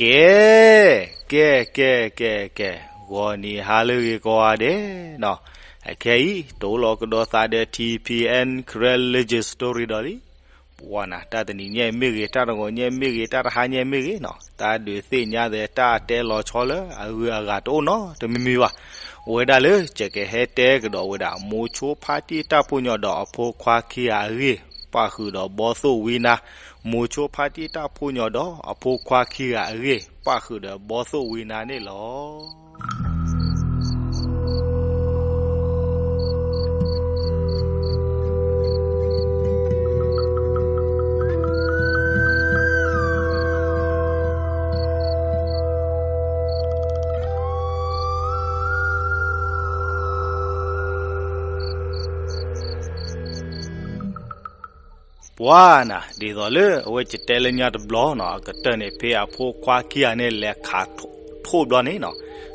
ကဲ, ကဲ, ကဲ, ကဲ, ကဲ, ဂီၤနံၤဟါလၢအဂ့ၤကိးဂၤဒဲးနီၤ, အခဲအံၤ တအိၣ်လီၤကဒီးသးဒီး ထံၣ်ဖံၣ်အဲၣ် Karen Legend Story ဒီးလံ. ပှၤနၤ တၢ်တနံၤညါမ့ၢ်ဂ့ၤ, တၢ်တဂီၤညါမ့ၢ်ဂ့ၤ, တၢ်တဟါညါမ့ၢ်ဂ့ၤနီၤ, တၢ်ဒုးသ့ၣ်ညါသဲး တၢ်တဲလီၤဆီလၢအဂုၤအဂၤတအိၣ်နီတမံၤမံၤဘၣ်. အိၣ်ဝဲဒၣ်လၢ ယကဟဲတဲကဒီးဝဲဒၣ် မိၤဆိဖါတံၢ်တၢ်ဖိညီဒီးအဖိခွါခံဂၤအဂ့ၢ် ပၣ်ဃုာ်ဒီးဘီသိၣ်ဝံနါ, မိၤဆိဖါတံၢ်တၢ်ဖိညီဒီးအဖိခွါခံဂၤအဂ့ၢ် ပၣ်ဃုာ်ဒီးဘီသိၣ်ဝံနါန့ၣ်လီၤ. ပှၤနၤ ဒ်သိးလၢအဝဲကတဲလၢညါတဘျီနီၤ, အကတၢၢ်န့ၣ် ဖဲအဖိခွါခံဂၤန့ၣ် လဲၤခးထိၣ်ဘျီန့ၣ်နီၤ,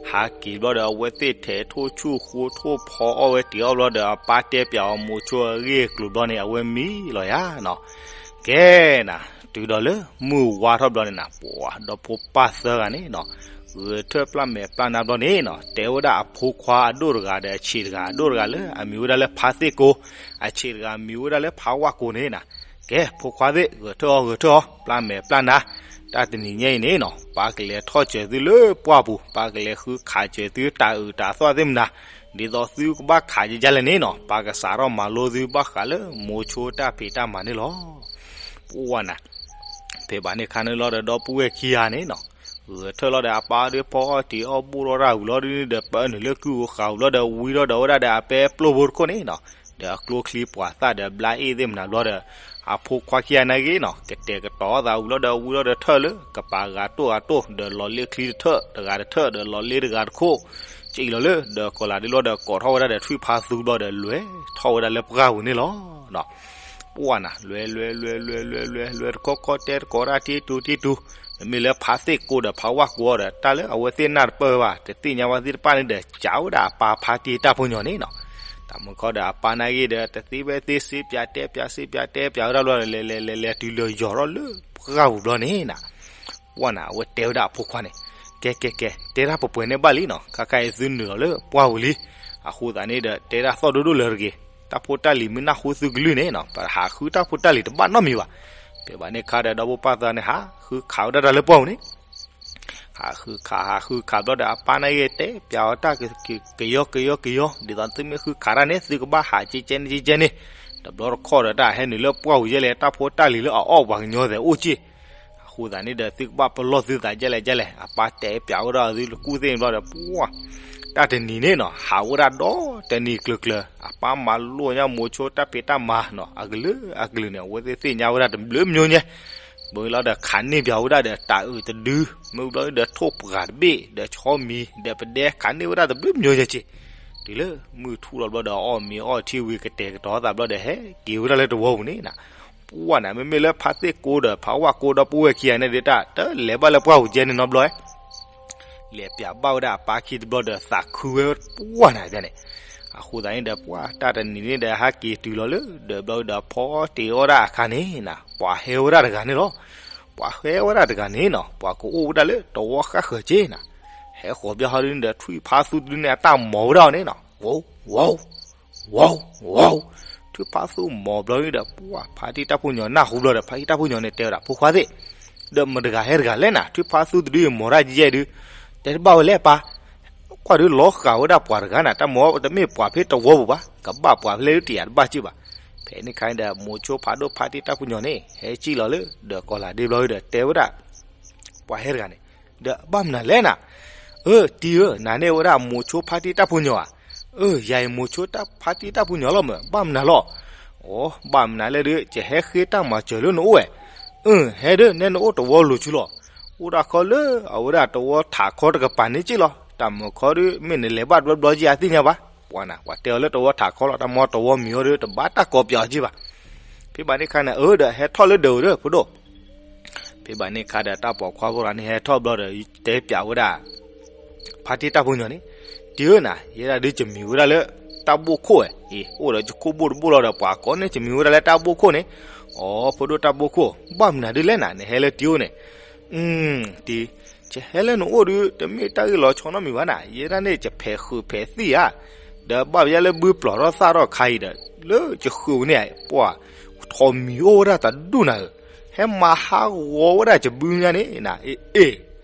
ဟးက့ၤဘျီဒီး အဝဲသ့ၣ်ထဲးထိၣ်ဆူၣ်ဃိထိၣ်ဖီအီၣ်ဝဲတ့ၤအီၣ်ဘျီဒီး အပၢ်တဲပၠးအီၤမိၤဆိအဂ့ၢ်အကျိၤဘျီန့ၣ် အဝဲမံလီၤယၤနီၤ. ကဲနၤ, တုၤဒီးလၢမုၢ်ဝါထီၣ်ဘျီန့ၣ်နၤ, ပှၤဒီဖိပၢ်သၢဂၤန့ၣ်နီၤ, ဂဲၤထၢၣ်ပျၢ်မဲာ်ပျၢ်နါဘျီန့ၣ်နီၤ, တဲဝဲဒၣ်အဖိခွါအဒိၣ်တဂၤဒီး အဆံးတဂၤအဒိၣ်တဂၤလၢအမံၤဝဲဒၣ်လၢဖါသ့ၣ်ကိ, အဆံးတဂၤမံၤဝဲဒၣ်လၢဖါဝၣ်ကိန့ၣ်နၤ, ကဲ ဖိခွါသ့ၣ် ဂဲၤထၢၣ်အီၤ ဂဲၤထၢၣ်အီၤ ပျၢ်မဲာ်ပျၢ်နါ, တၢ်တနံၤညါအံၤန့ၣ်နီၤ, ပၢ်ကလဲၤထီၣ်စၢၤသုလၢပှၢ်ပူၤ, ပၢ်ကလဲၤဃုခးစၢၤသုတၢ်အုးတၢ်သီၣ်သ့ၣ်မနၤ, ဒ်သိးသုကဘၣ်ခးယဲယဲလဲၣ်န့ၣ်နီၤ, ပၢ်ကစးထီၣ်မၤလိသုဘၣ်ဃးလၢမိၤဆိတၢ်ဖံးတၢ်မၤန့ၣ်လီၤ. ပှၤနၤ, ဖဲဘၣ်န့ၣ်ခါန့ၣ်လီၤဒီး ဒီပုၢ်ဝဲၢ်ခံဂၤန့ၣ်နီၤ, ဂဲၤထၢၣ်လီၤဒီး အပၢ်ဒီးဖီအီၣ်တ့ၤအီၣ်ဘိၣ်ထီၣ်တၢ်ဝံၤလီၤဒီး ပၢနုာ်လၢကုၢ်ဧိၤဃာ်ဧိၤလီၤဒီး ဝံထီၣ်ဒီးဝဲဒၣ်ဒီး အပဲပျိၢ်ဖိတခိၣ်န့ၣ်နီၤ, ဒီးအကျိချံပှၤသၣ်ဒီးဘျါအ့ၣ်သ့ၣ်မနၤဘျီဒီး အဖိခွါခံဂၤန့ၣ်ဂ့ၤနီၤ, ကတဲာ်ကတီၤအသးဝံၤလီၤဒီး ဝံထီၣ်ဒီးထၢၣ်လၢ ကပၤဂၤတိၢ်ဂၤတိၢ် ဒီးလီၤလ့ချံတထၢၣ်တဂၤတထၢၣ် ဒီးလီၤလ့တဂၤတခိၣ်, ကံၣ်လီၤလၢ ဒီးကီၤလၤဒ့လီၤဒီး ကိးထီၣ်ဝဲဒၣ်ဒီးထွံၣ်ဖါသူဘျီဒီး လဲၤထီၣ်ဝဲဒၣ်လၢပှၢ်ပူၤန့ၣ်လီၤ. ပှၤနၤ လဲၤလဲၤလဲၤလဲၤလဲၤလဲၤ လဲၤတခီခီ တဲတကိးတၢ်တံတူတံတူ, မ့မ့ၢ်လၢဖါသ့ၣ်ကိဒီးဖါဝၣ်ကိဒီး တၢ်လၢအဝဲသ့ၣ်နၢ်တပၢၢ်ဘၣ် တသ့ၣ်ညါဘၣ်သ့ၣ်တဖၣ်န့ၣ်ဒီး ကးဝဲဒၣ်အပၢ်ဖါတံၢ်တၢ်ဖိညီန့ၣ်နီၤ. တၢ်မုၢ်ခီဒီးအပၢ်န့ၣ်ဂ့ၤဒီး တသ့ဝဲသ့ စ့ပၠးတဲပၠး စ့ပၠးတဲပၠးဝဲဒၣ်ဘျီဒီး လဲၤလဲၤလဲၤလဲၤတုၤလၢယီၤထီၣ်လၢပှၢ်ပူၤဘျီန့ၣ်နၤ, ပှၤနၤ အဝဲတဲဝဲဒၣ်အဖိခွါန့ၣ်, ကဲကဲကဲ တဲတၢ်ပှဲၤပှဲၤန့ၣ်ဘၣ်လံနီၤ, ခါခါအံၤသုနုာ်လီၤလၢပှၢ်ပူၤလံ, အဃိသတးန့ၣ်ဒီး တဲတၢ်သီၣ်ဒိၣ်ဒိၣ်လၢတဂ့ၤ, တၢ်ဖိတၢ်လံၤမ့ၢ်နၢ်ဟူသုကလုၢ်န့ၣ်နီၤ ပဟးဃုတၢ်ဖိတၢ်လံၤတဘၣ်နီတမံၤဘၣ်. ဖဲဘၣ်န့ၣ်ခါဒီး ဒီပုၢ်ပၢ်သၢဂၤန့ၣ် ဟးဃုခးဝဲဒၣ်တၢ်လၢပှၢ်ပူၤန့ၣ် ဟးဃုခး ဟးဃုခးဘျီဒီး အပၢ်န့ၣ်ဂ့ၤ တဲပၠးအီၤတၢ် ကယီကယီကယီ, ဒ်သိးသုမ့ၢ်ဃုခးတၢ်န့ၣ် သုကဘၣ်ဟးကဲကဲန့ၣ်ကဲကဲန့ၣ်, တဘျီတခီၣ်ဒီး တၢ်ဟဲနုာ်လၢပှၢ်ပူၤယဲလဲၣ် တၢ်ဖိတၢ်လံၤလၢအအီၣ်ပှၤကညီသဲးအိၣ်က့ၢ်, အဃိသတးန့ၣ်ဒီး သုကဘၣ်ပလီၢ်သုသးကဲလဲၣ်ကဲလဲၣ်, အပၢ်တဲပၠးဝဲဒၣ်သုလၢကူၣ်သ့ၣ်န့ၣ်ဘျီဒီး ပှၤ တၢ်တနံၤန့ၣ်နီၤ ဟးဝဲဒၣ်ဒီးတနံၤကျၢၤကျၢၤ အပၢ်မၤလိာ်ညါမိၤဆိတၢ်ဖံးတၢ်မၤနီၤ အကလုာ်အကလုာ်န့ၣ် အဝဲသ့ၣ်သ့ၣ်ညါဝဲဒၣ်တဘျုးမျိၤညါ, ဘျီလီၤဒီးခးန့ၢ်ပၠးဝဲဒၣ်ဒီးတၢ်အုးတဒု, မ့ၢ်ဘျီဒီးထိၣ်ပှၢ်တဘ့ၣ် ဒီးဆီမံၤ ဒီးပဒဲ ခးန့ၢ်ဝဲဒၣ်တဘျုးမျိၤညါက့ၢ်, တုၤလၢမုၢ်ထူၣ်လီၤဘျီဒီး အီၣ်မ့ၤအီထံဝံၤ ကတဲာ်ကတီၤသးဘျီဒီး ဟဲက့ၤဝဲဒၣ်လၢတဝီပူၤန့ၣ်နၤ, ပှၤနၤ မ့မ့ၢ်လၢဖါသ့ၣ်ကိဒီးဖါဝၣ်ကိဒီပုၢ်ဝဲၢ်ခံဂၤန့ၣ်ဒုး တၢ်တလဲၤဘၣ်လၢပှၢ်ပူၤကဲန့ၣ်နီတဘျီ လဲၤပၠးဘၣ်ဝဲဒၣ်အပၢ်ခံတဘျီဒီးသးခုဝဲပှၢ်နၤန့ၣ်, အဃိသတးန့ၣ်ဒီး ပှၤတၢ်တနံၤန့ၣ်ဒီး ဟဲက့ၤတုၤလီၤလၢ ဒီးဘျီဒီးဖီအီၣ်တ့ၤအီၣ်ဒၣ်အခါန့ၣ်နၤ ပှၤဟဲဝဲဒၣ်တဂၤန့ၣ်လီၤ, ပှၤဟဲဝဲဒၣ်တဂၤန့ၣ်နီၤ ပှၤကအိၣ်ဝဲဒၣ်လၢတဝီဃၣ်ဃၢၤက့ၢ်နၤ, ဟဲဃီၤဘျီဟီဒုန့ၣ်ဒီး ထွံၣ်ဖါသူတဒုန့ၣ် အတၢ်မီၤဝဲဒၣ်အီၤန့ၣ်နီၤ ဝီၤ ဝီၤ ဝီၤ ဝီၤ, ထွံၣ်ဖါသူမီၤဘျီန့ၣ်ဒီး ပှၤဖါတံၢ်တၢ်ဖိညီနၢ်ဟူဘျီဒီး ဖါတံၢ်တၢ်ဖိညီန့ၣ် တဲဝဲဒၣ်ဖိခွါသ့ၣ်, ဒီးမတၤတဂၤဟဲတဂၤလဲၣ်နၤ ထွံၣ်ဖါသူတဒုမီၤတၢ်ယဲၢ်ဒု, တဲတဘၣ်ဝဲလဲၣ်ပၢ်, ကွၢ်ဒုလီၤဃာ်ဝဲဒၣ်ပှၤတဂၤနၤ တၢ်မီၤတမ့ၢ်ပှၤဖဲတဝီပူၤဘၣ် ကဘၣ်ပှၤဖဲလဲၣ်ဒုတယာ်တဘၣ်က့ၢ်ဘၣ်, ဖဲန့ၣ်ခါန့ၣ်ဒီး မိၤဆိဖးဒိၣ်ဖါတံၢ်တၢ်ဖိညီန့ၣ် ဟဲစံၣ်လီၤလၢ ဒီးကီၤလၤဒ့ဘျီဒီး တဲဝဲဒၣ် ပှၤဟဲတဂၤန့ၣ်, ဒီးဘၣ်မနုၤလဲၣ်နၤ, အၢ တံၤဧၢ နၤန့ၣ်ဝဲဒၣ်မိၤဆိဖါတံၢ်တၢ်ဖိညီဧါ, အၢ ယၤအံၤမိၤဆိဖါတံၢ်တၢ်ဖိညီလီၤမၢ် ဘၣ်မနုၤလီၤ, အိ ဘၣ်မနုၤလဲၣ်ဒု ယဟဲဃ့တၢ်မၤစၢၤလၢနအိၣ်ဝဲ, အၢ ဟဲဒု နဲနအိၣ်တဝီလိၤဆူလီၤ, အိၣ်ဒၣ်ခီလၢအဝဲဒၣ်တဝီထးခီတကပၤန့ၣ်က့ၢ်လီၤ, တၢ်မၤခီဒု မ့ၢ်နလဲၤဘၣ်တဘျီဘျီက့ၢ်အသ့ၣ်ညါဘၣ်, ပှၤနၤ ပှၤတဲအီၤလၢတဝီထးခီလီၤ တၢ်မၤတဝီမံၤအီၤဒု တဘၣ်တၢ်ကိးပၠးအီၤက့ၢ်ဘၣ် ဖဲဘၣ်န့ၣ်ခါန့ၣ် အၢ ဒီးဟဲထီၣ်လၢဒၢးဧိၤဒီး ဖိဒိၣ်, ဖဲဘၣ်န့ၣ်ခါဒီး တၢ်ပိာ်ခွါဖိတဂၤန့ၣ် ဟဲထီၣ်ဘျီဒီး တဲပၠးဝဲဒၣ် ဖါတံၢ်တၢ်ဖိညီန့ၣ်, တံၤဧၢနၤ ယဲဒၣ်ဒု ယမံၤဝဲဒၣ်လၢ တၢ်ဘိၣ်ခိၣ်ဝဲ, အံၤ အိၣ်ဒီးယခိၣ်ဘိၣ်တဘိၣ်လီၤဒီး ပှၤကိးန့ၣ် ယမံၤဝဲဒၣ်လၢတၢ်ဘိၣ်ခိၣ်န့ၣ်, အိ ဖိဒိၣ်တၢ်ဘိၣ်ခိၣ် ဘၣ်မနုၤဒုလဲၣ်နၤ နဟဲလၢတံၤဧိၤန့ၣ်, အတံၤ, ယဟဲလၢနအိၣ်ဒုး တမ့ၢ်တၢ်ဂ့ၢ်လီၤဆီနီတမံၤဘၣ်နၤ, ယဲဒၣ်န့ၣ် ယဖဲးဃုာ်ဖဲးသံၣ်ဧါ, ဒီးဘၣ်ပယါလၢဘုပျီၢ်ထီၣ်သၣ်ထီၣ်ခါအံၤဒီး လၢယဃုာ်ဝဲန့ၣ် ပှၤ ထိးမံၤအိၣ်ဝဲဒၣ်တဒူၣ်နၤဧၢ, ဟဲမၤဟးဂီၤဝဲဒၣ်ယဘုညါန့ၣ်နၤ, အ့ အ့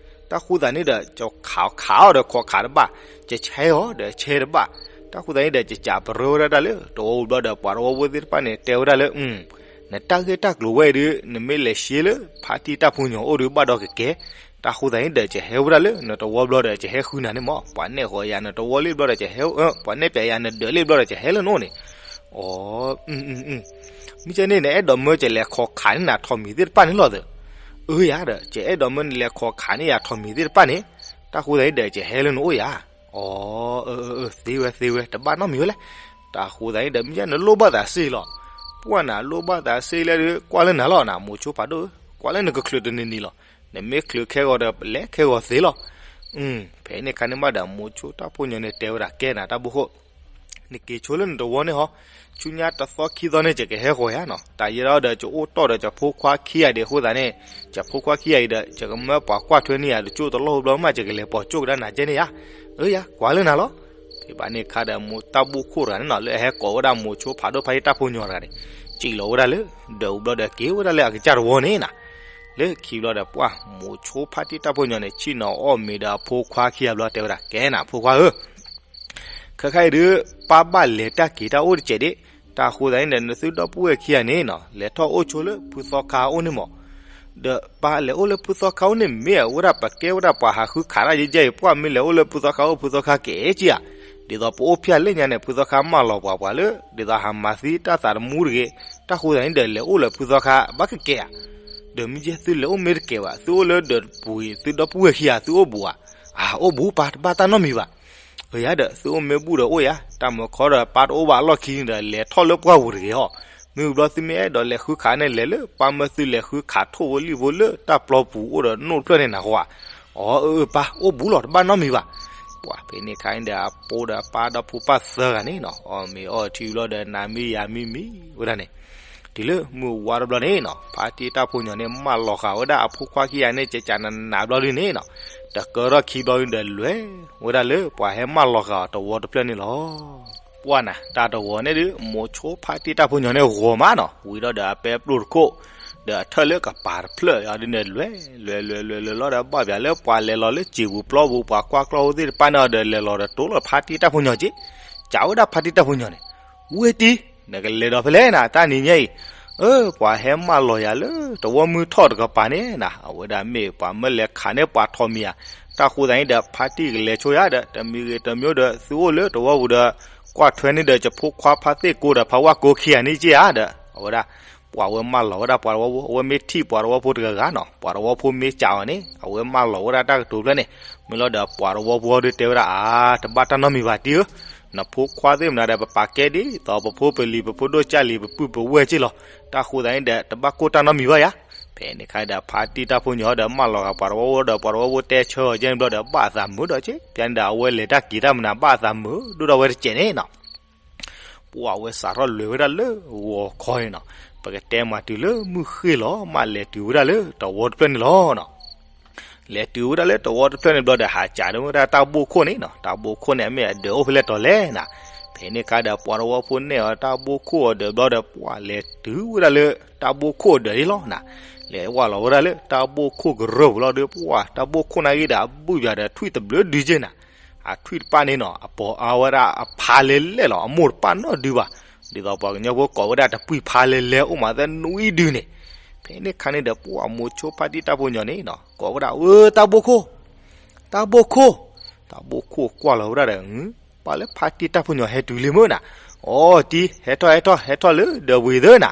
တၢ်ဃိသးန့ၣ်ဒီး ယခးခးအီၤဒီးခီခးတဘၣ်, ယဆဲအီၤဒီးဆဲတဘၣ်, တၢ်ဃိသးန့ၣ်ဒီး ယကးပရၢဝဲဒၣ်တၢ်လၢ တဝီပူၤဘျီဒီး ပှၤတဝီဖိသ့ၣ်တဖၣ်န့ၣ် တဲဝဲဒၣ်လၢ နတၢ်ဂ့ၢ်တၢ်ကျိၤဝဲအံၤဒုး နမ့ၢ်လဲၤရှဲလၢ ဖါတံၢ်တၢ်ဖိညီအိၣ်ဒုးဘၣ်ဒီးကကဲ, တၢ်ဃိသးန့ၣ်ဒီး ယဟဲဝဲဒၣ်လၢနတဝီဘျီဒီး ယဟဲဃုနၤန့ၣ်မး, ပှၤနဲၣ်ဃီၤယၤနတဝီလံဘျီဒီး ယဟဲ, ပှၤနဲၣ်ပျးယၤနဒၢးလံဘျီဒီး ယဟဲလၢနအိၣ်န့ၣ်, အီ မ့ၢ်ကဲန့ၣ် နအဲၣ်ဒိးမၢယလဲၤခီခးန့ၢ်နၤထိးမံၤသ့ၣ်တဖၣ်န့ၣ်လီၤသၢ, အၢယၤဒီး ယအဲၣ်ဒိးမၢနလဲၤခီခးန့ၢ်ယၤထိးမံၤသ့ၣ်တဖၣ်န့ၣ်, တၢ်ဃိသးန့ၣ်ဒီး ယဟဲလၢနအိၣ်ယၤ, အီ အၢ သ့ဝဲသ့ဝဲ တဘၣ်နီတမံၤဝဲလဲၣ်, တၢ်ဃိသးန့ၣ်ဒီး မ့ၢ်ယဲနလိၣ်ဘၣ်သးစ့လီၤ, ပှၢ်နၤလိၣ်ဘၣ်သးစ့လၢဒုး ကွၢ်လၢနၤလီၤနၤ မိၤဆိဖးဒိၣ်ဧၢ, ကွၢ်လၢနကချုးတနံၤနံၤလီၤ, နမ့ၢ်ချုးခဲဂီၤဒီး လဲၤခဲဂီၤသ့လီၤ, ဖဲန့ၣ်ခါန့ၣ်မးဒီး မိၤဆိတၢ်ဖိညီန့ၣ် တဲဝဲဒၣ်ကဲနၤတၢ်ဘိခိၣ် နက့ၤဆိလၢနတဝီန့ၣ်ဟီ, ဆူညါတသီခံသီန့ၣ် ယကဟဲဃီၤယၤနီၤ, တၢ်ယဲဒီး ယအိၣ်တီၢ်ဒီးယဖိခွါခံဂၤဒံးအဃိသတးန့ၣ်, ယဖိခွါခံဂၤအံၤဒီး ယကမၢပှၤကွၢ်ထွဲန့ၢ်ယၤတကၠိၢ်တလီၢ်ဘျီမး ယကလဲၤပိာ်ကၠိၢ်ကဒါနၤကဲန့ၣ်ယၤ, အၢယၤ ကွၢ်လၢနၤလီၤ, ဖဲဘၣ်န့ၣ်ခါဒီး မိၤတၢ်ဘိခိၣ်တဂၤန့ၣ်နီၤ လၢအဟဲကိးဝဲဒၣ်မိၤဆိဖးဒိၣ်ဖါတံၢ်တၢ်ဖိညီတဂၤန့ၣ်, စံၣ်လီၤဝဲဒၣ်လၢ ဒၢးပူၤဘျီဒီးက့ၤဝဲဒၣ်လၢအကစၢ်တဝီန့ၣ်နၤ, လၢခံဘျီဒီးပှၢ် မိၤဆိဖါတံၢ်တၢ်ဖိညီန့ၣ် ဆ့ၣ်နီၤအီၣ်မ့ၤဒီးအဖိခွါခံဂၤဘျီတဲဝဲဒၣ် ကဲနၤဖိခွါဧၢ ခဲခါအံၤဒုး ပၢ်ဘၣ်လဲၤတၢ်က့ၤတၢ်အိၣ်တစဲးဒံး, တၢ်ဃိသတးန့ၣ်ဒီး နသုဒီပုၢ်ဝဲၢ်ခံဂၤန့ၣ်နီၤ လဲၤထီၣ်အိၣ်ဆိလၢဖုသီခါအအိၣ်န့ၣ်မး, ဒီးပၢ်လဲၤအိၣ်လၢဖုသီခါအအိၣ်န့ၣ် မ့ၢ်အဝဲဒၣ်ပကဲဝဲဒၣ်ပှၤဟးဃုခးတၢ်ယဲယဲအံၤ ပှၢ်မ့ၢ်လဲၤအိၣ်လၢဖုသီခါအအိၣ် ဖုသီခါကဲက့ၤဧါ, ဒ်သိးပအိၣ်ဖျဲၣ်လၢညါန့ၣ် ဖုသီခါမၢလီၤပှၤပှၤလၢ ဒ်သိးဟးမၤသံတၢ်သးတမူတဂ့ၤ, တၢ်ဃိသတးန့ၣ်ဒီး လဲၤအိၣ်လၢဖုသီခါဘၣ်ကကဲဧါ, ဒီးမ့ၢ်ယဲသုလဲၤအိၣ်မ့ၢ်တကဲဘၣ် သုအိၣ်လၢဒၢးပူၤအံၤ သုဒီပုၢ်ဝဲၢ်ခံဂၤ သုအိၣ်ဘူးဧါ, အၢ အိၣ်ဘူးပၢ် တဘၣ်တၢ်နီတမံၤဘၣ်, အၢ ယၤဒီး သုအိၣ်မ့ၢ်ဘူးဒီးအိၣ်ယၤ, တၢ်မၢခီဒီးပၢ်တအိၣ်ဘၣ်အလီၢ်ခံန့ၣ်ဒီး လဲၤထီၣ်လၢပှၢ်ပူၤတဂ့ၤအီၤ, မ့ၢ်ဝံၤဘျီသုမ့ၢ်အဲၣ်ဒိးလဲၤဃုခးန့ၣ် လဲၤလၢပၢ်မၢသုလဲၤဃုခးထိၣ်ဖိလံၣ်ဖိလၢတၢ်ပျီပူၤအိၣ်ဒီးနိၣ်တဖျၢၣ်န့ၣ်နၤဃီဧါ, အၢ အၢ ပၢ် အိၣ်ဘူးလီၤ တဘၣ်နီတမံၤဘၣ်, ပှၢ်ဖဲန့ၣ်ခါန့ၣ်ဒီး အပိဒီးအပၢ်ဒီဖိပၢ်သၢဂၤန့ၣ်နီၤ အီၣ်မ့ၤအီထံဘျီဒီး နၤမံယၤမံမံဝဲဒၣ်န့ၣ်, တုၤလၢမုၢ်ဝါတဘျီန့ၣ်နီၤ ဖါတံၢ်တၢ်ဖိညီန့ၣ် မၢလီၤဃာ်ဝဲဒၣ်အဖိခွါခံဂၤန့ၣ် ကကနနးဘျီဒုန့ၣ်နီၤ, တကၢထီၣ်ခံဘျီဒုဒီး လဲၤဝဲဒၣ်လၢပှၤဟဲမၢလီၤဃာ်အီၤတဝီတဖျၢၣ်န့ၣ်လီၤ. ပှၢ်နၤ တၢ်တဝီန့ၣ်ဒုး မိၤဆိဖါတံၢ်တၢ်ဖိညီန့ၣ် ဂီၤမးနီၤ ဝံၤဒီးဒီးအပဲပျိၢ်တခိၣ်, ဒီးအထၢၣ်လၢကပၤတဖျၢၣ်အီၤဒုန့ၣ် လဲၤ လဲၤလဲၤလဲၤလဲၤလီၤဒီး ဘၣ်ပၠးလၢပှၤလဲၤလီၤလၢစံာ်ပူၤပျီပူၤ ပှၤကွၢ်ကျီၢ်ဖိသ့ၣ်တဖၣ်န့ၣ်ဒီး လဲၤလီၤဒီးတိၤလီၤဖါတံၢ်တၢ်ဖိညီက့ၤ, ကးဝဲဒၣ်ဖါတံၢ်တၢ်ဖိညီန့ၣ်, ဝဲတံၢ် နကလဲၤဒီးဖဲလဲၣ်နၤ တၢ်နံၤညါအံၤ, အၢ ပှၤဟဲမၢလီၤယၤလၢတဝီမုၢ်ထီၣ်တကပၤန့ၣ်နၤ အဝဲဒၣ်မ့ၢ်ပှၤမၢလဲၤခးန့ၢ်ပှၤထိးမံၤဧါ, တၢ်ဃိသတးန့ၣ်ဒီး ဖါတံၢ်ကလဲၤဆိယၤဒီး တမံၤဂ့ၤတမံၤဒီး သုအိၣ်လၢတဝီပူၤဒီး ကွၢ်ထွဲန့ၣ်ဒီး ယဖိခွါဖါသ့ၣ်ကိဒီးဖါဝၣ်ကိခံဂၤန့ၣ်က့ၤဧါဒီး အဝဲဒၣ် ပှၤဝဲမၢလီၤဝဲဒၣ်ပှၤတဝီဖိ အဝဲမ့ၢ်ထံၣ်ပှၤတဝီဖိတဂၤဂၤနီၤ ပှၤတဝီဖိမ့ၢ်ကးအီၤန့ၣ် အဝဲမၢလီၤဝဲဒၣ်တၢ်ကတိၤဖျၢၣ်န့ၣ်, မ့ၢ်လီၤဒီးပှၤတဝီဖိအီၤဒုတဲဝဲဒၣ် အါ တဘၣ်တၢ်နီတမံၤဘၣ်တံၢ်ဧၢ, နဖိခွါသ့ၣ်မနုၤဒီး ပပာ်ကဲဒ်သိးပဖိပလံၤပဖိဒိၣ်ကၢ်လံၤပပုၢ်ပဝဲၢ်က့ၤလီၤ, တၢ်ဃိသတးန့ၣ်ဒီး တဘၣ်ကိၢ်တၢ်နီတမံၤဘၣ်ယါ, ဖဲန့ၣ်ခါဒီးဖါတံၢ်တၢ်ဖိညီဒီးမၢလီၤဂာ်ပှၤတဝီဖိဒီး ပှၤတဝီဖိတဲဆၢအီၤကဲန့ၣ်ဘျီဒီး ဘၣ်အသးမုာ်ဒီးက့ၤ ဖဲန့ၣ်ဒီး အဝဲလဲၤတၢ်က့ၤတၢ်မနုၤဘၣ်အသးမုာ်ဒိၣ်ဒီးဝဲတကဲးန့ၣ်နီၤ ပှၢ်ဝဲစးထီၣ်လဲၤဝဲဒၣ်လၢဂီၤခီအံၤနီၤ, ပကတဲမးတုၤလၢမုၢ်ဃ့ၢ်လီၤ မးလဲၤတုၤဝဲဒၣ်လၢတဝီတဖျၢၣ်န့ၣ်လီၤနီၤ. လဲၤတုၤဝဲဒၣ်လၢတဝီတဖျၢၣ်န့ၣ်ဘျီဒီး ဟးကးဒၣ်ဝဲဒၣ်တၢ်ဘိခိၣ်န့ၣ်နီၤ, တၢ်ဘိခိၣ်န့ၣ် အမ့ၢ်အဒၢးအိၣ်ဖဲလဲၣ်တီၤလဲၣ်နၤ. ဖဲန့ၣ်ခါဒီး ပှၤတဝီဖိနဲၣ်အီၤတၢ်ဘိခိၣ်အဒၢးဘျီဒီး ပှၢ်လဲၤတုၤဝဲဒၣ်လၢတၢ်ဘိခိၣ်အဒၢးန့ၣ်လီၤနၤ. လဲၤဝဲလီၤဝဲဒၣ်လၢတၢ်ဘိခိၣ်ကရၢၢ်ပူၤလီၤဒီး ပှၢ်တၢ်ဘိခိၣ်န့ၣ်ဂ့ၤဒီး အဘုၣ်ယၤဒီးထွံၣ်တဘျုးဒုက့ၤနၤ အထွံၣ်တပၣ်န့ၣ်နီၤ အပိာ်အါဝဲဒၣ်အဖါလဲၢ်လဲၢ်လီၤ အမိၢ်တပၣ်နီတဒုဘၣ်. ဒ်သိးပှၤကညီဖိကိးဝဲဒၣ်တပှံၤဖါလဲၢ်လဲၢ်အိၣ်မးသဲနွံဒုန့ၣ်. ဖဲန့ၣ်ခါန့ၣ်ဒီး ပှၢ်မိၤဆိဖါတံၢ်တၢ်ဖိညီန့ၣ်နီၤ ကိးဝဲဒၣ် အၢ တၢ်ဘိခိၣ်, တၢ်ဘိခိၣ်, တၢ်ဘိခိၣ်ကွၢ်လီၤဝဲဒၣ်ဒီး ပၢ်လၢဖါတံၢ်တၢ်ဖိညီဟဲတုၤလံမ့ၢ်နၤ. အိ တံၢ် ဟဲထီၣ်ဟဲထီၣ်ဟဲထီၣ်လၢဒၢးဝံၤသၢနၤ.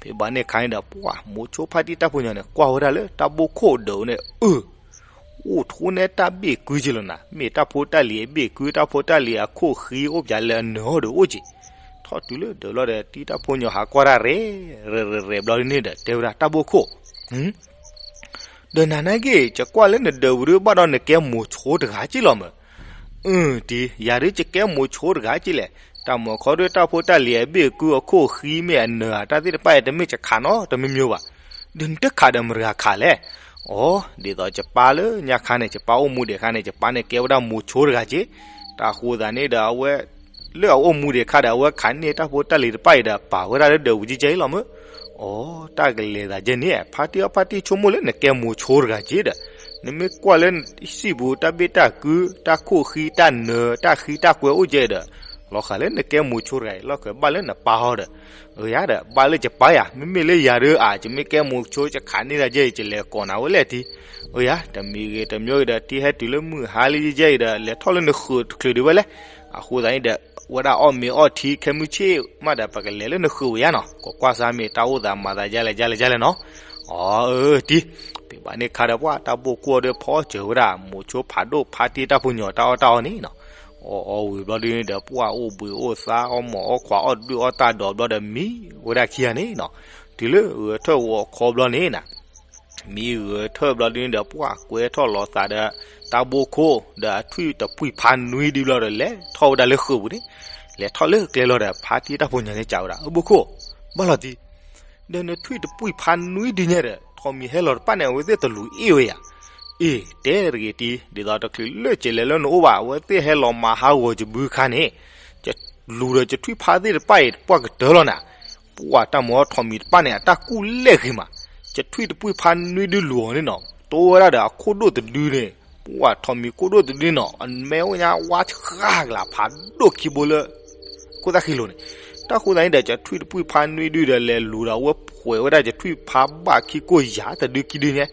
ဖဲဘၣ်န့ၣ်ခါန့ၣ်ဒီး ပှၢ်မိၤဆိဖါတံၢ်တၢ်ဖိညီန့ၣ် ကွၢ်ဝဲဒၣ်လၢတၢ်ဘိခိၣ်ဒၢးန့ၣ် အၢ အိၣ်ထူန့ၢ်တၢ်ဘ့ၣ်ကုက့ၤလီၤနၤ. မ့ၢ်တၢ်ဖိတၢ်လံၤအဘ့ၣ်ကု တၢ်ဖိတၢ်လံၤအခိၣ်ဃံအိၣ်ပၠးလၢအနၢၤဟီၣ်ဒီးအိၣ်က့ၤ. ထီၣ်တုၤလၢဒၢးလီၤဒီး တံၢ်တၢ်ဖိညီဟးကွၢ်တၢ်ရဲၣ်ရဲၣ်ရဲၣ်ရဲၣ်ဘျီဒုန့ၣ်ဒီး တဲဝဲဒၣ် တၢ်ဘိခိၣ်, ဒီးနၤနာ်က့ ယကွၢ်လၢနဒၢးပူၤဒု ဘၣ်ဒီးနကဲမိၤဆိတဂၤက့လီၤမၢ်. အၢ တံၢ် ယၤဒုးယကဲမိၤဆိတဂၤက့လဲၣ်. တၢ်မၢခီဒု တၢ်ဖိတၢ်လံၤအဘ့ၣ်ကုအခိၣ်ဃံမ့ၢ်အနၢၤဧါ တၢ်သ့ၣ်တဖၣ်အံၤ တမ့ၢ်ယခးနီတမံၤမံၤဘၣ်. ဒီးနတခးဒီးမတဂၤခးလဲၣ်. အိ ဒ်သိးယပၢ်လၢညါခါန့ၣ် ယပၢ်အိၣ်မူဒံးခါန့ၣ် ယပၢ်န့ၣ်ကဲဝဲဒၣ်မိၤဆိတဂၤက့, တၢ်ဃိသးန့ၣ်ဒီးအဝဲ လၢအအိၣ်မူဒံးခါဒီး အဝဲခးန့ၢ်တၢ်ဖိတၢ်လံၤတဖၣ်အံၤဒီး ပာ်ဝဲဒၣ်လၢဒၢးဝံၤကဲအံၤလီၤမၢ်. အိ တၢ်ကလဲၤသးယဲန့ၣ် ဖါတံၢ်အီၣ်ဖါတံၢ်ဆိကမိၣ်လၢနကဲမိၤဆိတဂၤက့ဒီး နမ့ၢ်ကွၢ်လၢ စံၣ်ပူၤတၢ်ဘ့ၣ်တၢ်ကု တၢ်ခိၣ်ဃံ တၢ်နၢၤ တၢ်ဃံတၢ်ကွဲအိၣ်ကဲဒီး လီၤဃာ်လၢနကဲမိၤဆိတဂၤအံၤ လီၢ်ခံဘၣ်လၢနပၢ်ဟီဒီး ယၤဒီး ဘၣ်လၢယပၢ်ယၤ မ့မ့ၢ်လၢယၤဒီး အါ ယမ့ၢ်ကဲမိၤဆိ ယခးန့ၢ်ဒၣ်ယဲအံၤ ယလဲၤကိးနၤဝဲလဲၣ်တံၢ်. ယၤ တမံၤဂ့ၤတမံၤဂ့ၤဒီး တံၢ်ဟဲတုၤလၢမုၢ်ဟါလံယဲအံၤဒီး လဲၤထီၣ်လၢနဃၢၤတချုးဒံးဝဲလဲၣ်. အဃိသတးန့ၣ်ဒီး ဝဲဒၣ်အီၣ်မ့ၤအီၣ်ထံခဲမုၢ်ဆ့ၣ်မးဒီး ပကလဲၤလၢနဃၢၤဝဲယၤနီၤ ကကွၢ်စၢ်မ့ၢ်တၢ်အိၣ်သးမၤသးယါလဲၣ်ယါလဲၣ်ယါလဲၣ်နီၤ. အိ တံၢ် ပဘၣ်န့ၣ်ခါဒီး ပှၢ်တၢ်ဘိၣ်ခိၣ်ဒီး ဖီစၢၤဝဲဒၣ် မိၤဆိဖးဒိၣ်ဖါတံၢ်တၢ်ဖိညီၤ တၢ်အီၣ်တၢ်အီန့ၣ်နီၤ. အီၣ်အီဝံၤဘျီဒုန့ၣ်ဒီး ပှၢ်အိၣ်ဘှံးအိၣ်သါ အီၣ်မ့ၤအီၣ်ခွါ အီၣ်တဘျုးအီၣ်တၢ်ဒီးဘျီဒီး မံဝဲဒၣ်ခံဂၤန့ၣ်နီၤ. တုၤလၢဂဲၤထၢၣ်ဂီၤခီဘျီန့ၣ်နီၤ မံဂဲၤထၢၣ်ဘျီဒုန့ၣ်ဒီး ပှၢ်ကွဲထီၣ်လီၤသးဒီး တၢ်ဘိၣ်ခိၣ်ဒီးအထွံၣ်တပှံၢ်ဖးနွံဒုဘျီဒီး လဲၤထီၣ်ဝဲဒၣ်လၢဃၢၤပူၤန့ၣ်. လဲၤထီၣ်လၢကျဲလီၤဒီး ဖါတံၢ်တၢ်ဖိညီၤန့ၣ် စံးဝဲဒၣ် အၢ ဘိၣ်ခိၣ် ဘၣ်လီၤတံၢ် ဒီးနထွံၣ်တပှံၢ်ဖးနွံဒုညါဒီး ထိးမံၤဟဲလီၤတဖၣ်န့ၣ် အဝဲသ့ၣ်တလူၤအ့ၣ်ဝဲယၤ. အ့ၣ် တဲတဂ့ၤတံၢ် ဒ်သိးတချုးလၢကလဲၤလၢနအိၣ်ဘၣ် အဝဲသ့ၣ်ဟဲလီၤမၤဟးဂီၤယဘုခါန့ၣ် လူၤဒီးယထွံၣ်ဖးသ့ၣ်တဖၣ်အံၤ ပှၢ်ကတၢၢ်လီၤနၤ. ပှၢ်တၢ်မၤအီၣ်ထိးမံၤတဖၣ်န့ၣ် အတၢ်ကူၣ်လဲၢ်ဂ့ၤမး ယထွံၣ်တပှံၢ်ဖးနွံဒုလူၤအီၤန့ၣ်နီၤ တိဝဲဒၣ်ဒီးအခိၣ်ဒိၣ်တဒုန့ၣ် ပှၢ်ထိးမံၤခိၣ်ဒိၣ်တဒုနီၤ အမဲာ်အိၣ်ညါဝါဆှါကလး ဖးဒိၣ်ခံဘိလၢ ခိၣ်သၣ်ဃံလိၤန့ၣ်. တၢ်ဃိသတးန့ၣ်ဒီး ယထွံၣ်တပှံၢ်ဖးနွံဒုဒီး လဲၤလူၤဒီးအဝဲဖှဲးဝဲဒၣ်ယထွံၣ်ဖးဘၣ်ခံကိၢ်ယၤတဒုခံဒုညါ.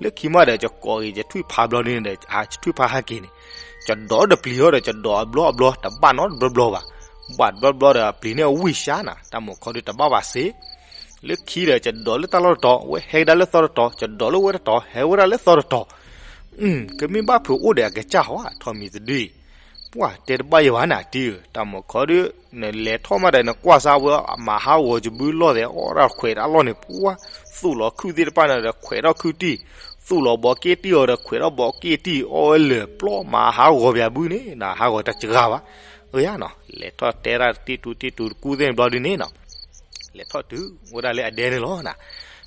လၢခံမးဒီး ယကိးက့ၤယထွံၣ်ဖးဘျီဒုန့ၣ်ဒီး ယထွံၣ်ဖးဟဲက့ၤန့ၣ် ယဒိးတပျံၤဟီဒီး ယဒိးအဘျီအဘျီ တဘၣ်နီတဘျီဘျီဘၣ်. ဘၣ်တဘျီဘျီဒီး အပျံၤန့ၣ်အဝံၣ်စှၤနၤ တၢ်မုၢ်ခီဒုတဘၣ်ဘၣ်စ့ လၢခံဒီး ယဒိးလၢတၢ်လီၢ်တတီၤ အဝဲဟဲကဒါလၢသီတတီၤ ယဒိးလၢဝဲတတီၤ ဟဲဝဲဒၣ်လၢသီတတီၤ. ကမ့ၢ်ဘၣ်ဖုးအိၣ်ဒီးအကစၢ်ဟီ ထိးမံၤတဒုအံၤ ပှၢ်တဲတဘၣ်ယဲဘၣ်နၤတံၢ်ဧၢ တၢ်မုၢ်ခီဒု နလဲၤထီၣ်မးဒီး နကွၢ်စၢ်ဝဲ မၤဟးဂီၤယဘုလီၢ်သဲး အီၣ်ဒၣ်ခွဲးတၢ်လီၢ်န့ၣ် ပှၢ်သူၣ်လီၤခုၣ်သ့ၣ်တဖၣ်န့ၣ်ဒီး ခွဲးထီၣ်ခုၣ်တံၢ် သူၣ်လီၤဘီးက့ၣ်တံၢ်အီၤဒီး ခွဲးထီၣ်ဘီးက့ၣ်တံၢ် အီၣ်ဝဲလၢာ်ပျီ မၤဟးဂီၤပယၤဘုန့ၣ် နဟးဂီၤတၢ်စှၤဘၣ်. အၢ ယၤနီၤ လဲၤထီၣ်တဲဒၣ်တံၢ်တူတံၢ်တူတကူၣ်သ့ၣ်န့ၣ်ဘျီဒုန့ၣ်နီၤ လဲၤထီၣ်တုၤဝဲဒၣ်လၢအဒဲန့ၣ်လီၤနၤ.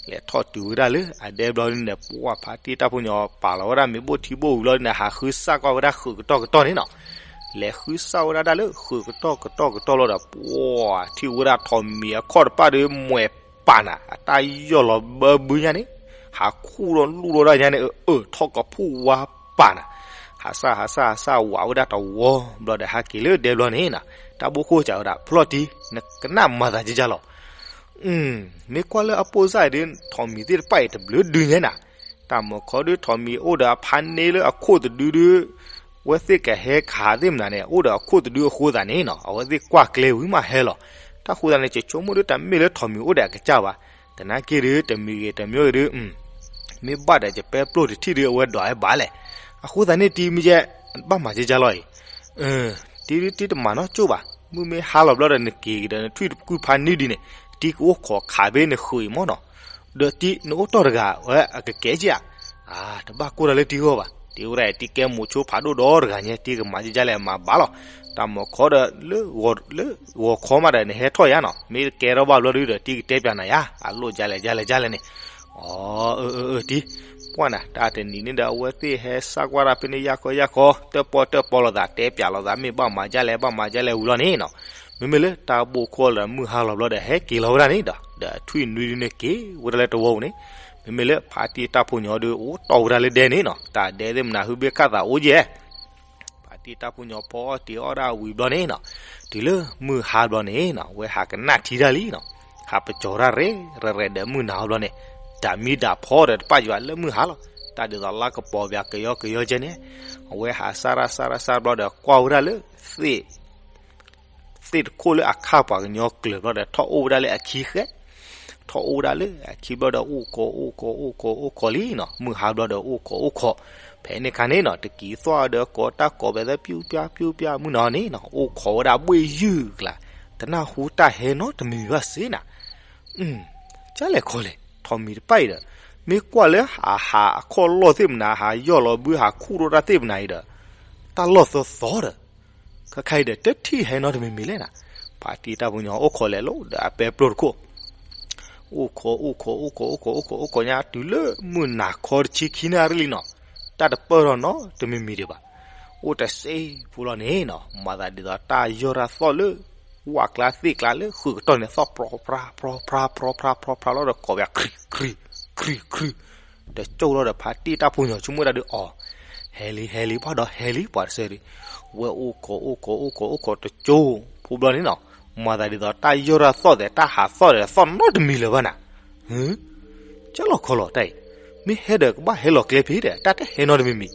လဲၤထီၣ်တုၤဝဲဒၣ်လၢအဒဲဘျီဒုန့ၣ် ပှၢ်ဖါတံၢ်တၢ်ဖိညီၤပာ်လီၤဝဲဒၣ်မ့ၤဘိၣ်ထံဘိၣ်ဝံၤလီၤန့ၣ် ဟးဃုစၢ်ကွၢ်ဝဲဒၣ်ဃုာ်ကတီၢ်ကတီၢ်န့ၣ်နီၤ. လဲၤဃုစၢ်ဝဲဒၣ်တၢ်လၢဃုာ်ကတီၢ်ကတီၢ်ကတီၢ်လီၤဒီး ပှၢ်ထံၣ်ဝဲဒၣ်ထိးမံၤအခီၣ်တဖၣ်ဒီး မှဲာ်ပာ်နၤ အတၢ်ယီၢ်လီၤဘၢဘုညါန့ၣ် ဟးခူၣ်ထီၣ်လူၣ်ထီၣ်ဒၣ်ညါန့ၣ် အၢၣ်ထီၣ်ကဖှိၣ်ဝါပာ်နၤ ဟးစၢ်ဟးစၢ်ဟးစၢ်ဝးဝဲဒၣ်တဝီဘျီဒီး ဟဲက့ၤလၢဒဲဘျီန့ၣ်နီၤ. တၢ်ဘိၣ်ခိၣ်စံးဝဲဒၣ် ဖျီၣ်တံၢ် နကနၣ်မၤသးကကၢ်လီၤ. မ့ၢ်ကွၢ်လၢအပိၢ်စၢ်အံၤဒီး ထိးမံၤသ့ၣ်တဖၣ်အံၤတဘျုးဒုညါနၤ. တၢ်မုၢ်ခီဒု ထိးမံၤအိၣ်ဒီးအဖါန့ၢ်လၢအခိၣ်တဒုဒု အဝဲသ့ၣ်ကဟဲခးသ့ၣ်မနုၤန့ၣ် အိၣ်ဒီးအခိၣ်တဒုအဃိသတးန့ၣ်နီၤ အဝဲသ့ၣ်ကွၢ်ကျဲဝံၤမးဟဲလီၤ. တၢ်ဃိသတးန့ၣ် ယဆိကမိၣ်ဒု တၢ်မ့ၢ်လၢထိးမံၤအိၣ်ဒီးအကစၢ်ဘၣ်. သနာ်က့ဒု တမံၤဂ့ၤတမံၤဂ့ၤဒု မ့ၢ်ဘၣ်ဒီးယပဲပျိၢ်တထံၣ်ဒု အဝဲဒွးဝဲဘၣ်လဲၣ်. အဃိသတးန့ၣ် တံၢ်မ့ၢ်ယဲ ဘၣ်မၤကကၢ်လီၤအံၤ တံၢ်ဒု တံၢ်တမၤနီၢ်ကၠိၣ်ဘၣ်. မုၢ်မ့ၢ်ဟါလီၤဘျီဒီး နက့ၤက့ၤဒီး နထွံၣ်တပှံၢ်ဖးနွံဒုန့ၣ် တံၢ်ကအိၣ်ခိးခးဘ့ၣ်နဃုာ်အံၤမ့ၢ်နီၤ. ဒီးတံၢ်နအိၣ်တီၢ်တဂၤ ဝဲအကကဲက့ၤဧါ. အါ တဘၣ်ကိၢ်တၢ်လၢတံၢ်ဂီၢ်ဘၣ်. တံၢ်ဝဲဒၣ်အံၤ တံၢ်ကဲမိၤဆိဖးဒိၣ်ဒီတဂၤညါ တံၢ်ကမၤကကၢ်လဲၣ်မၤဘၣ်လီၤ. တၢ်မုၢ်ခီဒီး လၢဂီၤခီမးဒီး နဟဲထီၣ်ယါနီၤ မ့ၢ်ကဲထီၣ်ဘၣ်ဘျီဒုဒီး တံၢ်ကတဲပၠးနၤယါ အလိၣ်ကလဲၣ်ကလဲၣ်ကလဲၣ်န့ၣ်. အၢ အၢ အၢ တံၢ် ပှၢ်နၤ တၢ်တနံၤန့ၣ်ဒီး အဝဲသ့ၣ်ဟဲစၢ်ကွၢ်တၢ်ဖဲန့ၣ် ယၢ်ခီယၢ်ခီ တၢၣ်ပီၣ်တၢၣ်ပီလိာ်သး တဲပၠးလိာ်သး မ့ၢ်ဘၣ်မၤကလဲၣ် ဘၣ်မၤကလဲၣ်ဝံၤလီၤန့ၣ်နီၤ. မ့မ့ၢ်လၢတၢ်ဘိၣ်ခိၣ်လီၤဒီး မုၢ်ဟါလီၤဘျီဒီး ဟဲက့ၤလီၤဝဲဒၣ်န့ၣ်ဒီး ဒီးထွံၣ်နွံဒုန့ၣ်က့ၤဝဲဒၣ်လၢတဝီပူၤန့ၣ်. မ့မ့ၢ်လၢဖါတံၢ်တၢ်ဖိညီၤဒု အိၣ်တီၢ်ဝဲဒၣ်လၢဒဲန့ၣ်နီၤ တၢ်ဒဲသ့ၣ်မနုၤ ဟုဘ့ၣ်ခၣ်သးအိၣ်ယဲၢ် ဖါတံၢ်တၢ်ဖိညီၤဖီအီၣ်တ့ၤအီၣ်ဒၣ်ဝံၤဘျီန့ၣ်နီၤ, တုၤလၢမုၢ်ဟါဘျီန့ၣ်နီၤ အဝဲဟးကနၣ်ထံတၢ်လံနီၤ, ဟးပကၠီၤတၢ်ရဲၣ်ရဲၣ်ဒီးမုၢ်နၤဘျီန့ၣ်, တၢ်မံတၢ်ဖီဒီးတပၣ်ယွၤလၢမုၢ်ဟါလီၤ, တၢ်ဒ်သိးလါကပီၤပၠးကယီကယီကဲန့ၣ်, အဝဲဟးစၢ်ရၣ်စၢ်ရၣ်စၢ်ဘျီဒီးကွၢ်ဝဲဒၣ်လၢ သ့ၣ်တခိၣ်လၢအခါပှၤကညီကျၢၤဘျီဒီး ထီၣ်အိၣ်ဝဲဒၣ်လၢအခံဃဲ, ထီၣ်အိၣ်ဝဲဒၣ်လၢအခံဘျီဒီး အိၣ်ကီး အိၣ်ကီး အိၣ်ကီး အိၣ်ကီးလံနီၤ, မုၢ်ဟါဘျီဒီး အိၣ်ကီး အိၣ်ကီး, ဖဲန့ၣ်ခါန့ၣ်နီၤ တကံၤသွၣ်ဒီးကိးတၢ်ကိးဖဲသး ပျူပျၢ် ပျူပျၢ် မုၢ်နၤန့ၣ်နီၤ အိၣ်ခိးဝဲဒၣ်ဘှ့ၣ်ယုၢ်ကျါ, တနၢ်ဟူတၢ်ဟဲနီတမံၤဘၣ်စ့နၤ ကၢ်လဲၣ်ခီလဲၣ် ထိးမံၤတပၣ်အံၤဒီး, မ့ၢ်ကွၢ်လၢအဟးအခီၣ်လီၢ်သ့ၣ်မနၤ ဟးယီၢ်လီၤဘု ဟးခူၣ်ထီၣ်တၢ်သ့ၣ်မနၤအံၤဒီး, တၢ်လီၢ်သီသီဒီး, ခဲခါအံၤဒီး တထံၣ်ဟဲနီတမံၤမံၤလဲၣ်နၤ, ဖါတံၢ်တၢ်ဖိညီအိၣ်ခိးလဲၤလိၤဒီးအပဲပျိၢ်တခိၣ်, အိၣ်ခိး အိၣ်ခိး အိၣ်ခိး အိၣ်ခိး အိၣ်ခိး အိၣ်ခိးညါတုၤလၢမုၢ်နၤခီတဆံခံနၣ်ရံၣ်လံနီၤ, တၢ်တပၢၢ်ထီၣ်နီတမံၤမံၤဒံးဘၣ်. အိၣ်တစ့ဖိလီၤန့ၣ်နီၤ, မၤသးဒ်သိးတၢ်ယီၢ်တၢ်သီၣ်လၢ ဝၣ်ကျါသ့ၣ်ကျါလၢဃုာ်ကတီၢ်န့ၣ် သီၣ်ပြီဖြါ ပြီဖြါ ပြီဖြါ ပြီဖြါလီၤဒီး ကိးဝဲ ခရံာ် ခရံာ် ခရံာ် ခရံာ်, တကၠိၢ်လီၤဒီး ဖါတံၢ်တၢ်ဖိညီၤ ဆိကမိၣ်ဝဲဒၣ်ဒီး အီၤ ဟဲလံ ဟဲလံ ပှၤဒီးဟဲလံ ပှၤတစဲးဒံး. ဝဲအိၣ်ခိး အိၣ်ခိး အိၣ်ခိး အိၣ်ခိးတကၠိၢ်ဖိဘျီန့ၣ်နီၤ, မၤသးဒ်သိးတၢ်ယီၢ်တၢ်သီၣ်သဲး တၢ်ဟးသီၣ်ဒီး သီၣ်နီတမံၤလၢၤဘၣ်နၤ. ဟၢ ကၢလီၤခီလီၤတၢ်အံၤ, မ့ၢ်ဟဲဒီးကဘၣ်ဟဲလီၤကျဲဖဲဒီး တၢ်တဟဲနီတမံၤမံၤ.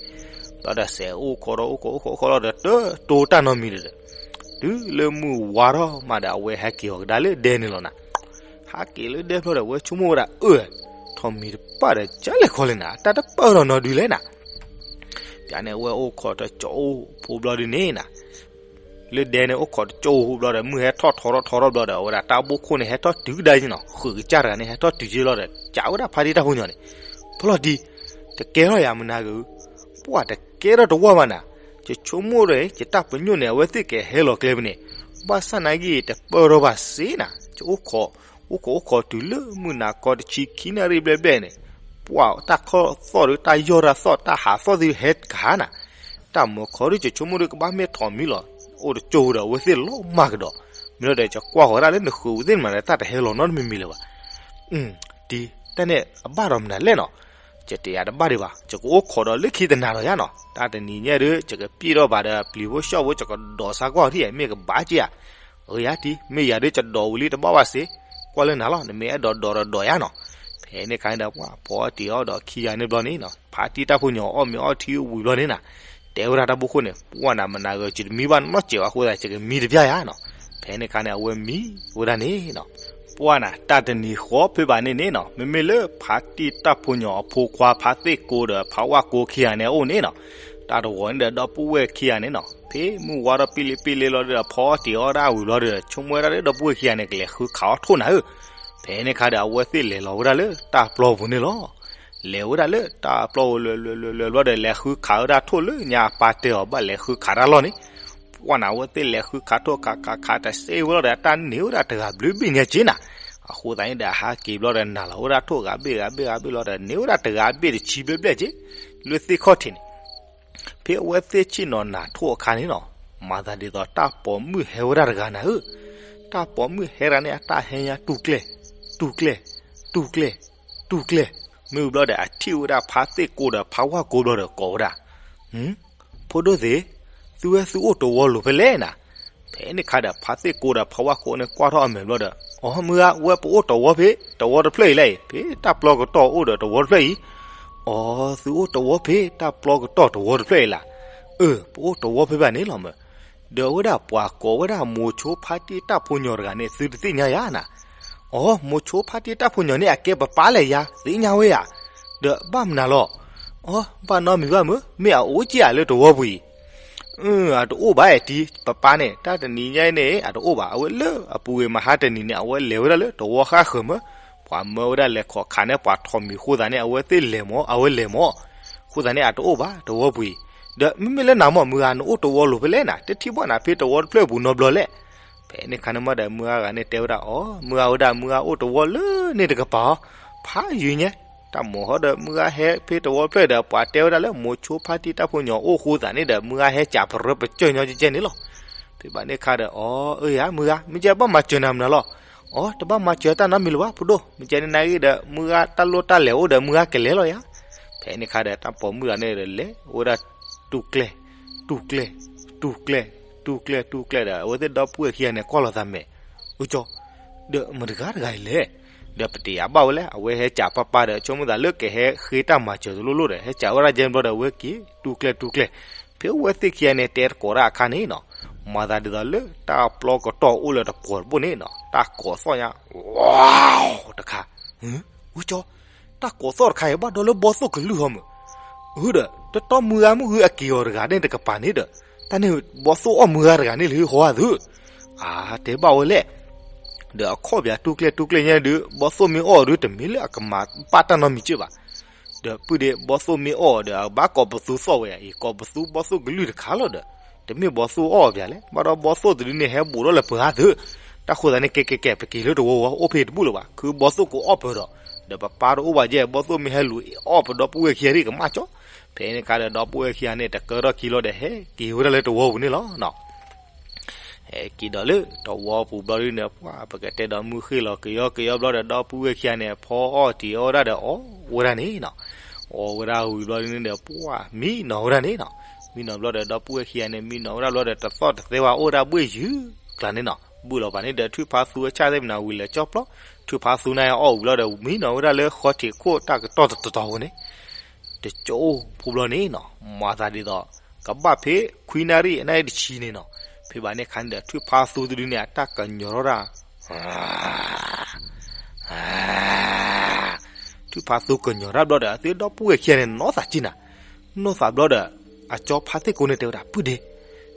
ဘျီဒီးစဲးအိၣ်ခိးဒီး အိၣ်ခိး အိၣ်ခိး အိၣ်ခိးလီၤဒီး တတိၢ်တၢ်နီတမံၤဒီး တုၤလၢမုၢ်ဝါထီၣ်မးဒီး အဝဲဟဲက့ၤအီၤကဒါလၢဒဲန့ၣ်လီၤနၤ. ဟဲက့ၤလၢဒဲဖျီဒီး အဝဲဆိကမိၣ်ဝဲဒၣ် အၢ ထီၣ်မံၤတပၣ်ဒီး ကၢလဲၣ်ခီလဲၣ်နၤ, တၢ်တပၢၢ်ထီၣ်နီတဒုလဲၣ်နၤ. ပျးန့ၣ် အဝဲအိၣ်ခိးတကၠိၢ်ဖိဘျီဒုန့ၣ်နၤ, လၢဒဲန့ၣ် အိၣ်ခိးတကၠိၢ်ဖိဘျီဒီး မုၢ်ဟဲထီၣ်ထီထီၣ်ထီထီၣ်ဘျီဒီး အဝဲဒၣ်တၢ်ဘိခိၣ်န့ၣ် ဟဲထီၣ်တုၤကဒါက့ၤနီၤ, ဃုာ်ကစၢ်တဂၤန့ၣ် ဟဲထီၣ်တုၤက့ၤလီၤဒီး ကးဝဲဒၣ်ဖါတံၢ်တၢ်ဖိညီၤန့ၣ်, ဖျီၣ်တံၢ်, တကဲထီၣ်ယၤမနၤဂ့ၤ, ပှၤတကဲထီၣ်တဝီဘၣ်နၤ, ယဆိကမိၣ်ဒီး ယတၢ်ပညိၣ်န့ၣ် အဝဲသ့ၣ်ကဟဲလီၤကျဲဖဲန့ၣ်, ဘၣ်ဆၣ်နာ်က့ တပၢၢ်ထီၣ်ဘၣ်စ့နၤ, ယအိၣ်ခိး အိၣ်ခိးအိၣ်ခိးတုၤလၢမုၢ်နၤခီတဆံခံနၣ်ရံၣ်ဘျဲၣ်ဘျဲၣ်န့ၣ်, ပှၤတၢ်ခီၣ်သီၣ်ဒီး တၢ်ယီၢ်တၢ်သီၣ် တၢ်ဟးသီၣ်သ့ၣ်ဟဲကဟါနၤ, တၢ်မၢခီဒု ယဆိကမိၣ်ဒီး ကဘၣ်မ့ၢ်ထီၣ်မံၤလီၤ, အိၣ်တကၠိၢ်ဒီး အဝဲသ့ၣ်လီၤမၢ်ကဒီး, မ့ၢ်လီၤဒီး ယကွၢ်ဃီၤဒၣ်လၢနဃုာ်ဝဲသ့ၣ်မးဒီး တၢ်တဟဲလီၤနီတမံၤမံၤလၢၤဘၣ်. တံၤ တၢ်န့ၣ်အဘၣ်ဒီးမနုၤလဲၣ်နီၤ, ယတယၤတဘၣ်ဒံးဘၣ်, ယကအိၣ်ခိးဒီးလၢခံတနၤဒီးယါနီၤ, တၢ်တနံၤညါဒီး ယကပျံၢ်ထီၣ်ဘၣ်ဒီး ပျံၤဖိဆှီၣ်ဖိ ယကဒိးစါကွၢ်ထံၣ် မ့ၢ်ကဘၣ်က့ဧါ. အၢ ယါတံၤ မ့ၢ်ယၤဒုး ယဒိးဝံၤလံတဘၣ်ဘၣ်စ့, ကွၢ်လၢနၤလီၤ, နမ့ၢ်အဲၣ်ဒိးဒိးဒီးဒိးယါနီၤ. ဖဲန့ၣ်ခါန့ၣ်ဒီး ပှၤဖီအီၣ်တံၤအီၣ်ဒီးခံဂၤန့ၣ်ဘျီန့ၣ်နီၤ, ဖါတံၢ်တၢ်ဖိညီၤအီၣ်မ့ၤအီထံဝံၤဘျီန့ၣ်နီၤ, တဲဝဲဒၣ်တၢ်ဘိခိၣ်န့ၣ် ပှၢ်နၤမနၤဂ့ၤ ယတမံဘၣ်နီတစဲးဘၣ်အဃိသတး ယကမံတဘျီယါနီၤ. ဖဲန့ၣ်ခါန့ၣ် အဝဲမံဝဲဒၣ်န့ၣ်နီၤ, ပှၢ်နၤ တၢ်တနံၤဃီဖဲဘၣ်န့ၣ်န့ၣ်နီၤ, မ့မ့ၢ်လၢဖါတံၢ်တၢ်ဖိညီၤအဖိခွါ ဖါသ့ၣ်ကိဒီးဖါဝၣ်ကိခံဂၤန့ၣ်အအိၣ်န့ၣ်နီၤ, တၢ်တဝီၤန့ၣ်ဒီး ဒီပုၢ်ဝဲၢ်ခံဂၤန့ၣ်နီၤ, ဖဲမုၢ်ဝါထီၣ်ပံလံပံလံလီၤဒီး ဖီအီၣ်တံၤအီၣ်ဒၣ်ဝံၤဘျီဒီး ဆိကမိၣ်ဝဲဒၣ်လၢဒီပုၢ်ဝဲၢ်ခံဂၤန့ၣ် ကလဲၤဃုခးအီၣ်ထိၣ်နၤဧၢ. ဖဲန့ၣ်ခါဒီး အဝဲသ့ၣ်လဲၤလီၤဝဲဒၣ်လၢတၢ်ပျီပူၤန့ၣ်လီၤ. လဲၤဝဲဒၣ်လၢတၢ်ပျီပူၤလွဲၤလွဲၤလွဲၤလွဲၤဘျီဒီး လဲၤဃုခးဝဲဒၣ်ထိၣ်လၢညါအပၢ်တဲအီၤဘၣ်လဲၤဃုခးတၢ်လီၢ်န့ၣ်, ပှၢ်နၤ အဝဲသ့ၣ်လဲၤဃုခးထိၣ်ခးခးခးတစဲးဝဲလီၤဒီး တၢ်န့ၢ်ဝဲဒၣ်တဂၤဘျုးဘ့ၣ်ညါက့နၤ. အဃိသတးန့ၣ်ဒီး ဟဲက့ၤဘျီဒီး နၤလီၤဝဲဒၣ်ထိၣ်ဂၤဘ့ၣ်ဂၤဘ့ၣ်ဂၤဘ့ၣ်လီၤဒီး န့ၢ်ဝဲဒၣ်တဂၤဘ့ၣ်တဆံဘျဲၣ်ဘျဲၣ်က့ လၢသ့ၣ်ခီၣ်ထံးန့ၣ် ဖဲအဝဲသ့ၣ်ဆ့ၣ်နီၤနၤထိၣ်အခါန့ၣ်နီၤ, မၤသးဒ်သိးတၢ်ပိာ်မုၣ်ဟဲဝဲဒၣ်တဂၤနၤဧၢ. တၢ်ပိာ်မုၣ်ဟဲတဂၤန့ၣ် အတၢ်ဟဲညါတူၢ်ကျဲၢ်, တူၢ်ကျဲၢ်, တူၢ်ကျဲၢ်, တူၢ်ကျဲၢ်, မ့ၢ်ဘျီဒီး အထံၣ်ဝဲဒၣ်ဖါသ့ၣ်ကိဒီးဖါဝၣ်ကိဘျီဒီး ကိးဝဲဒၣ်, ဖိဒိၣ်သ့ၣ်, သုဝဲသုအိၣ်တဝီလိၤဖဲလဲၣ်နၤ. ဖဲန့ၣ်ခါဒီး ဖါသ့ၣ်ကိဒီးဖါဝၣ်ကိန့ၣ် ကွၢ်ထီၣ်အမဲာ်ဘျီဒီး အီ မုၢ်ဂၤ ဝဲပအိၣ်တဝီဖဲတဝီတဖျၢၣ်အံၤလဲၣ်အံၤ, ဖဲတၢ်ပျီကတီၢ်အိၣ်ဒီးတဝီတဖျၢၣ်အံၤ. အီ သုအိၣ်တဝီဖဲတၢ်ပျီကတီၢ်တဝီတဖျၢၣ်အံၤလၢ်. အၢ ပအိၣ်တဝီဖဲဘၣ်န့ၣ်လီၤမၢ်. ဒီးအဝဲဒၣ်ပှၤကိးဝဲဒၣ်မိၤဆိဖါတံၢ်တၢ်ဖိညီၤတဂၤန့ၣ် သုတသ့ၣ်ညါယၤနၤ. အီ မိၤဆိဖါတံၢ်တၢ်ဖိညီၤန့ၣ် အကဲပပၢ်လဲၣ်ယၤ သ့ၣ်ညါဝဲဧါ. ဒီးဘၣ်မနုၤလီၤ. အီ ဘၣ်နီတမံၤဘၣ်မၢ်, မ့ၢ်အအိၣ်က့ဧါလၢတဝီပူၤအံၤ. အတအိၣ်ဘၣ်အဲၣ်တံၤ ပပၢ်န့ၣ် တၢ်တနံၤညါအံၤန့ၣ် အတအိၣ်ဘၣ်. အဝဲလၢအပူၤကွံာ်မဟါတနံၤန့ၣ် အဝဲလဲၤဝဲဒၣ်လၢတဝီဃၣ်ဃၢၤမၢ်, ပှၤမၢဝဲဒၣ်လဲၤခိးခးန့ၢ်ပှၤထိးမံၤအဃိသတးန့ၣ် အဝဲသ့ၣ်လဲၤမၢ်, အဝဲလဲၤမၢ်. အဃိသတးန့ၣ် အတအိၣ်ဘၣ်တဝီပူၤအံၤ. ဒီးမ့မ့ၢ်လၢနၤမၢ် မုၢ်ဂၤ နအိၣ်တဝီလိၤဖဲလဲၣ်နၤ, တထံၣ်ဘၣ်နၤဖဲတဝီတဖျၢၣ်အပူၤနီတဘျီလဲၣ်. ဖဲန့ၣ်ခါန့ၣ်မၢ်ဒီး မုၢ်ဂၤဂၤန့ၣ်တဲဝဲဒၣ်အီၤ, မုၢ်ဂၤဝဲဒၣ် မုၢ်ဂၤအိၣ်တဝီလၢန့ၣ်တကပၤအီၤ, ဖးယံၤညါ တၢ်မိၤဟီဒီး မုၢ်ဂၤဟဲဖဲတဝီတဖျၢၣ်ဒီး ပှၤတဲဝဲဒၣ်လၢမိၤဆိဖါတံၢ်တၢ်ဖိညီၤအိၣ်အဃိသတးန့ၣ်ဒီး မုၢ်ဂၤဟဲစံးပရၢပစၢၢ်ညီကဲကဲန့ၣ်လီၤ. ဖဲဘၣ်န့ၣ်ခါဒီး အီ အၢယၤ မုၢ်ဂၤ မ့ၢ်ကဲဘၣ်မၤစၢၤနၤမနုၤလီၤ. အီ တဘၣ်မၤစၢၤတၢ်နီတမံၤလၢၤဘၣ် ဖိဒိၣ်, မ့ၢ်ကဲန့ၣ်နၤဂ့ၤဒီး မုၢ်ဂၤတၢ်လိၣ်တၢ်လဲၤအိၣ်ဒီး မုၢ်ဂၤကလဲၤလီၤယၤ. ဖဲန့ၣ်ခါဒီး တၢ်ပိာ်မုၣ်တဂၤန့ၣ်ဒီး လဲၤဝဲဒၣ်တူၢ်ကျဲၢ်, တူၢ်ကျဲၢ်, တူၢ်ကျဲၢ်, တူၢ်ကျဲၢ်, တူၢ်ကျဲၢ်ဒီး အဝဲသ့ၣ်ဒီပုၢ်ဝဲၢ်ခံဂၤန့ၣ် ကွၢ်လိာ်သးမဲာ်, အကၠီ, ဒီးမတၤတဂၤတဂၤအံၤလဲၣ်. ဒီးပတယာ်ဘၣ်ဝဲလဲၣ်, အဝဲဟဲစံးပၢ်ပၢ်ဒီး ဆိကမိၣ်သးလၢကဟဲဃ့တၢ်မၤစၢၤတလိၣ်လိၣ်ဒီး ဟဲစံးဝဲဒၣ်ယဲၢ်ဘျီဒီး အဝဲက့ၤတူၢ်ကျဲၢ်တူၢ်ကျဲၢ်. ဖဲအဝဲသ့ၣ်ခံဂၤန့ၣ် တဲတကိးတၢ်အခါန့ၣ်နီၤ, မၤသးဒ်သိးလၢတၢ်ပျီကတီၢ်အိၣ်လၢတပှီၤတဘိန့ၣ်နီၤ, တၢ်ကိးသီၣ်ညါ ဝါတခါ, အကၠီ, တၢ်ကိးသီၣ်တခါအံၤ ဘၣ်ဒီးလၢဘီသိၣ်ကလုၢ်ဟီမၢ်. အၢ ဒီး တတီမုၢ်ဂၤမုၢ်ဂၤအက့ၤအီၤတဂၤန့ၣ်တကပၤန့ၣ်ဒီး တၢ်န့ၣ် ဘီသိၣ်အီၣ်မုၢ်ဂၤတဂၤန့ၣ်လၢဟီဧါသု. အါ တဲဘၣ်ဝဲလဲၣ်. ဒီးအခီၣ်ပၠးတူၢ်ကျဲၢ်တူၢ်ကျဲၢ်ညါဒီး ဘီသိၣ်မ့ၢ်အီၣ်ဒီး တမ့ၢ်လၢအကမၤဘၣ်တၢ်နီတမံၤက့ဘၣ်. ဒီးပုၢ်ဒ့ ဘီသိၣ်မ့ၢ်အီၣ်ဒီး အဘၣ်ကိးပသူသီၣ်ဝဲယၤအံၤ ကိးပသူဘီသိၣ်ကလုၢ်တခါလီၤဒီး တမ့ၢ်ဘီသိၣ်အီၣ်ပၠးလဲၣ်, ဘၣ်ဒီးဘီသိၣ်တဒုန့ၣ် ဟဲဘူးထီၣ်လၢပှၤသု, တ တၢ်ဃိသးန့ၣ် ကဲကဲကဲ ပက့ၤလၢတဝီဝီ အိၣ်ဖဲတဘူၣ်လၢၤဘၣ်, ခုဘီသိၣ်ကိးအီၣ်ပၢၢ်ဒီး, ဒီးပပၢ်တအိၣ်ဘၣ်ယဲၢ် ဘီသိၣ်မ့ၢ်ဟဲလူၤအီၣ်ပဒီပုၢ်ဝဲၢ်ခံဂၤဒ်ကမၣ်ကၠီ, ဖဲန့ၣ်ခါဒီး ဒီပုၢ်ဝဲၢ်ခံဂၤန့ၣ် တကၢထီၣ်ခံလီၤဒီး ဟဲက့ၤဝဲဒၣ်လၢတဝီပူၤန့ၣ်လီၤနီၤ. ဟဲက့ၤဒီးလၢတဝီပူၤဘျီဒ်န့ၣ် ပှၤပကတဲဒီးမုၢ်ဃ့ၢ်လီၤကယီကယီဘျီဒီး ဒီပုၢ်ဝဲၢ်ခံဂၤန့ၣ် ဖီအီၣ်တံၤအီၣ်ဝဲဒၣ်ဒီးအီၣ်ဝဲဒၣ်န့ၣ်နီၤ. အီၣ်ဝဲဒၣ်ဝံၤဘျီဒ်န့ၣ်ဒီး ပှၤမံနီၤဝဲဒၣ်န့ၣ်နီၤ. မံနီၤဘျီဒီး ဒီပုၢ်ဝဲၢ်ခံဂၤန့ၣ် မံနီၤဝဲဒၣ်ဘျီဒီး တသီၣ်တသဲဝဲ အိၣ်ဝဲဒၣ်ဘှ့ၣ်ယုၢ်ကျါန့ၣ်နီၤ. ဘုၣ်လီၤပာ်န့ၣ်ဒီး ထွံၣ်ဖါသူအဆၣ်သ့ၣ်မနၤဝံၤလဲၤကၠီပျီ, ထွံၣ်ဖါသူန့ၣ်အီၣ်ဝံၤဘျီဒီး မံနီၤဝဲဒၣ်လၢဃီထံးခိၣ်တၢ်ကတီၢ်တတီၤဝဲန့ၣ် တကၠိဖိဘျီန့ၣ်နီၤ, မၤသးဒ်သိး ကဘၣ်ဖဲခွံနၣ်ရံၣ်အနၣ်ရံၣ်တဆံန့ၣ်နီၤ. ဖဲဘၣ်န့ၣ်ခါန့ၣ်ဒီး ထွံၣ်ဖါသူတဒုန့ၣ် အတၢ်ကညီၤထီၣ်ဒၣ်, ထွံၣ်ဖါသူကညီၤတၢ်ဘျီဒီး အသ့ၣ်ဒီပုၢ်ဝဲၢ်ခံဂၤန့ၣ် နီၢ်သးက့နၤ, နီၢ်သးဘျီဒီး အကၠီဖါသ့ၣ်ကိန့ၣ် တဲဝဲဒၣ် ပုၢ်ဒ့,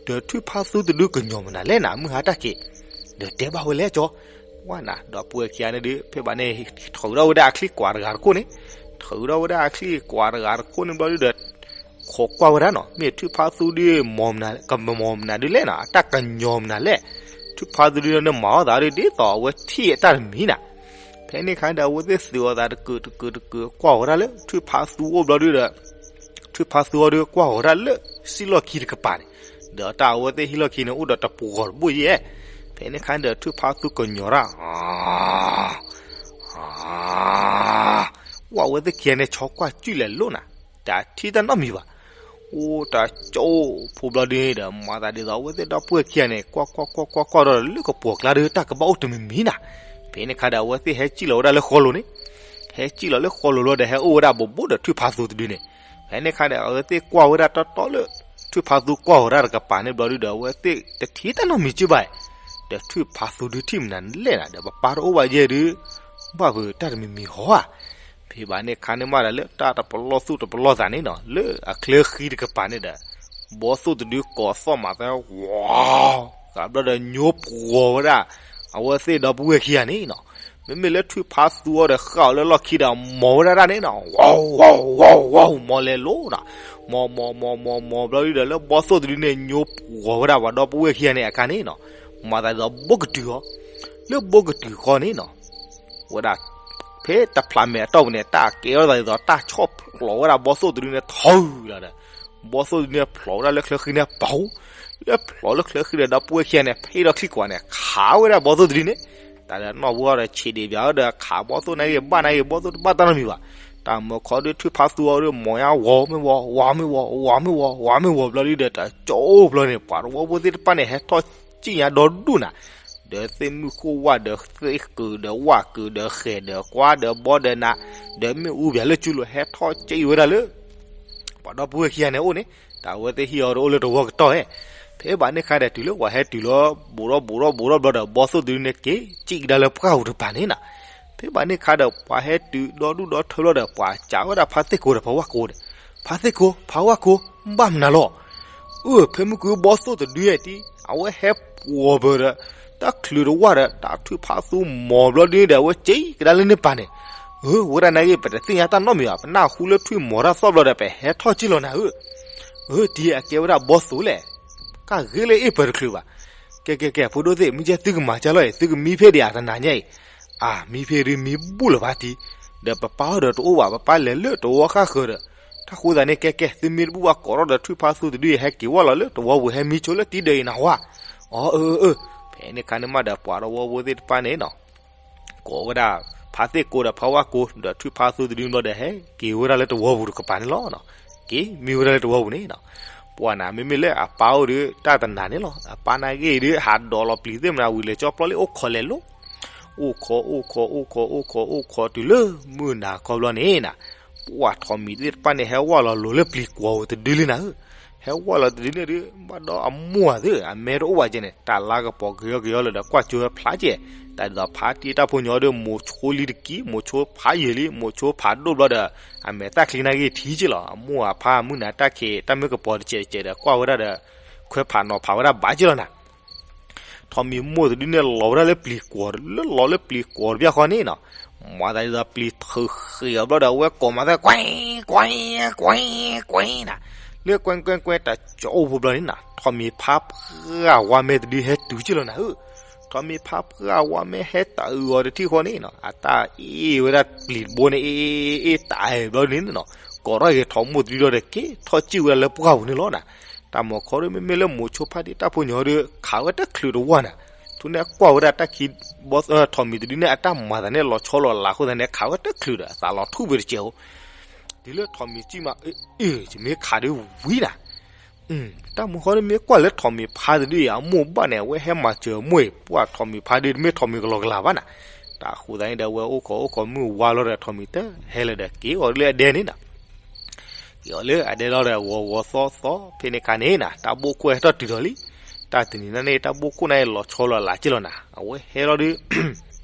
ဒီးထွံၣ်ဖါသူတဒုကညီၤမနုၤလဲၣ်နၤ မုၢ်ဟါတၢ်က့ၤ, ဒီးတဲဘၣ်ဝဲလဲၣ်ကၠီ, ဝဲနၤ ဒီပုၢ်ဝဲၢ်ခံဂၤန့ၣ်ဒီး ဖဲဘၣ်န့ၣ် ထုးထီၣ်ဝဲဒၣ်အချံကွၢ်တဂၤတခိၣ်န့ၣ်, ထုးထီၣ်ဝဲဒၣ်အချံကွၢ်တဂၤတခိၣ်န့ၣ်ဘျီဒုဒီး ခိးကွၢ်ဝဲဒၣ်နီၤ, မ့ၢ်ထွံၣ်ဖါသူဒု ကမၤမနုၤဒုလဲၣ်နီၤ, အတၢ်ကညီၤမနုၤလဲၣ်, ထွံၣ်ဖါသူဒုန့ၣ်မၤအီၣ်သးဒ်သိးအဝဲထံၣ်အတၢ်တမံၤနၤ. ဖဲန့ၣ်ခါဒီး အဝဲသ့ၣ်သုးအီၤသးတကုာ်တကုာ်တကုာ် ကွၢ်ဝဲဒၣ်လၢထွံၣ်ဖါသူအိၣ်ဘျီဒုဒီး ထွံၣ်ဖါသူအီၤဒုကွၢ်ဝဲဒၣ်လၢစံၣ်လီၢ်ခံတကပၤန့ၣ်, ဒီးတၢ်အဝဲသ့ၣ်ဟံၣ်လီၢ်ခံန့ၣ် အိၣ်ဒီးတပှီၤတဘိယဲၢ်. ဖဲန့ၣ်ခါဒီး ထွံၣ်ဖါသူကညီၤတၢ် ဝဲအဝဲသ့ၣ်ခံဂၤန့ၣ် ဆီကွၢ်ကုၢ်လဲၤလိၤနၤ, တထံၣ်တၢ်နီတမံၤဘၣ်. အိၣ်တကၠိဖိဘျီဒုန့ၣ်ဒီး မၤသးဒ်သိး အဝဲသ့ၣ်ဒီပုၢ်ဝဲၢ်ခံဂၤန့ၣ် ကွၢ်ကွၢ်ကွၢ်ကွၢ်ကွၢ်ဒီး လၢကပှီၤကျါဒီး တၢ်ကဘၣ်အိၣ်တမံၤမံၤနၤ. ဖဲန့ၣ်ခါဒီး အဝဲသ့ၣ်ဟဲစံၣ်လီၤဝဲဒၣ်လၢဃီလိၤန့ၣ်, ဟဲစံၣ်လီၤလၢဃီလိၤလီၤဒီး ဟဲအိၣ်ဝဲဒၣ်ဘိးဘိးဒီးထွံၣ်ဖါသူတဒုန့ၣ်. ဖဲန့ၣ်ခါဒီး အဝဲသ့ၣ်ကွၢ်ဝဲဒၣ်တီတီလၢ ထွံၣ်ဖါသူကွၢ်ဝဲဒၣ်တကပၤန့ၣ်ဘျီဒုဒီး အဝဲသ့ၣ်တထံၣ်တၢ်နီတမံၤက့ဘၣ်, ဒီးထွံၣ်ဖါသူဒုထံၣ်မနုၤလဲၣ်နၤ, ဒီးပပၢ်တအိၣ်ဘၣ်ယဲၢ်ဒု ဘၣ်ပတၢ်တမံၤမံၤဟီဧါ. ဖဲဘၣ်န့ၣ်ခါန့ၣ်မးဒီး လၢတၢ်တပလီၢ်သူၣ်တပလီၢ်သးန့ၣ်နီၤ, လၢအချၢဃံတကပၤန့ၣ်ဒီး ဘီသိၣ်တဒုကိးသီၣ်မးသဲ ဝီၤ, ဃးဘျီဒီးညိပှီၤဝဲဒၣ် အဝဲသ့ၣ်ဒီပုၢ်ဝဲၢ်ခံဂၤန့ၣ်နီၤ. မ့မ့ၢ်လၢထွံၣ်ဖါသူအီၤဒီး ဃၣ်အီၤလၢလီၢ်ခံဒီး မီၤဝဲဒၣ်တၢ်န့ၣ်နီၤ, ဝီၤဝီၤဝီၤဝီၤ မီၤလဲၤလိၤနီၤ. မီၤမီၤမီၤမီၤမီၤဘျီဒုဒီး လၢဘီသိၣ်တဒုန့ၣ် ညိပှီၤဝဲဒၣ်ပှၤဒီပုၢ်ဝဲၢ်ခံဂၤန့ၣ်အခါန့ၣ်နီၤ, မၤသးဒ်သိးဘိကတုၤအီၤ, လၢဘိကတုၤဃီန့ၣ်နီၤ ဝဲဒၣ် ဖဲတဖျးမဲာ်အတီၢ်ပူၤန့ၣ် တၢ်ကဲထီၣ်သးဒ်သိး တၢ်ဆီၣ်ဖျိးဝဲဒၣ်ဘီသိၣ်တဒုန့ၣ် ထီလီၤဒီး ဘီသိၣ်တဒုန့ၣ်ဖျိးဝဲဒၣ်လၢချၢဃံန့ၣ်ပူၤ, လၢဖျိးလၢချၢဃံဒီး ဒီပုၢ်ဝဲၢ်ခံဂၤန့ၣ် ဖ့ဒီးချံကွၢ်န့ၣ် ခးဝဲဒၣ်ဘီသိၣ်တဒုန့ၣ်, တၢ်ဒီးနီၢ်ပှၢ်ဒီး ဆံးဒံးဘၣ်ဒီး ခးဘီသိၣ်နာ်က့ ဘၣ်နာ်က့ ဘီသိၣ်တဘၣ်တၢ်နီတမံၤဘၣ်. တၢ်မၢခီဒု ထွံၣ်ဖါသူအီၤဒု မီၤညါဝီၤမ့ၢ်ဝီၤ ဝီၤမ့ၢ်ဝီၤ ဝီၤမ့ၢ်ဝီၤ ဝီၤမ့ၢ်ဝီၤဘျီဒုဒီး တကၠိဖိဘျီန့ၣ် ပှၤတဝီဖိသ့ၣ်တဖၣ်န့ၣ် ဟဲထီၣ်စံၣ်ညါဒီဒူၣ်နၤ, ဒီးသ့ၣ်မုၣ်ခိၣ်ဝၣ်ဒီးသ့ၣ်ကုာ်ဒီးဝၣ်ကုာ်ဒီးဃဲၤဒီးကွါဒီးဘီဒီးနး ဒီးမ့ၣ်အူပၠးလၢကၠူလိၤ ဟဲထီၣ်စံၣ်ဝဲဒၣ်လၢ ပှၤဒီပုၢ်ဝဲၢ်ခံဂၤန့ၣ်အိၣ်န့ၣ်, တၢ်အဝဲသ့ၣ်ဟံၣ်အီၤတအိၣ်လၢတဝီကတီၢ်ဧါ. ဖဲဘၣ်န့ၣ်ခါဒီး တုၤလၢပှၤဟဲတုၤလီၤ ဘူးထီၣ်ဘူးထီၣ်ဘူးထီၣ်ဘျီဒီး ဘီသိၣ်တဒုန့ၣ်က့ၤစံၣ်ကဒါလၢပှၢ်ပူၤတကပၤန့ၣ်နီၤ. ဖဲဘၣ်န့ၣ်ခါဒီး ပှၤဟဲတုၤဒီဒူၣ်ဒီထၢဘျီဒီး ပှၤစံးဝဲဒၣ်ဖါသ့ၣ်ကိဒီးဖါဝၣ်ကိဒီး, ဖါသ့ၣ်ကိ ဖါဝၣ်ကိ ဘၣ်မနုၤလီၤ. အၢ ဖဲမုၢ်ကွံာ်ဘီသိၣ်တဒုတံၢ် အဝဲဟဲပှီၤပၢၢ်ဒီး တၢ်ချုးတဝၣ်ဒီး တၢ်ထွံၣ်ဖါသူမီၤဘျီဒုန့ၣ်ဒီး အဝဲစံၣ်ကဒါလၢန့ၣ်ပၤန့ၣ်, အၢ ဝဲဒၣ်နာ်က့ ပတသ့ၣ်ညါတၢ်နီတမံၤဘၣ်, ပနၢ်ဟူလၢထွံၣ်မီၤတၢ်သီၣ်ဘျီဒီး ပဟဲထီၣ်စံၣ်လီၤနၤဧၢ. အၢ တံၢ်အကဲဝဲဒၣ်ဘီသိၣ်လဲၣ်, ကၢ်ဂ့ၤလၢအ့ၣ်ပၢၢ်တချုးဘၣ်. ကဲကဲကဲ ဖိဒိၣ်သ့ၣ် မုၢ်ကဲသုကမၤကၢ်လီၤအံၤ သုကမံဖဲဒံးဧါ တနၤညါအံၤ, အၢ မံဖဲဒုမံဘူၣ်လၢၤဘၣ်တံၢ်, ဒီးပပၢ်အီၤဒီးတအိၣ်ဘၣ် ပပၢ်လဲၤလၢတဝီဃၣ်ဃၢၤဒီး, တၢ်ဃိသးန့ၣ် ကဲကဲ သုမ့ၢ်တဘူၣ်ဘၣ်ကိးထီၣ်ဒီးထွံၣ်ဖါသူတဒုအံၤ ဟဲက့ၤဝၢ်လီၤလၢတဝီပူၤ ဟဲမံဆိလၢတံၢ်ဒၢးအံၤနၢ်ဟူဧါ. အၢ အၢ အၢ အၢ, ဖဲန့ၣ်ခါန့ၣ်မးဒီး ပှၤတဝီဖိသ့ၣ်တဖၣ်န့ၣ်နီၤ ကိးဝဲဒၣ် ဖါသ့ၣ်ကိဒီးဖါဝၣ်ကိ ဒီးထွံၣ်ဖါသူတဒုဘျီဒီး ဟဲက့ၤဝဲဒၣ်လၢတဝီပူၤတကပၤန့ၣ်လီၤ. က့ၤမံဝဲဒၣ်လၢတဝီပူၤန့ၣ်နီၤ. ပှၤနၤ မ့မ့ၢ်လၢအပၢ်အိၣ်ဒီး တၢ်တနၤန့ၣ်လီၤ. အပၢ်နာ်က့ဒီး ဟးဒိးလီၤပျံၤသ့ၣ်မနၤဝံၤလဲၤကၠီပျီလံ အိၣ်ခိးလဲၤလိၤ, အိၣ်ခိး အိၣ်ခိး အိၣ်ခိး အိၣ်ခိး အိၣ်ခိး တုၤလၢမုၢ်နၤခီဘျီန့ၣ်နီၤ ပှၤထိးမံၤသ့ၣ်တဖၣ်န့ၣ် ဟဲဝၢ်လီၤလိၤလၢပျံၤကွီၤတဒုလံနၤဧၢ. ဟဲဝၢ်လီၤတဒုန့ၣ်ဒီး ဘၣ်ဒီးအမိၢ်ဧါသ့ၣ် အမဲတအိၣ်ဘၣ်ကဲန့ၣ် တၢ်လါကပီၤကယီကယီလၢဒီး ကွၢ်ကၠိဝဲဖျါကဲ, တၢ်ဒ်သိးဖါတံၢ်တၢ်ဖိညီဒီး မိၤဆိလံတကံၢ် မိၤဆိဖးယံာ်လံ မိၤဆိဖးဒိၣ်ဘျီဒီး အမဲာ်သၣ်ချံနာ်က့ထံက့လီၤ. အမိၢ်အဖါမုၢ်နၤတၢ်ခံး တၢ်မ့ၢ်ကပီၤတစဲးတစဲးဒီး ကွၢ်ဝဲဒၣ်ဒီး ခွဲးဖးနီၤဖးဝဲဒၣ်ဘၣ်က့လီၤနၤ. ထိးမံၤမိၢ်တဒုန့ၣ် လီၤဝဲဒၣ်လၢပျံၤကွီၤ လၢလီၤလၢပျံၤကွီၤတဘျီဃီန့ၣ်နီၤ, မၤသးဒ်သိးပျံၤထုးဃ့အီၤဘျီဒီး အဝဲကိးမၤသး ကွဲ ကွဲ ကွဲ ကွဲ နၤ, လၢကွဲ ကွဲ ကွဲ တကၠိဖိဘျီန့ၣ်နီၤ ထိးမံၤဖါပှၢ်ဝါမဲာ်တဒုဟဲတုၤက့လီၤနၤဧၢ. ထိးမံၤဖါပှၢ်ဝါမ့ၢ်ဟဲတၢ်အုးအီၤတထံၣ်ဃီန့ၣ်နီၤ အတၢ်အ့ၣ်ဝဲဒၣ်ပျံၤတဘိန့ၣ် အ့ၣ်အ့ၣ်အ့ၣ်တၢ်အဲၣ်ဘျီန့ၣ်နီၤ ကိးထီၣ်က့ၤထိးမိၢ်တဒုဒီး က့ၤထီၣ်စံၣ်ဝဲဒၣ်လၢပှၢ်ပူၤန့ၣ်လီၤနီၤ. တၢ်မၤခီဒီး မ့မ့ၢ်လၢမိၤဆိဖါတံၢ်တၢ်ဖိညီဒီး ခးဝဲတချုးတဝၢ်နီၤ. ထူန့ၣ်ကွၢ်ဝဲဒၣ်တၢ်ခံ ထိးမံၤတဒုန့ၣ် အတၢ်မၤသးန့ၣ် လီၤဆီလီၤလးအဃိသတးန့ၣ် ခးဝဲတချုးဒီး အသးလီၤထူၣ်ဝဲတစဲးဧိၤ တုၤလၢထိးမံၤစံၣ်မး အ့ၣ် ယမ့ၢ်ခးဒုဝံၤနီၤ. တၢ်မၤခီဒီး မ့ၢ်ကွၢ်လၢထိးမံၤဖါတဒုအံၤ အမိၢ်ဘၣ်န့ၣ် အဝဲဟဲမၤစၢၤအမိၢ်အံၤ ပှၢ်ထိးမံၤဖါဒု တမ့ၢ်ထိးမံၤကလီကလးဘၣ်နီၤ. တၢ်အဃိသတးန့ၣ်ဒီး အဝဲအိၣ်ခိးအိၣ်ခိးမုၢ်ဝါလီၤဒီး ထိးမံၤတဟဲလၢၤဒီး က့ၤအီၤလၢအဒဲန့ၣ်နီၤ. က့ၤအီၤလၢအဒဲလီၤဒီး ဂီၤဂီၤသီသီဖဲန့ၣ်ခါန့ၣ်နီၤ တၢ်ဘိခိၣ်ဟဲထီၣ်တုၤဒီးလံ. တၢ်တနံၤန့ၣ် တၢ်ဘိခိၣ်န့ၣ် လီၤဆီလီၤလးက့လီၤနီၤ. အဝဲဟဲလီၤဒီး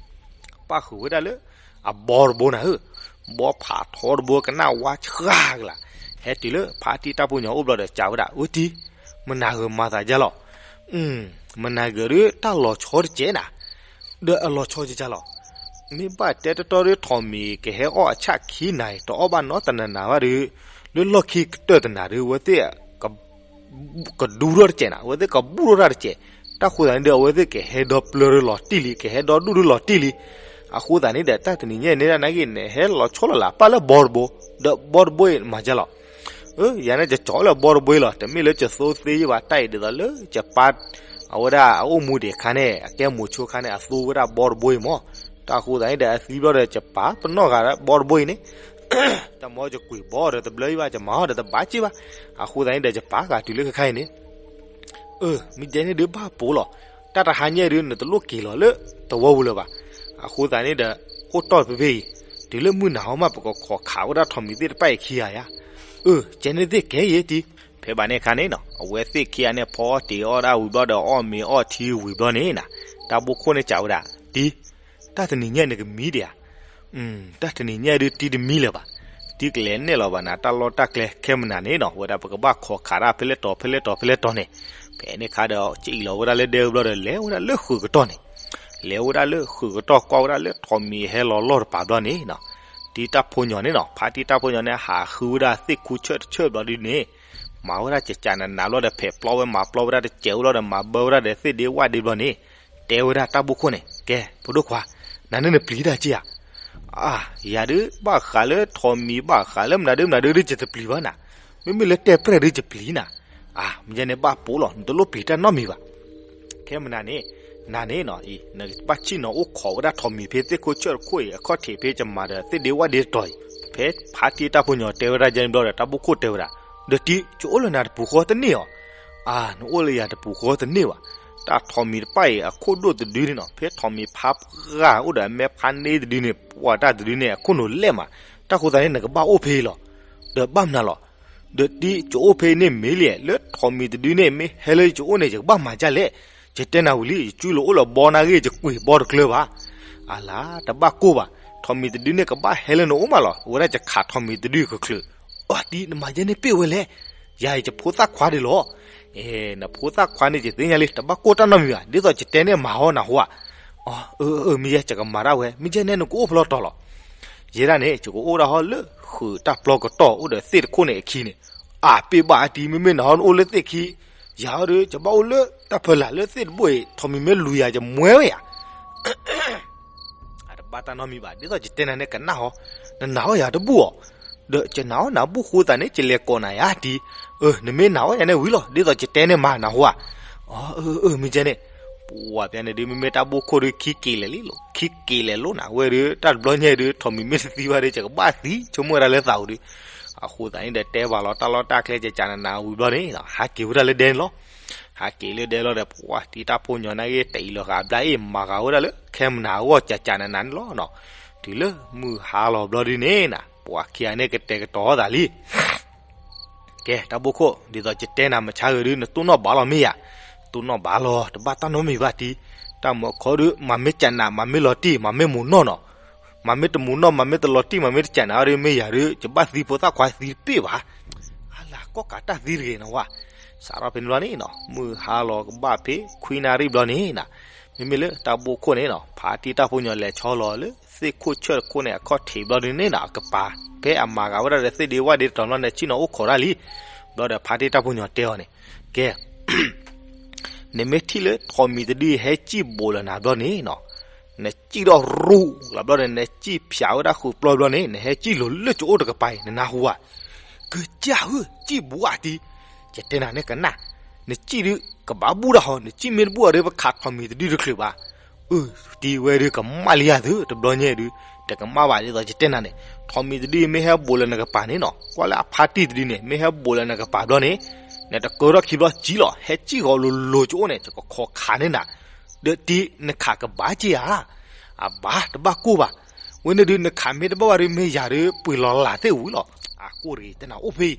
ပၣ်ဃုာ်ဝဲဒၣ်လၢ အဘီတဘိနီၤဧၢ. ဘီဖးထီတဘိ ကနၣ်ဝါဆှါကလာ်. ဟဲတုၤလၢဖါတံၢ်တၢ်ဖိညီအိၣ်ဘျီဒီး စံးဝဲဒၣ် အၢ တံၢ်, မနၤဂ့ၤမၤသးဒ်လဲၣ်. မနၤဂ့ၤဒီး တၢ်လီၤဆီတစဲးနီၤ. ဒီးအလီၤဆီကကလီၤ. မ့ၢ်ဘၣ်တဲတတီဒီး ထိးမံၤကဟဲအီၣ်အဆၣ်ခံနၤအံၤ တအီၣ်ဘၣ်နီတနၤနၤဘၣ်ဒီး လၢလီၢ်ခံကတၢၢ်တနၤဒီး အဝဲသ့ၣ် ကဒူထီၣ်တစဲးနီၤ, အဝဲသ့ၣ်ကဘူၣ်ထီၣ်တၢ်တစဲး. တၢ်ဃိသတးန့ၣ်ဒီး အဝဲသ့ၣ်ကဟဲဒီပျၢၤဒီးလီၤတံၢ်လံ, ကဟဲဒီဒူၣ်ဒီလီၤတံၢ်လံ. အဃိသတးန့ၣ်ဒီး တၢ်တနံၤညါန့ၣ်ဒၣ်နာ်က့ နဟဲလီၤဆီလီၤလးပၢ်လၢဘီတဘိ, ဒီးဘီတဘိအံၤမၤဒ်လဲၣ်. အၢ ယၤန့ၣ်ယကၠီလၢဘီတဘိအံၤလီၤ, တမ့ၢ်လၢယသိသ့ယဘၣ်, တၢ်အံၤဒ်သိးလၢယပၢ် အဝဲဒၣ်အအိၣ်မူဒံးအခါန့ၣ် အကဲမိၤဆိခါန့ၣ် အသိဝဲဒၣ်ဘီတဘိအံၤမး. တၢ်ဃိသတးန့ၣ်ဒီး အသံဘျီဒီး ယပာ်ပနီၣ်ဂၤဒီးဘီတဘိအံၤန့ၣ် တၢ်မ့ၢ်ယကွံာ်ဘီဒီးတဘျၢယဘၣ်, ယမၤအီၤဒီးတဘၣ်က့ၢ်ဘၣ်. အဃိသတးန့ၣ်ဒီး ယပာ်ဃာ်တုၤလၢခဲခါအံၤန့ၣ် အၢ မ့ၢ်ဒ်န့ၣ်ဒုးဘၣ်ပိာ်လီၤ. တၢ်တဟါညါဒုး နတလိၣ်က့ၤလီၤလၢသဝီပူၤလၢၤဘၣ်. အဃိသတးန့ၣ်ဒီး အိၣ်တီၢ်ဖဲဖဲအံၤ တုၤလၢမုၢ်နၤဟီမး ပကခိးခးဝဲဒၣ်ထိးမံၤသ့ၣ်တဖၣ်အံၤခံဂၤယါ. အၢ ကဲန့ၣ်သ့ၣ်ကဲယဲတံၢ်. ဖဲဘၣ်န့ၣ်အခါန့ၣ်နီၤ အဝဲသ့ၣ်ခံဂၤန့ၣ် ဖီအီၣ်တ့ၤအီၣ်ဒၣ်ဝံၤဘျီဒီး အီၣ်မ့ၤအီၣ်ထံဝံၤဘျီန့ၣ်နီၤ တၢ်ဘိခိၣ်န့ၣ်စံးဝဲဒၣ် တံၢ်, တၢ်တနံၤညါနကမံဒံးဧါ. တၢ်တနံၤညါဒုးတံၢ်တမံလၢၤဘၣ်. တံၢ်ကလဲၤနဲၣ်လီၤဘၣ်နၤ တၢ်လီၢ်တၢ်ကျဲခဲမနၤန့ၣ်နီၤ ဝဲဒၣ်ပကဘၣ်ခိးခးတၢ်ဖဲလဲၣ်တီၤဖဲလဲၣ်တီၤဖဲလဲၣ်တီၤန့ၣ်. ဖဲန့ၣ်အခါဒီး ကအံးလီၤဝဲဒၣ်လၢဒဲဝံၤဘျီဒီး လဲၤဝဲဒၣ်လၢဃုာ်ကတီၢ်န့ၣ် လဲၤဝဲဒၣ်လၢဃုာ်ကတီၢ် ကွၢ်ဝဲဒၣ်လၢထိးမံၤဟဲလီၤလီၢ်တပၤဘျီန့ၣ်နီၤ တံၢ်တၢ်ဖိညီန့ၣ်နီၤ ဖါတံၢ်တၢ်ဖိညီန့ၣ် ဟးဃုဝဲဒၣ်သ့ၣ်ခူဆၢၣ်တဆၢၣ်ဘျီဒုးန့ၣ် မၤဝဲဒၣ်ကကးနးနးဘျီဒီး ဖဲးပျီဝဲမၤပျီဝဲဒၣ်တစဲးဝဲလီၤဒီး မၤဘၢဝဲဒၣ်ဒီးသ့ၣ်ဒ့ဝၣ်ဒ့ဘျီန့ၣ် တဲဝဲဒၣ်တၢ်ဘိခိၣ်န့ၣ် ကဲ ဖိဒိၣ်ခွါ, နၤန့ၣ်နပျံၤတၢ်က့ၢ်ဧါ. အၢ ယၤဒုးဘၣ်ဃးလၢထိးမံၤ ဘၣ်ဃးလၢမနုၤဒုမနုၤဒုး ယတပျံၤဘၣ်နၤ. မ့မ့ၢ်လၢတဲပြဲၢ်ဒုးယပျံၤနၤ. အၢ မ့ၢ်ယဲန့ၣ်ဘၣ်ပိာ်လီၤ နတလိၣ်ပျံၤတၢ်နီတမံၤဘၣ်. ခဲမနၤန့ၣ် နၤန့ၣ်နီၤ နကဘၣ်ဆ့ၣ်နီၤအိၣ်ခိးဝဲဒၣ်ထိးမံၤဖဲသ့ၣ်ခိၣ်ဆၢၣ်တခိၣ်အံၤ အခီၣ်ထံးဖဲယမၤဒီးသ့ၣ်ဒ့ဝၣ်ဒ့တတီၤအံၤ. ဖဲဖါတံၢ်တၢ်ဖိညီတဲဝဲဒၣ်ယဲန့ၣ်ဘျီဒီး တၢ်ဘိခိၣ်တဲဝဲဒၣ် ဒီးတံၢ် ယအိၣ်လၢနၤတပူၤဃီတန့ၢ်ဧါ. အၢ နအိၣ်လၢယၤတပူၤဃီတန့ၢ်ဘၣ်. တၢ်ထိးမံၤတဖၣ်အံၤ အခိၣ်ဒိၣ်တဒုန့ၣ်နီၤ ဖဲထိးမံၤဖါပှၢ်အိၣ်ဒီးအမဲာ်ဖါန့ၢ်တဒုန့ၣ် ပှၤတၢ်တဒုန့ၣ် အခိၣ်နူာ်လဲၢ်မး. တၢ်ဃိသတးန့ၣ် နကဘၣ်အိၣ်ဖဲအံၤလီၤ. ဒီးဘၣ်မနုၤလီၤ. ဒီးတံၢ် ယအိၣ်ဖဲအံၤန့ၣ်မ့ၢ်လံ, လၢထိးမံၤတဒုန့ၣ် မ့ၢ်ဟဲလၢယအိၣ်န့ၣ် ယကဘၣ်မၤဒ်လဲၣ်. ယတဲနၤဝံၤလံ ယစုလိၤအိၣ်လၢဘီနာ်ဂ့ၢ် ယကွံာ်ဘီတကျၢၤဘၣ်. အလၤ တဘၣ်ကိၢ်ဘၣ်. ထိးမံၤတဒုန့ၣ် ကဘၣ်ဟဲလၢနအိၣ်မးလီၤ. အဝဲဒၣ်ယခးထိးမံၤတဒုကချုး. အၢ တံၢ် နမၤယဲန့ၣ်ပ့ၢ်ဝဲလဲၣ်. ယၤအံၤယဖိသၣ်ခွါဒံးလီၤ. အဲ နဖိသၣ်ခွါန့ၣ် ယသ့ၣ်ညါလံ တဘၣ်ကိၢ်တၢ်နီတမံၤဘၣ်. ဒ်သိးယတဲန့ၣ်မၤဟီနဟူဧါ. အၢ အၢ အၢ မ့ၢ်ယဲ ယကမၤဒၣ်ဝဲ. မ့ၢ်ယဲန့ၣ် နကအိၣ်ဖဲလဲၣ်တီၤလီၤ. ယဲဒၣ်န့ၣ် ယကအိၣ်ဒၣ်ဟီလၢဃုာ်တၢ်ပျီကတီၢ်အိၣ်ဒီးသ့ၣ်တခိၣ်န့ၣ်အခံန့ၣ်. အၢ ပ့ၢ်ဘၣ်အတံၢ် မ့မ့ၢ်နဟီနအိၣ်လၢသ့ၣ်ခံ, ယၤဟီဒီး ယဘၣ်အိၣ်လၢတၢ်ဖီလာ်လၢသ့ၣ်တဘိအံၤ ထိးမံၤမ့ၢ်လူၤယၤ ယမွဲဝဲယၤ အတဘၣ်တၢ်နီတမံၤဘၣ်. ဒ်သိးယတဲနၤန့ၣ် ကနၣ်ဟီ, နနာ်အီၣ်ယၤတဘူၣ်အီၤ. ဒီးယနာ်အီၣ်နၤဘူၣ်ဃိသးန့ၣ် ယလဲၤကိးနၤယၤတံၢ်. အၢ နမ့ၢ်နာ်အီၣ်ယၤန့ၣ်ဝံၤလီၤ. ဒ်သိးယတဲန့ၣ်မၤနဟူဧါ. အၢ အၢ အၢ မ့ၢ်ယဲန့ၣ်. ပှၤပျါန့ၣ်ဒုး မ့မ့ၢ်တၢ်ဘိခိၣ်ဒုး ခံက့ၤလဲၤလံလီၤ, ခံက့ၤလဲၤလိာ်နၤဝဲဒုး တၢ်တဘျီညါဒုး ထိးမံၤမ့ၢ်တသံဘၣ်ဒီး ယကဘၣ်သံ ဆိကမိၣ်ဝဲဒၣ်လၢသးအူဒုး. အဃိသတးန့ၣ်ဒီး တဲဘၣ်လီၤတၢ်လီၢ်တၢ်ကျဲ ကကးနးနးဝံၤဘျီန့ၣ် ဟးက့ၤဝဲဒၣ်လၢဒဲန့ၣ်လီၤ. ဟးက့ၤလၢဒဲလီၤဒီး ပှၤတံၢ်တၢ်ဖိညီနာ်ဂ့ၢ် တအံၤလီၤဃာ်ဘျါအ့ၣ် မၤဃာ်ဝဲဒၣ်လၢ ခဲမနၤအဂီၢ် ကကးနးနးန့ၣ်လီၤနီၤ. တုၤလၢမုၢ်ဟါလီၤဘျီဒုးန့ၣ်နၤ ပှၤခံဂၤန့ၣ် ကတဲာ်ကတီၤသးလံ ကဲ တၢ်ဘိခိၣ် ဒ်သိးယတဲနၤမဆါဂ့ၤဒုး နတိၢ်နီၣ်ဘၣ်လီၤမ့ၢ်ယၤ. တိၢ်နီၣ်ဘၣ်လီၤ တဘၣ်တၢ်နီတမံၤဘၣ်တံၢ်. တၢ်မၤခီဒုး မၤမ့ၢ်ကးနး မၤမ့ၢ်လီၤတံၢ် မၤမ့ၢ်မူၤနီၣ်နီၤ. မၤမ့ၢ်တမူၤနီၣ် မၤမ့ၢ်တလီၤတံၢ် မၤမ့ၢ်တကးနးအီၤဒုး မ့ၢ်ယၤဒုး ယဘၣ်သံဖိသၣ်ခွါသံတပ့ၢ်ဘၣ်. အလၤ ကိးကးတၢ်သံတဂ့ၤနီၤဝဲ. စးထီၣ်ဖဲန့ၣ်ဘျီန့ၣ်နီၤ မုၢ်ဟါလီၤကဘၣ်ဖဲခွံနၣ်ရံၣ်ဘျီန့ၣ်နၤ မ့မ့ၢ်လၢတၢ်ဘိခိၣ်န့ၣ်နီၤ ဖါတံၢ်တၢ်ဖိညီလဲၤဆီလီၤလၢသ့ၣ်ခိၣ်ဆၢၣ်တခိၣ်န့ၣ် အခီၣ်ထံးဘျီဒုးန့ၣ်နီၤ အကပၤ ဖဲအမၤဂၤဝဲဒၣ်ဒီးသ့ၣ်ဒ့ဝၣ်ဒ့တတီၤဘျီန့ၣ် ဆ့ၣ်နီၤအိၣ်ခိးတၢ်လံ. ဘျီဒီးဖါတံၢ်တၢ်ဖိညီတဲအီၤန့ၣ် ကဲ နမ့ၢ်ထံၣ်လၢထိးမံၤတဒုဟဲစံၣ်ဘူးလၢနၤဘျီန့ၣ်နီၤ, နစံၣ်ထီၣ်ရူၣ်လီၤဘျီဒီး နစံၣ်ဖျးဝဲဒၣ်ဃုာ်ပျီဘျီန့ၣ် နဟဲစံၣ်လိၤလၢကအိၣ်တကပၤအံၤ နနၢ်ဟူဧါ. ကစၢ်ဧၢ, စံၣ်ဘူးဧါတံၤ, ယတဲနၤန့ၣ်ကနၣ်, နစံၣ်ဒုးကဘၣ်ဘူၣ်တၢ်ဟီ, နစံၣ်မ့ၢ်တဘူၣ်အီၤဒီး ပခးထိးမံၤတဒုတချုးဘၣ်. အၢ တံၤဝဲဒုးကမၣ်လံယၤသု တဘျီညါဒုး, တကမၣ်ဘၣ်ဒ်သိးယတဲနၤန့ၣ်, ထိးမံၤတဒုမ့ၢ်ဟဲဘူးလၢနကပၤန့ၣ်နီၤ, ကွၢ်လၢအဖါတံၢ်တဒုန့ၣ် မ့ၢ်ဟဲဘူးလၢနကပၤဘျီန့ၣ်, နတကၢထီၣ်ခံဘျီစံၣ်လီၤ, ဟဲစံၣ်ဃီၤလိၤလိၤကအိၣ်န့ၣ် ယကခိးခးန့ၢ်နၤ, ဒီးတံၤနခးကဘၣ်က့ၤဧါ. အဘၣ် တဘၣ်ကိၢ်ဘၣ်. ဝဲန့ၣ်ဒုး နခးမ့ၢ်တဘၣ်ဘၣ်ဒုး မ့ၢ်ယၤဒုး ပှ့ၤလီၤလးသ့ၣ်ဝံၤလီၤ. အကိၢ်တဂ့ၤ တဲနၤအိၣ်ဖဲအံၤ.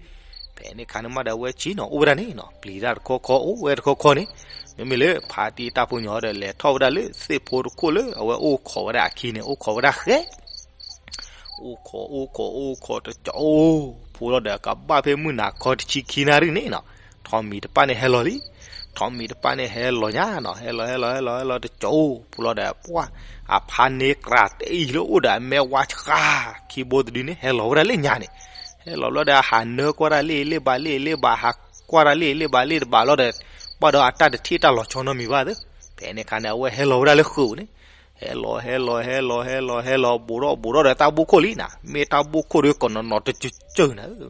ဖဲန့ၣ်ခါန့ၣ်မးဒီး အဝဲစံၣ်နီၤ အိၣ်ဝဲဒၣ်န့ၣ်နီၤ, ပျံၤတၢ်တခီခီ အိၣ်ဝဲတခီခီန့ၣ်, မ့မ့ၢ်လၢဖါတံၢ်တၢ်ဖိညီဒီး လဲၤထီၣ်ဝဲဒၣ်လၢသ့ၣ်ဖိတခိၣ်လၢ အဝဲအိၣ်ခိးဝဲဒၣ်အခံန့ၣ် အိၣ်ခိးဝဲဒၣ်ဃဲ အိၣ်ခိး အိၣ်ခိး အိၣ်ခိးတကၠီအိၣ်, ဖဲလီၤဒီး ကဘၣ်ဖဲမုၢ်နၤခီတဆံခံနၣ်ရံၣ်န့ၣ်နီၤ, ထိးမံၤတပၣ်န့ၣ်ဟဲလီၤလံ. ထိးမံၤတပၣ်န့ၣ်ဟဲလီၤညါနီၤ, ဟဲလီၤ ဟဲလီၤ ဟဲလီၤ ဟဲလီၤတကၠီအိၣ်, ဖဲလီၤဒီး ပှၢ် အဖါန့ၣ်ကြးတအံၤလၢအိၣ်ဒီးအမဲဝါဆှါခံဘိတဒုန့ၣ် ဟဲလီၤဝဲဒၣ်လၢညါန့ၣ်, ဟဲလီၤဘျီဒီး ဟးနၢကွၢ်တၢ်လ့ၣ်လ့ၣ်ဘၣ်လ့ၣ်လ့ၣ်ဘၣ်, ဟးကွၢ်တၢ်လ့ၣ်လ့ၣ်ဘၣ်လ့ၣ်တဘၣ်လီၤဒီး ဘၣ်ဒီးအတၢ်တထံၣ်တၢ်လီၤဆီနီတမံၤဘၣ်သ့ၣ်. ဖဲန့ၣ်ခါန့ၣ် အဝဲဟဲလီၤဝဲဒၣ်လၢဃုာ်န့ၣ်, ဟဲလီၤ ဟဲလီၤ ဟဲလီၤ ဟဲလီၤ ဟဲလီၤ ဘူးထီၣ်ဘူးထီၣ်ဒီးတၢ်ဘိခိၣ်လံနီၤ, မ့ၢ်တၢ်ဘိခိၣ်ဒီးကနီၤနီၤတကၠၢၢ်နၤ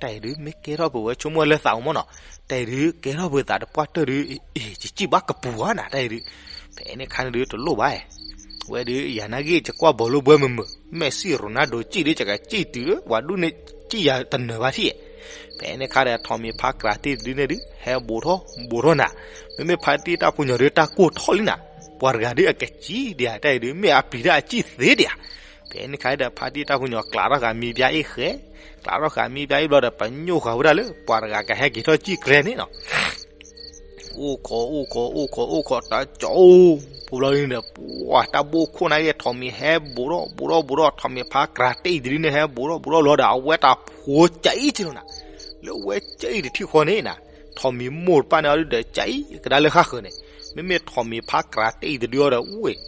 တၢ်အံၤဒုး မ့ၢ်ကဲထီၣ်ပဝဲဆိကမိၣ်လၢသးအိၣ်မးနီၤ, တၢ်အံၤဒုး ကဲထီၣ်ပသးတပှၢ်တၢၢ်ဒုး ယစံၣ်ဘၣ်ကပူၤဧါနၤ တၢ်အံၤဒုး. ဖဲန့ၣ်ခါန့ၣ်ဒုး တလိၣ်ဘၣ်, ဝဲဒုး ယၤနာ်က့ ယကွၢ်ဘီလိဘှဲမုာ်မုာ်, မဲာ်စံၣ်ရိၤနါဒိးစံၣ်ဒုး ယကစံၣ်တုၤလၢ ပှၤဒူၣ်န့ၣ် စံၣ်ယၤတနၢၤဘၣ်ထံၣ်. ဖဲန့ၣ်ခါဒီး ထိးမံၤဖါကြးတံၢ်တဒုန့ၣ်ဒုး ဟဲဘူးထီၣ်ဘူးထီၣ်နၤ, မ့မ့ၢ်ဖါတံၢ်တၢ်ဖိညီဒုး တၢ်ကိၢ်ထီၣ်လံနၤ, ပှၤတဂၤဒုးအကစံၣ်ဒံးဧါ တၢ်အံၤဒုး မ့ၢ်အပျံၤတၢ်အစံၣ်သ့ဒံးဧါ. ဖဲန့ၣ်ခါဒီး ဖါတံၢ်တၢ်ဖိညီကျးထီၣ်ဃာ်မံၤပျါအ့ၣ်ဃဲ, ကျးထီၣ်ဃာ်မံၤပျါအ့ၣ်ဘျီဒီး ပညိၣ်ဃာ်ဝဲဒၣ်လၢ ပှၤတဂၤကဟဲက့ၤထီၣ်စံၣ်ကျဲန့ၣ်နီၤ အိၣ်ခိး အိၣ်ခိး အိၣ်ခိး အိၣ်ခိး တၢ်ကၠီအိၣ်, ဖဲဘျီန့ၣ်ဒီး ပှၤတၢ်ဘိခိၣ်နာ်က့ ထိးမံၤဟဲဘူးထီၣ်ဘူးထီၣ်ဘူးထီၣ် ထိးမံၤဖါကြးတံၢ်တဒုန့ၣ် ဟဲဘူးထီၣ်ဘူးထီၣ်လီၤဒီး အဝဲတၢ်ဖိကအံၣ်က့ၤလီၤနၤ, လၢအဝဲကအံၣ်တထံၣ်ဃီန့ၣ်နၤ, ထိးမံၤမိၢ်တပၣ်န့ၣ်အီၤဒုးဒီးကအံၣ်ကဒါလၢဃၣ်ဃၢၤန့ၣ်, မ့မ့ၢ်ထိးမံၤဖါကြးတံၢ်တဒုအီၤဒီး ဝ့ၢ်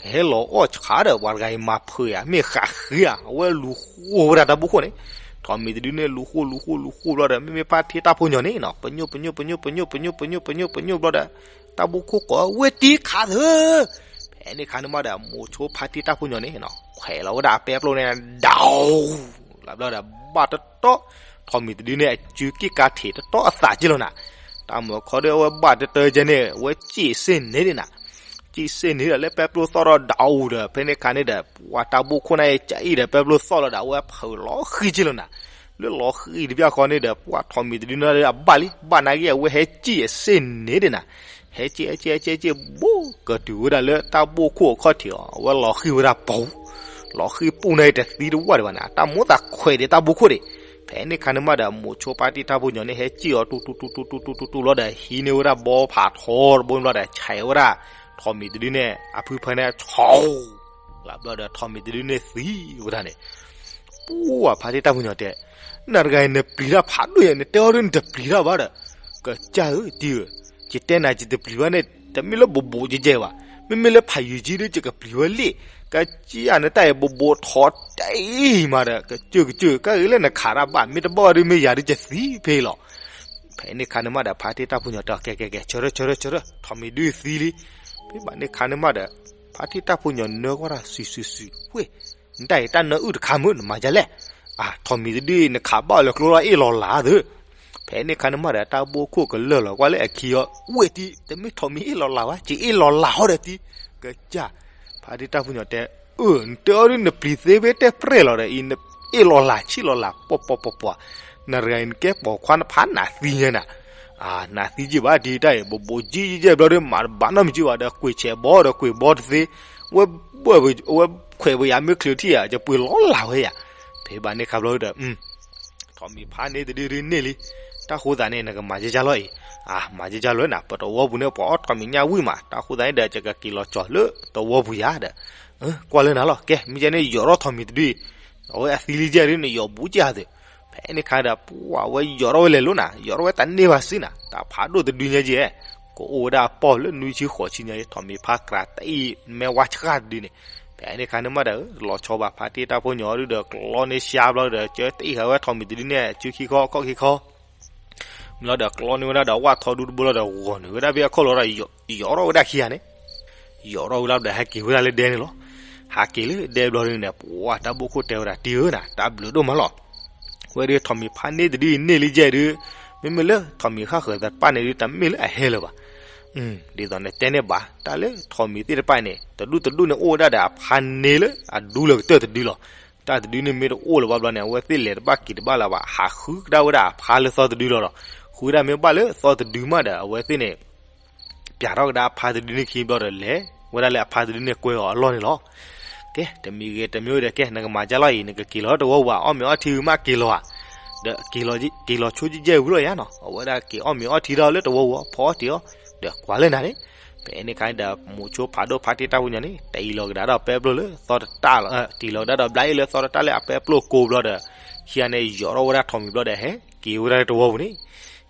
ကဟဲလီၤအီၣ်ဆှးဒီး ပှၤတဂၤအံၤမၤဖုးယၤ မ့ၢ်ဃးဃ့ဧါ, အဝဲလူၤဃိဝဲဒၣ်တၢ်ဘိခိၣ်န့ၣ်, ထိးမံၤတဒုန့ၣ် လူၤဃိလူၤဃိလူၤဃိဘျီဒီး မ့မ့ၢ်ဖါတံၢ်တၢ်ဖိညီန့ၣ်နီၤ ပညိၣ် ပညိၣ် ပညိၣ် ပညိၣ် ပညိၣ် ပညိၣ် ပညိၣ်ဘျီဒီး တၢ်ဘိခိၣ်ကိးဝဲတံၤခးသၢ ဖဲန့ၣ်ခါန့ၣ်မးဒီး မိၤဆိဖါတံၢ်တၢ်ဖိညီန့ၣ်နီၤ ခွဲးလီၤဝဲဒၣ်အပဲပျိန့ၣ် ဒဝ် လၢဘျီဒီး ဘၣ်တတီၢ်, ထိးမံၤတဒုန့ၣ် အစုက့ၣ်ကါထံးတတီၢ်အသးက့ၤလီၤနၤ, တၢ်မုၢ်ခီဒီး အဝဲဘၣ်တတၢကဲန့ၣ် အဝဲစံၣ်စ့ၢ်န့ၣ်ဒံးနၤ, စံၣ်စ့ၢ်န့ၣ်ဒီး လၢပဲပျိသီၣ်ထီၣ်ဒဝ်ဒီး ဖဲန့ၣ်ခါန့ၣ်ဒီး ပှၤတၢ်ဘိခိၣ်န့ၣ် ကအံၣ်ဒီးပဲပျိသီၣ်လီၤဒီး အဝဲဖုးလီၤဃံက့ၤလီၤနၤ, လၢလီၤဃံတဘျီဃီန့ၣ်ဒီး ပှၤထိးမံၤတဒုန့ၣ်ဒီး အဘၣ်လံ ဘၣ်နာ်က့ အဝဲဟဲစံၣ်အစ့ၢ်န့ၣ်ဒံးနၤ, ဟဲစံၣ် ဟဲစံၣ် ဟဲစံၣ် ဟဲစံၣ် ဘူး ကတုၤဝဲဒၣ်လၢတၢ်ဘိခိၣ်အခီၣ်ထံးအီၤ အဝဲလီၤဃံဝဲဒၣ်ပူၤ, လီၤဃံပူၤန့ၣ်တသံတဝၢ်ဒံးဘၣ်နၤ, တၢ်မိၣ်သးခွဲးဒံးတၢ်ဘိခိၣ်ဒံး, ဖဲန့ၣ်ခါန့ၣ်မးဒီး မိၤဆိဖါတံၢ်တၢ်ဖိညီန့ၣ် ဟဲစံၣ်အီၤတူတူတူတူတူတူတူလီၤဒီး ဟံးန့ၢ်ဝဲဒၣ်ဘီဖးထီတဘိဘျီဒီး ဆဲးဝဲဒၣ် ထိးမံၤတဒုန့ၣ် အဖုဖၢန့ၣ် ဆီ လၢဘျီဒီး ထိးမံၤတဒုန့ၣ်သံဝဲဒၣ်န့ၣ်, ပှၢ်ဖါတံၢ်တၢ်ဖိညီတဲ, နတဂၤအံၤ နပျံၤတၢ်ဖးဒိၣ်ညါ နတဲအီၤဒုးနတပျံၤတၢ်ဘၣ်ဒီး, ကစၢ်ဧၢ တံၤဧၢ, ယတဲနၤ ယတပျံၤဘၣ်န့ၣ် တမ့ၢ်လၢဘိးဘိးကဲကဲဘၣ်, မ့မ့ၢ်လၢဖးယံၤကံဒုး ယကပျံၤဝဲလံ, ကစၢ်နတၢ်အံၤ ဘိးဘိးထီတအံၤမးဒီး ကစၢၢ်ကစၢၢ် ကဂ့ၤလၢနခးတၢ်ဘၣ် မ့ၢ်တဘၣ်ဘၣ်ဒုး မ့ၢ်ယၤဒုး ယသံဖဲလီၤ. ဖဲန့ၣ်ခါန့ၣ်မးဒီး ဖါတံၢ်တၢ်ဖိညီတဲ ကဲကဲကဲ ဆၢထၢၣ်ဆၢထၢၣ်ဆၢထၢၣ် ထိးမံၤဒုးသံလံ, ဖဲဘၣ်န့ၣ်ခါန့ၣ်မးဒီး ဖါတံၢ်တၢ်ဖိညီနၢကွၢ်တၢ်စုာ်စုာ်စုာ် ဝ့ၢ်, နတၢ်အံၤတၢ်နၢအုၣ်တခါမုၢ် နမၤဒ်လဲၣ်, အါ ထိးမံၤတဒုအံၤ နခးဘၣ်အီၤလၢကျိလီၤအ့ၣ်လီၤလးသၢ ဖဲန့ၣ်ခါန့ၣ်မးဒီး တၢ်ဘိခိၣ်ကလၢာ်လီၤကွၢ်လၢအခံအီၤ ဝ့ၢ်တံၤ တမ့ၢ်ထိးမံၤအ့ၣ်လီၤလးဘၣ် က့ၤအ့ၣ်လီၤလးဟီဒီးတံၤ, ကစၢ်, ဖါတံၢ်တၢ်ဖိညီတဲ, အၢ နတဲအီၤဒုး နပျံၤသ့ဖဲတဲပြဲၢ်လီၤဒီးအံၤ နအ့ၣ်လီၤလးဆံၣ်လီၤလး ပှၤပှၤပှၤပှၤ, နတဂၤအံၤ နကဲပိာ်ခွါနဖးနးသံညါနၤ, အါ နးသံက့ၤဘၣ်တံၤတၢ်အံၤ ဘိးဘိးကံကဲဘျီဒီး မၤတဘၣ်နီတမံၤက့ၤဘၣ်ဒီး ကွံာ်ဆဲးဘီဒီးကွံာ်ဘီတသ့, ဝဲဘၣ် အဝဲခွဲးပယၤမ့ၢ်ချုးထံၣ်ဧါ ယပှ့ၤလီၤလးဝဲယၤ, ဖဲဘၣ်န့ၣ်ခါဘျီဒီး ထိးမံၤဖးန့ၣ်တဒုဒုးန့ၢ်လံ, တၢ်ဃိသးန့ၣ် နကမၤယကၢ်လီၤအံၤ, အါ မၤယကၢ်လီၤနၤ ပတဝီပူၤန့ၣ် ပှၤအီၣ်ထိးမံၤညၣ်ဝံၣ်မး တၢ်ဃိသးန့ၣ်ဒီး ယကက့ၤလီၤကၠီၤလၢတဝီပူၤယၤဒီး, ကွၢ်လၢနၤလီၤ ကဲ မ့ၢ်ကဲန့ၣ် ယီၤထီၣ်ထိးမံၤတဒုအံၤ, အဝဲအသံလံကဲဒုး နယီၤဘူးကဲသၢ, ဖဲန့ၣ်ခါဒီး ပှၤဝဲယီၤထီၣ်ဝဲလဲၤလိၤနၤ ယီၤထီၣ်ဝဲတၢ်န့ၢ်ဘၣ်စုနၤ တၢ်ဖးဒိၣ်တဒုညါကဲ ကအိၣ်ဝဲဒၣ်အပီၢ်လၢနွံဆံဃိးဆံညါ ထိးမံၤဖးကြးတအံၤ မဲဝါဆှၣ်တဒုန့ၣ်, ဖဲန့ၣ်ခါန့ၣ်မးဒီး လီၤဆီဘၣ်ဖါတံၢ်တၢ်ဖိညီဒုးဒီး ကျီန့ၢ်ရှါဘျီဒီး ကၢတအံၤဃာ်ဝဲထိးမံၤတဒုန့ၣ် စုခံခီခီၣ်ခံခီ မ့ၢ်လီၤဒီးကျီန့ၢ်ဝဲဒၣ်ဒီးဝၣ်ထီဒူတဘိလီၤဒီးဂီၤနုာ်ဝဲဒၣ်ဖဲအခီၣ်လီၤဒီး ယီၤထီၣ်ဝဲဒၣ်ခံဂၤန့ၣ် ယီၤထီၣ်ဝဲလီၤဒီးဟဲက့ၤဝဲဒၣ်လၢဒဲန့ၣ်လီၤ. ဟးက့ၤလၢဒဲဘျီဒ်န့ၣ် ပှၤတၢ်ဘိၣ်ခိၣ်တဲဝဲဒၣ် တံၤဧၢနၤ တၢ်ဘျုးဒိၣ်မးလီၤ. ဝဲဒၣ်ထိးမံၤဖးန့ၢ်တဒုအံၤန့ၢ်လံယဲၢ်ဒုး မ့မ့ၢ်လၢထိးမံၤဃၣ်ဃၢၤသးတပၣ်န့ၣ်ဒုး တမ့ၢ်လၢအဟဲလၢၤဘၣ်. ဒ်သိးနတဲန့ၣ်ဘၣ် တၢ်လၢထိးမံၤသ့ၣ်တဖၣ်န့ၣ် တဒူၣ်တဒူၣ်န့ၣ်အိၣ်ဝဲဒၣ်ဒီးအဖါန့ၢ်လၢအဒူလၢကတၢၢ်တဒုလီၤ. တၢ်တဒုန့ၣ်မ့ၢ်တအိၣ်လၢၤဘၣ်ဘျီန့ၣ် အဝဲသ့ၣ်လဲၤတဘၣ်က့ၤတဘၣ်လၢၤဘၣ် ဟးဃုကဒါဝဲဒၣ်အဖါလၢသီတဒုလီၤဒီး ဃုဝဲဒၣ်မ့ၢ်ဘၣ်လၢသီတဒုမးဒီး အဝဲသ့ၣ်န့ၣ် ပျးထီၣ်ကဒါအဖါတဒုန့ၣ်ခံဘျီဒီးလဲၤဝဲဒၣ်လၢအဖါတဒုန့ၣ်ကွဲအီၤအလီၢ်န့ၣ်လီၤ. ကဲ တမံၤဂ့ၤတမံၤဒီး ကဲ နကမၤဒ်လဲၣ်အံၤ နကက့ၤလီၤတဝီပူၤဘၣ် အီၣ်မ့ၤအီထံဝံၤမးက့ၤလီၤဧါ. ဒီးက့ၤလီၤဆိကဲကဲဝံၤလီၤယါနီၤ အဝဲဒၣ်က့ၤအီၣ်မ့ၤအီထံထီၣ်လၢတဝီပူၤ ဖီအီၣ်တ့ၢ်အီၤ ဒီးကွၢ်လၢနၤန့ၣ် ဖဲန့ၣ်အခါဒီး မိၤဆိဖးဒိၣ်ဖါတံၢ်တၢ်ဖိညီန့ၣ် တံၤလီၤကဒါဒီးပဲပျိၢ်လၢသီတတၢ်လီၤ တံၤလီၤကဒါဒီးဘျါအ့ၣ်လၢသီတတၢ်လၢအပဲပျိၢ်ကိးဘျီဒီး ခံဂၤန့ၣ် ယီၤထီၣ်ဝဲဒၣ်ထိးမံၤဘျီဒီး ဟဲက့ၤဝဲဒၣ်လၢတဝီပူၤန့ၣ်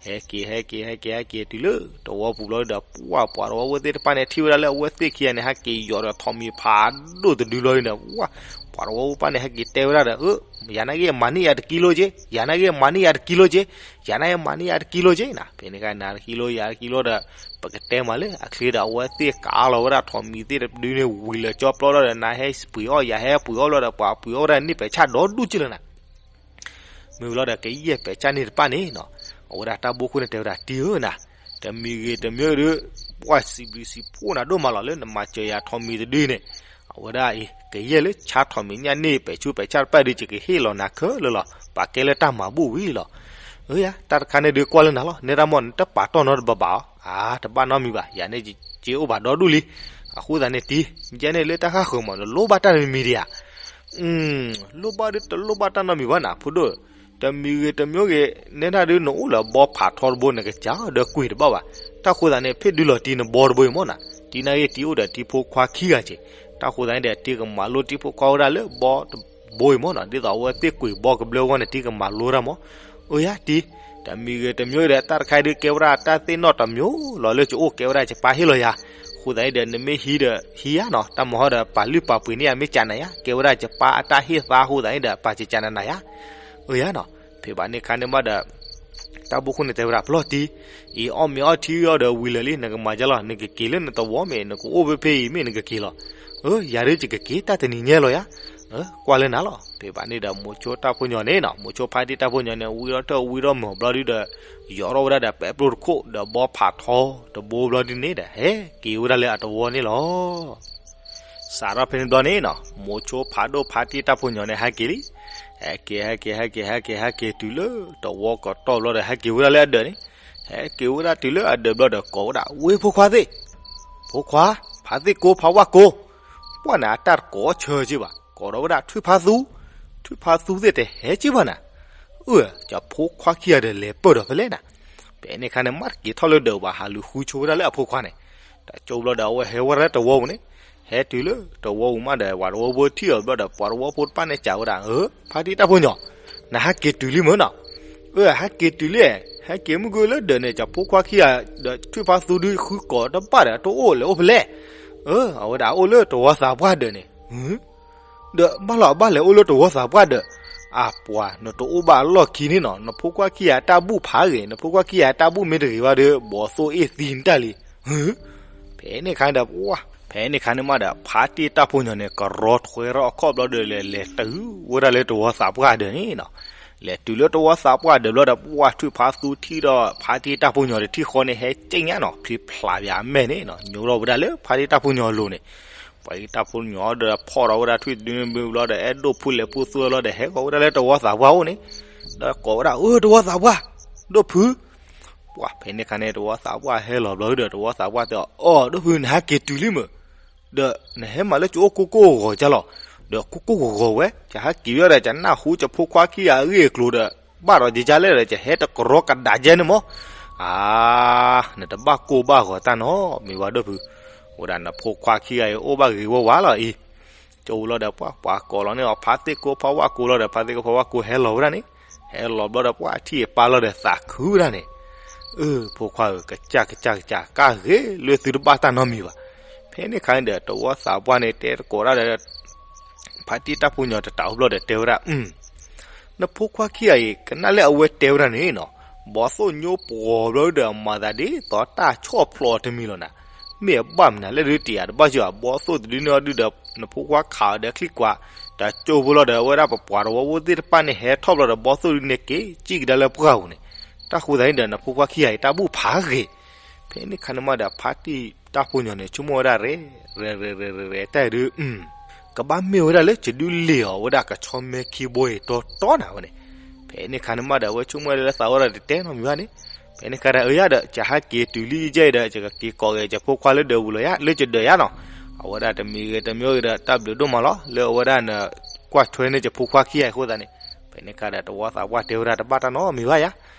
ဟဲက့ၤ ဟဲက့ၤ ဟဲက့ၤ ဟဲက့ၤတုၤလၢတဝီပူၤဘျီဒီး ပှၢ်ပှၤတဝီဖိသ့ၣ်တဖၣ်န့ၣ် ထံၣ်ဝဲဒၣ်လၢအဝဲသ့ၣ်ခံဂၤန့ၣ် ဟဲက့ၤယီၤဒီးထိးမံၤဖးဒိၣ်တဒုဘျီန့ၣ် ပှၢ်ပှၤတဝီဖိတဖၣ်န့ၣ် ဟဲက့ၤတဲဝဲဒၣ်ဒီး အၢ ယၤနာ်က့ မၤန့ၢ်ယၤတကံလိက့ ယၤနာ်က့ မၤန့ၢ်ယၤတကံလိက့ ယၤနာ်က့ မၤန့ၢ်ယၤတကံလိက့နၤ ဖဲန့ၣ်အခါ နၤတကံလိ ယၤတကံလိဒီး ပကတဲမးလၢအချ့ဒီး အဝဲသ့ၣ်ကးလီၤဝဲဒၣ်ထိးမံၤသ့ၣ်တဒုန့ၣ် ဝံၤလၢာ်ကၠီပျီဒီး နၤဟဲပှ့ၤအီၣ် ယၤဟဲပှ့ၤအီၣ်ဘျီဒီး ပှၤပှ့ၤအီၣ်ဝဲဒၣ်န့ၢ်ပဲာ်ဆၣ်ဒီဒူၣ်က့လၢနၤ မ့ၢ်ဝံၤလီၤဒီး ကယဲၢ်ပဲာ်ဆၣ်န့ၣ်တဖၣ်န့ၣ်နီၤ အဝဲဒၣ်တၢ်ဘိခိၣ်န့ၣ်တဲဝဲဒၣ် တံၤဧၢနၤ, တမံၤဂ့ၤတမံၤဒီး ပှၤစံးဘျုးစံးဖှိၣ်နၤဒိၣ်မးလီၤ လၢနမၤစၢၤယၤထိးမံၤတဒုန့ၣ်, အဝဲဒၣ်အံၤ ကယဲၢ်လၢဆါထိးမံၤညၣ်န့ၢ်ပဲာ်ဆူးပဲာ်ဆၣ်တဖၣ်ဒုး ယကဟ့ၣ်လီၤနၤခဲလၢာ်လီၤ, ပာ်ကဲလၢတၢ်မၤဘူၣ်ဝံၤလီၤ. အၢယၤ တၢ်တခါန့ၣ်ဒုးကွၢ်လၢနၤလီၤ, နဲဒၣ်မ့ၢ်နတပာ်တီၢ်နီတဘၣ်ဘၣ်အီၤ, အါ တဘၣ်နီတမံၤဘၣ်, ယၤန့ၣ်က့အိၣ်ဘၣ်ဒီဒူၣ်လံ. အဃိသတးန့ၣ်တံၤ ယဲန့ၣ်လၢတၢ်ဃၣ်ဃၢၤမး နလိၣ်ဘၣ်တၢ်တမံၤမံၤဒံးဧါ. လိၣ်ဘၣ်ဒုးတလိၣ်ဘၣ်တၢ်နီတမံၤဘၣ်နၤ ဖိဒိၣ်, တမံၤဂ့ၤတမံၤဂ့ၤ နဲဒၣ်ဒုးနအိၣ်လၢဘီဖးထီတဘိ နကစၢ်ဒီးကွံာ်တဘၣ်ဘၣ်. တၢ်ဃိသတးန့ၣ် ဖ့ၣ်ဒုးလီၤတံၤနဘီတဘိအံၤမ့ၢ်နၤ, တံၤနာ်ဂ့ၤတံၤအိၣ်ဒီးတံၤဖိခွါခံဂၤက့ၤ, တၢ်ဃိသတးန့ၣ်ဒီး တံၤကမၤလိတံၤဖိခွါဝဲဒၣ်လၢဘီတဘိအံၤမ့ၢ်နၤ, ဒ်သိးအဝဲသ့ၣ်ကွံာ်ဘီကဘျၢအဂီၢ်န့ၣ် တံၤကမၤလိတၢ်မး. အၢယၤတံၤ, တမံၤဂ့ၤတမံၤဒီး တၢ်တခါအံၤဒုးကဲဝဲဒၣ်တၢ်သ့ၣ်နီၣ်တမံၤလီၤလၢကအိၣ်ကဲဝဲဒၣ်ယပၢ်ဟ့ၣ်လီၤယၤ, အဃိသတးန့ၣ်ဒီး နမ့ၢ်ဟံးဒီးဟံးယၤနီၤ, တၢ်မၤဟီဒီးပာ်လုၢ်ပာ်ပှ့ၤန့ၢ်ယၤ မ့ၢ်ကနၤယၤ, ကဲဝဲဒၣ်ယပၢ်အတၢ်ဟ့ၣ်သါအဃိသတးန့ၣ်ဒီး ပာ်ကနၤယၤ. အၢယၤနီၤ, ဖဲဘၣ်န့ၣ်ခါန့ၣ်မးဒီး တၢ်ဘိခိၣ်န့ၣ်တဲဝဲဒၣ် ပလီၢ်တံၤ, အံၤအီၣ်မ့ၤအီထံအီၤဒီးဝံၤလၢာ်လံ နကမၤဒ်လဲၣ်, နကက့ၤလၢနသဝီမ့ၢ် နကအိၣ်ဖဲဖဲအံၤမ့ၢ်နကက့ၤလီၤ. အၢ ယၤဒုးယကက့ၤတၢ်တနံၤညါလီၤယၤ, ကွၢ်လၢနၤလီၤ. ဖဲဘၣ်န့ၣ်ဒီး မိၤဆိတၢ်ဖိညီန့ၣ်နီၤ, မိၤဆိဖါတံၢ်တၢ်ဖိညီန့ၣ် ဝံထီၣ်ထၢၣ်ဝံထီၣ်မုာ်ဘျီဒုးဒီး ယီၤထီၣ်ဝဲဒၣ်ဒီးပဲပျိၢ်တခိၣ် ဒီးဘီဖးထီတဘိဘျီဒုးန့ၣ်ဒီး ဟဲက့ၤဝဲဒၣ်လၢအသဝီန့ၣ်လီၤ. စးထီၣ်ဖဲန့ၣ်ဘျီန့ၣ်နီၤ, မိၤဆိဖးဒိၣ်ဖါတံၢ်တၢ်ဖိညီန့ၣ် ဟဲက့ၤလံ. ဟဲက့ၤ ဟဲက့ၤ ဟဲက့ၤ ဟဲက့ၤ ဟဲက့ၤတုၤလၢတဝီကတီၢ်ဘျီဒီး ဟဲက့ၤဝဲဒၣ်လၢအဒၢးန့ၣ်, ဟဲက့ၤဝဲဒၣ်တုၤလၢအဒၢးဘျီဒီး ကိးဝဲဒၣ် ဝ့ၢ်ဖိခွါသ့ၣ်, ဖိခွါ, ဖါသ့ၣ်ကိဖါဝၣ်ကိ, ပှၢ်န့ၣ် အတၢ်တကိးဆၢက့ဘၣ်, ကိးဒီးဝဲဒၣ်ထွံၣ်ဖါသူ, ထွံၣ်ဖါသူသ့ၣ်တဟဲက့ဘၣ်နၤ. အၢ ကၠီဖိခွါခံဂၤဒီးလဲၤပၢၢ်ဒီးဖဲလဲၣ်နၤ. ဖဲန့ၣ်ခါန့ၣ် မ့ၢ်တက့ၤထီၣ်လၢဒၢးဘၣ် ဟးလူၤဃုဆိဝဲဒၣ်လၢအဖိခွါန့ၣ်, တကၠိဘျီဒီး အဝဲဟဲဝဲဒၣ်လၢတဝီပူၤန့ၣ်, ဟဲတုၤလၢတဝီပူၤမးဒီး ပှၤတဝီဖိထံၣ်အီၤဘျီဒီး ပှၤတဝီဖိတဖၣ်န့ၣ်စံးဝဲဒၣ် အၢ ဖါတံၢ်တၢ်ဖိညီ, နဟဲက့ၤတုၤလံမ့ၢ်နီၤ. အၢ ဟဲက့ၤတုၤလံ, ဟဲက့ၤမုၢ်ဂ့ၤလၢဒၢးန့ၣ် ကၠီဖိခွါခံဂၤဒီးထွံၣ်ဖါသူဒုးဃုကိးတဘၣ်ဒီး တအိၣ်လဲၤအိၣ်ဖဲလဲၣ်. အၢ အဝဲဒၣ်အိၣ်လၢတဝီသးပှၢ်ဒၢးန့ၣ် ဒီးဘၣ်လီၤအဘၣ်လဲၤအိၣ်လၢတဝီသးပှၢ်ဒီး, အပှၤ နတအိၣ်ဘၣ်အလီၢ်ခံန့ၣ်နီၤ, နဖိခွါခံဂၤတၢ်ဘူၣ်ဖးဂ့ၤ, နဖိခွါခံဂၤတၢ်ဘူၣ်မ့ၢ်တဂ့ၤဘၣ်ဒီး ဘီသိၣ်အ့ၣ်သံနတၢ်လံ. ဖဲန့ၣ်ခါဒီး ဖဲန့ၣ်ခါန့ၣ်မးဒီး ဖါတံၢ်တၢ်ဖိညီန့ၣ် ကရီထွဲထီၣ်အခီၣ်ဘျီဒီး လဲၤလဲၤတုၤဝဲဒၣ်လၢတဝီသးပှၢ်ဒၢးန့ၣ်နီၤ. လဲၤတုၤလၢတဝီသးပှၢ်ဒၢးဘျီဒီး ပှၢ်ထွံၣ်ဖါသူထံၣ်ဒီး ဖါတံၢ်တၢ်ဖိညီဒီး ထံၣ်ဃီန့ၣ် ဟဲက့ညါနီၤ, ဖျံဖျးပၠးအမဲာ်န့ၣ်နီၤ, ညိထီၣ်ဝဲဒၣ်လၢဖါတံၢ်တၢ်ဖိညီအလိၤန့ၣ် ဖါတံၢ်တၢ်ဖိညီဒီးဖီၣ်ထီၣ်ဝဲဒၣ်ထွံၣ်တဒုန့ၣ်ဘျီဒီး အဲၣ်ဒိၣ်ဖုလဲၤဖုသူဝဲလီၤဒီး ဟဲဃီၤဝဲဒၣ်လၢတဝီသးပှၢ်အိၣ်န့ၣ်, ဒီးကိးဝဲဒၣ် အၢ တဝီသးပှၢ်, ဒိၣ်ဖု. ပှၢ် ဖဲန့ၣ်ခါန့ၣ် တဝီသးပှၢ်ဟဲလီၤဘျီဒီး တဝီသးပှၢ်တဲအီၤ အီ ဒိၣ်ဖု နဟဲက့ၤတုၤလံမ့ၢ်, ဒီးနဟဲမၤလၢကအိၣ်ကိၢ်ကိၢ်ဂီၤဂီၤကလီၤ, ဒီးကိၢ်ကိၢ်ဂီၤဂီၤဝဲ ကဟဲက့ၤဝဲဒီး ကနၢ်ဟူကၠီဖိခွါခံဂၤအဂ့ၢ်အကျိၤဒီး ဘၣ်ဒီးယကလဲၣ်ဒီး ကဟဲတကရီကဒါကဲန့ၣ်မး. အါ နတဘၣ်ကိၢ်ဘၣ်ဂီၤတၢ်နီတမံၤဘၣ်ဒိၣ်ဖု, ဝဲဒၣ်နဖိခွါခံဂၤအံၤအိၣ်ဘၣ်ဂ့ၤဝဲဝဲလီၤအံၤ. ကၠိလီၤဒီး ပှၢ် ပှၤကိးလီၤန့ၢ်အီၤ ဖါသ့ၣ်ကိဖါဝၣ်ကိလီၤဒီး ဖါသ့ၣ်ကိဖါဝၣ်ကိဟဲလီၤဝဲဒၣ်န့ၣ်, ဟဲလီၤဘျီဒီး ပှၢ်ထံၣ်အပၢ်လီၤဒီးသးခုဝဲဒၣ်န့ၣ်, အၢ ဖိခွါဧၢ ကစၢ်ကစၢ်ကစၢ် ကၢ်ဂ့ၤလၢသုတဘၣ်တၢ်နီတမံၤဘၣ်. ဖဲန့ၣ်ခါန့ၣ်ဒီး တဝီသးပှၢ်န့ၣ် တဲတကိးဒၣ်ဒီး ဖါတံၢ်တၢ်ဖိညီတတးအိၣ်ဘျီဒီးတဲဝဲဒၣ် နဖိခွါခံဂၤအံၤ ကနၣ်လၢအဝဲတဲဝဲဒၣ်န့ၣ်နီၤ, ဘီသိၣ်ညိပှီၤဘျီဒုဒီး မၤသးဒ်သိးတၢ်ဆီၣ်ဖျိးတမံၤလီၤနၤ. မ့ၢ်အဘၣ်မနုၤလဲၣ်ဒု တယာ်တဘၣ်စၢၤ ဘီသိၣ်တဒုန့ၣ်အီၤဒုဒီး နဖိခွါခးအီၤဒီးချံကွၢ်, တၢ်ကၠိဖိလီၤဒီး အဝဲဒၣ်ပပှၤတဝီဖိသ့ၣ်တဖၣ်န့ၣ် ဟဲထီၣ်ဘျီဒီး ဘီသိၣ်တဒုန့ၣ်က့ၤစံၣ်ကဒါလၢပှၢ်ပူၤန့ၣ်, တၢ်ဃိသတးန့ၣ်ဒီး နဖိခွါခံဂၤအံၤတၢ်ဘူၣ်ဖးဂ့ၤ ဖဲန့ၣ်ခါန့ၣ်မးဒီး ဖါတံၢ်တၢ်ဖိညီန့ၣ် ဆိကမိၣ်ဝဲဒၣ်ရဲၣ် ရဲၣ်ရဲၣ်ရဲၣ်ရဲၣ်တၢ်အံၤဒု, ကဘၣ်မ့ၢ်ဝဲဒၣ်လၢကဒုးလ့ၤအီၤဝဲဒၣ်ကဆီမဲခံဘိအံၤတီတီနၤဝဲန့ၣ်. ဖဲန့ၣ်ခါန့ၣ်မးဒီး အဝဲဆိကမိၣ်ဝဲဒၣ်လၢသးဝဲဒီးတတဲနီတမံၤဘၣ်န့ၣ်, ဖဲန့ၣ်ခါဒီး အၢယၤဒီး ကဟးက့ၤတုၤလံယဲအံၤဒီး ယကက့ၤကိးဂဲၤယဖိခွါလၢဒၢးပူၤလီၤယၤ လၢယဒၢးယၤနီၤ. အဝဲဒၣ်တမံၤဂ့ၤတမံၤဂ့ၤဒီး တၢ်ဘျုးဒိၣ်မးလီၤ လၢအဝဲဒၣ်န ကွၢ်ထွဲန့ၢ်ယဖိခွါခံဂၤအံၤအဃိသတးန့ၣ်, ဖဲန့ၣ်ခါဒီး တဝီသးပှၢ်တဲဝဲဒၣ်တဘၣ်တၢ်နီတမံၤဘၣ်ယၤ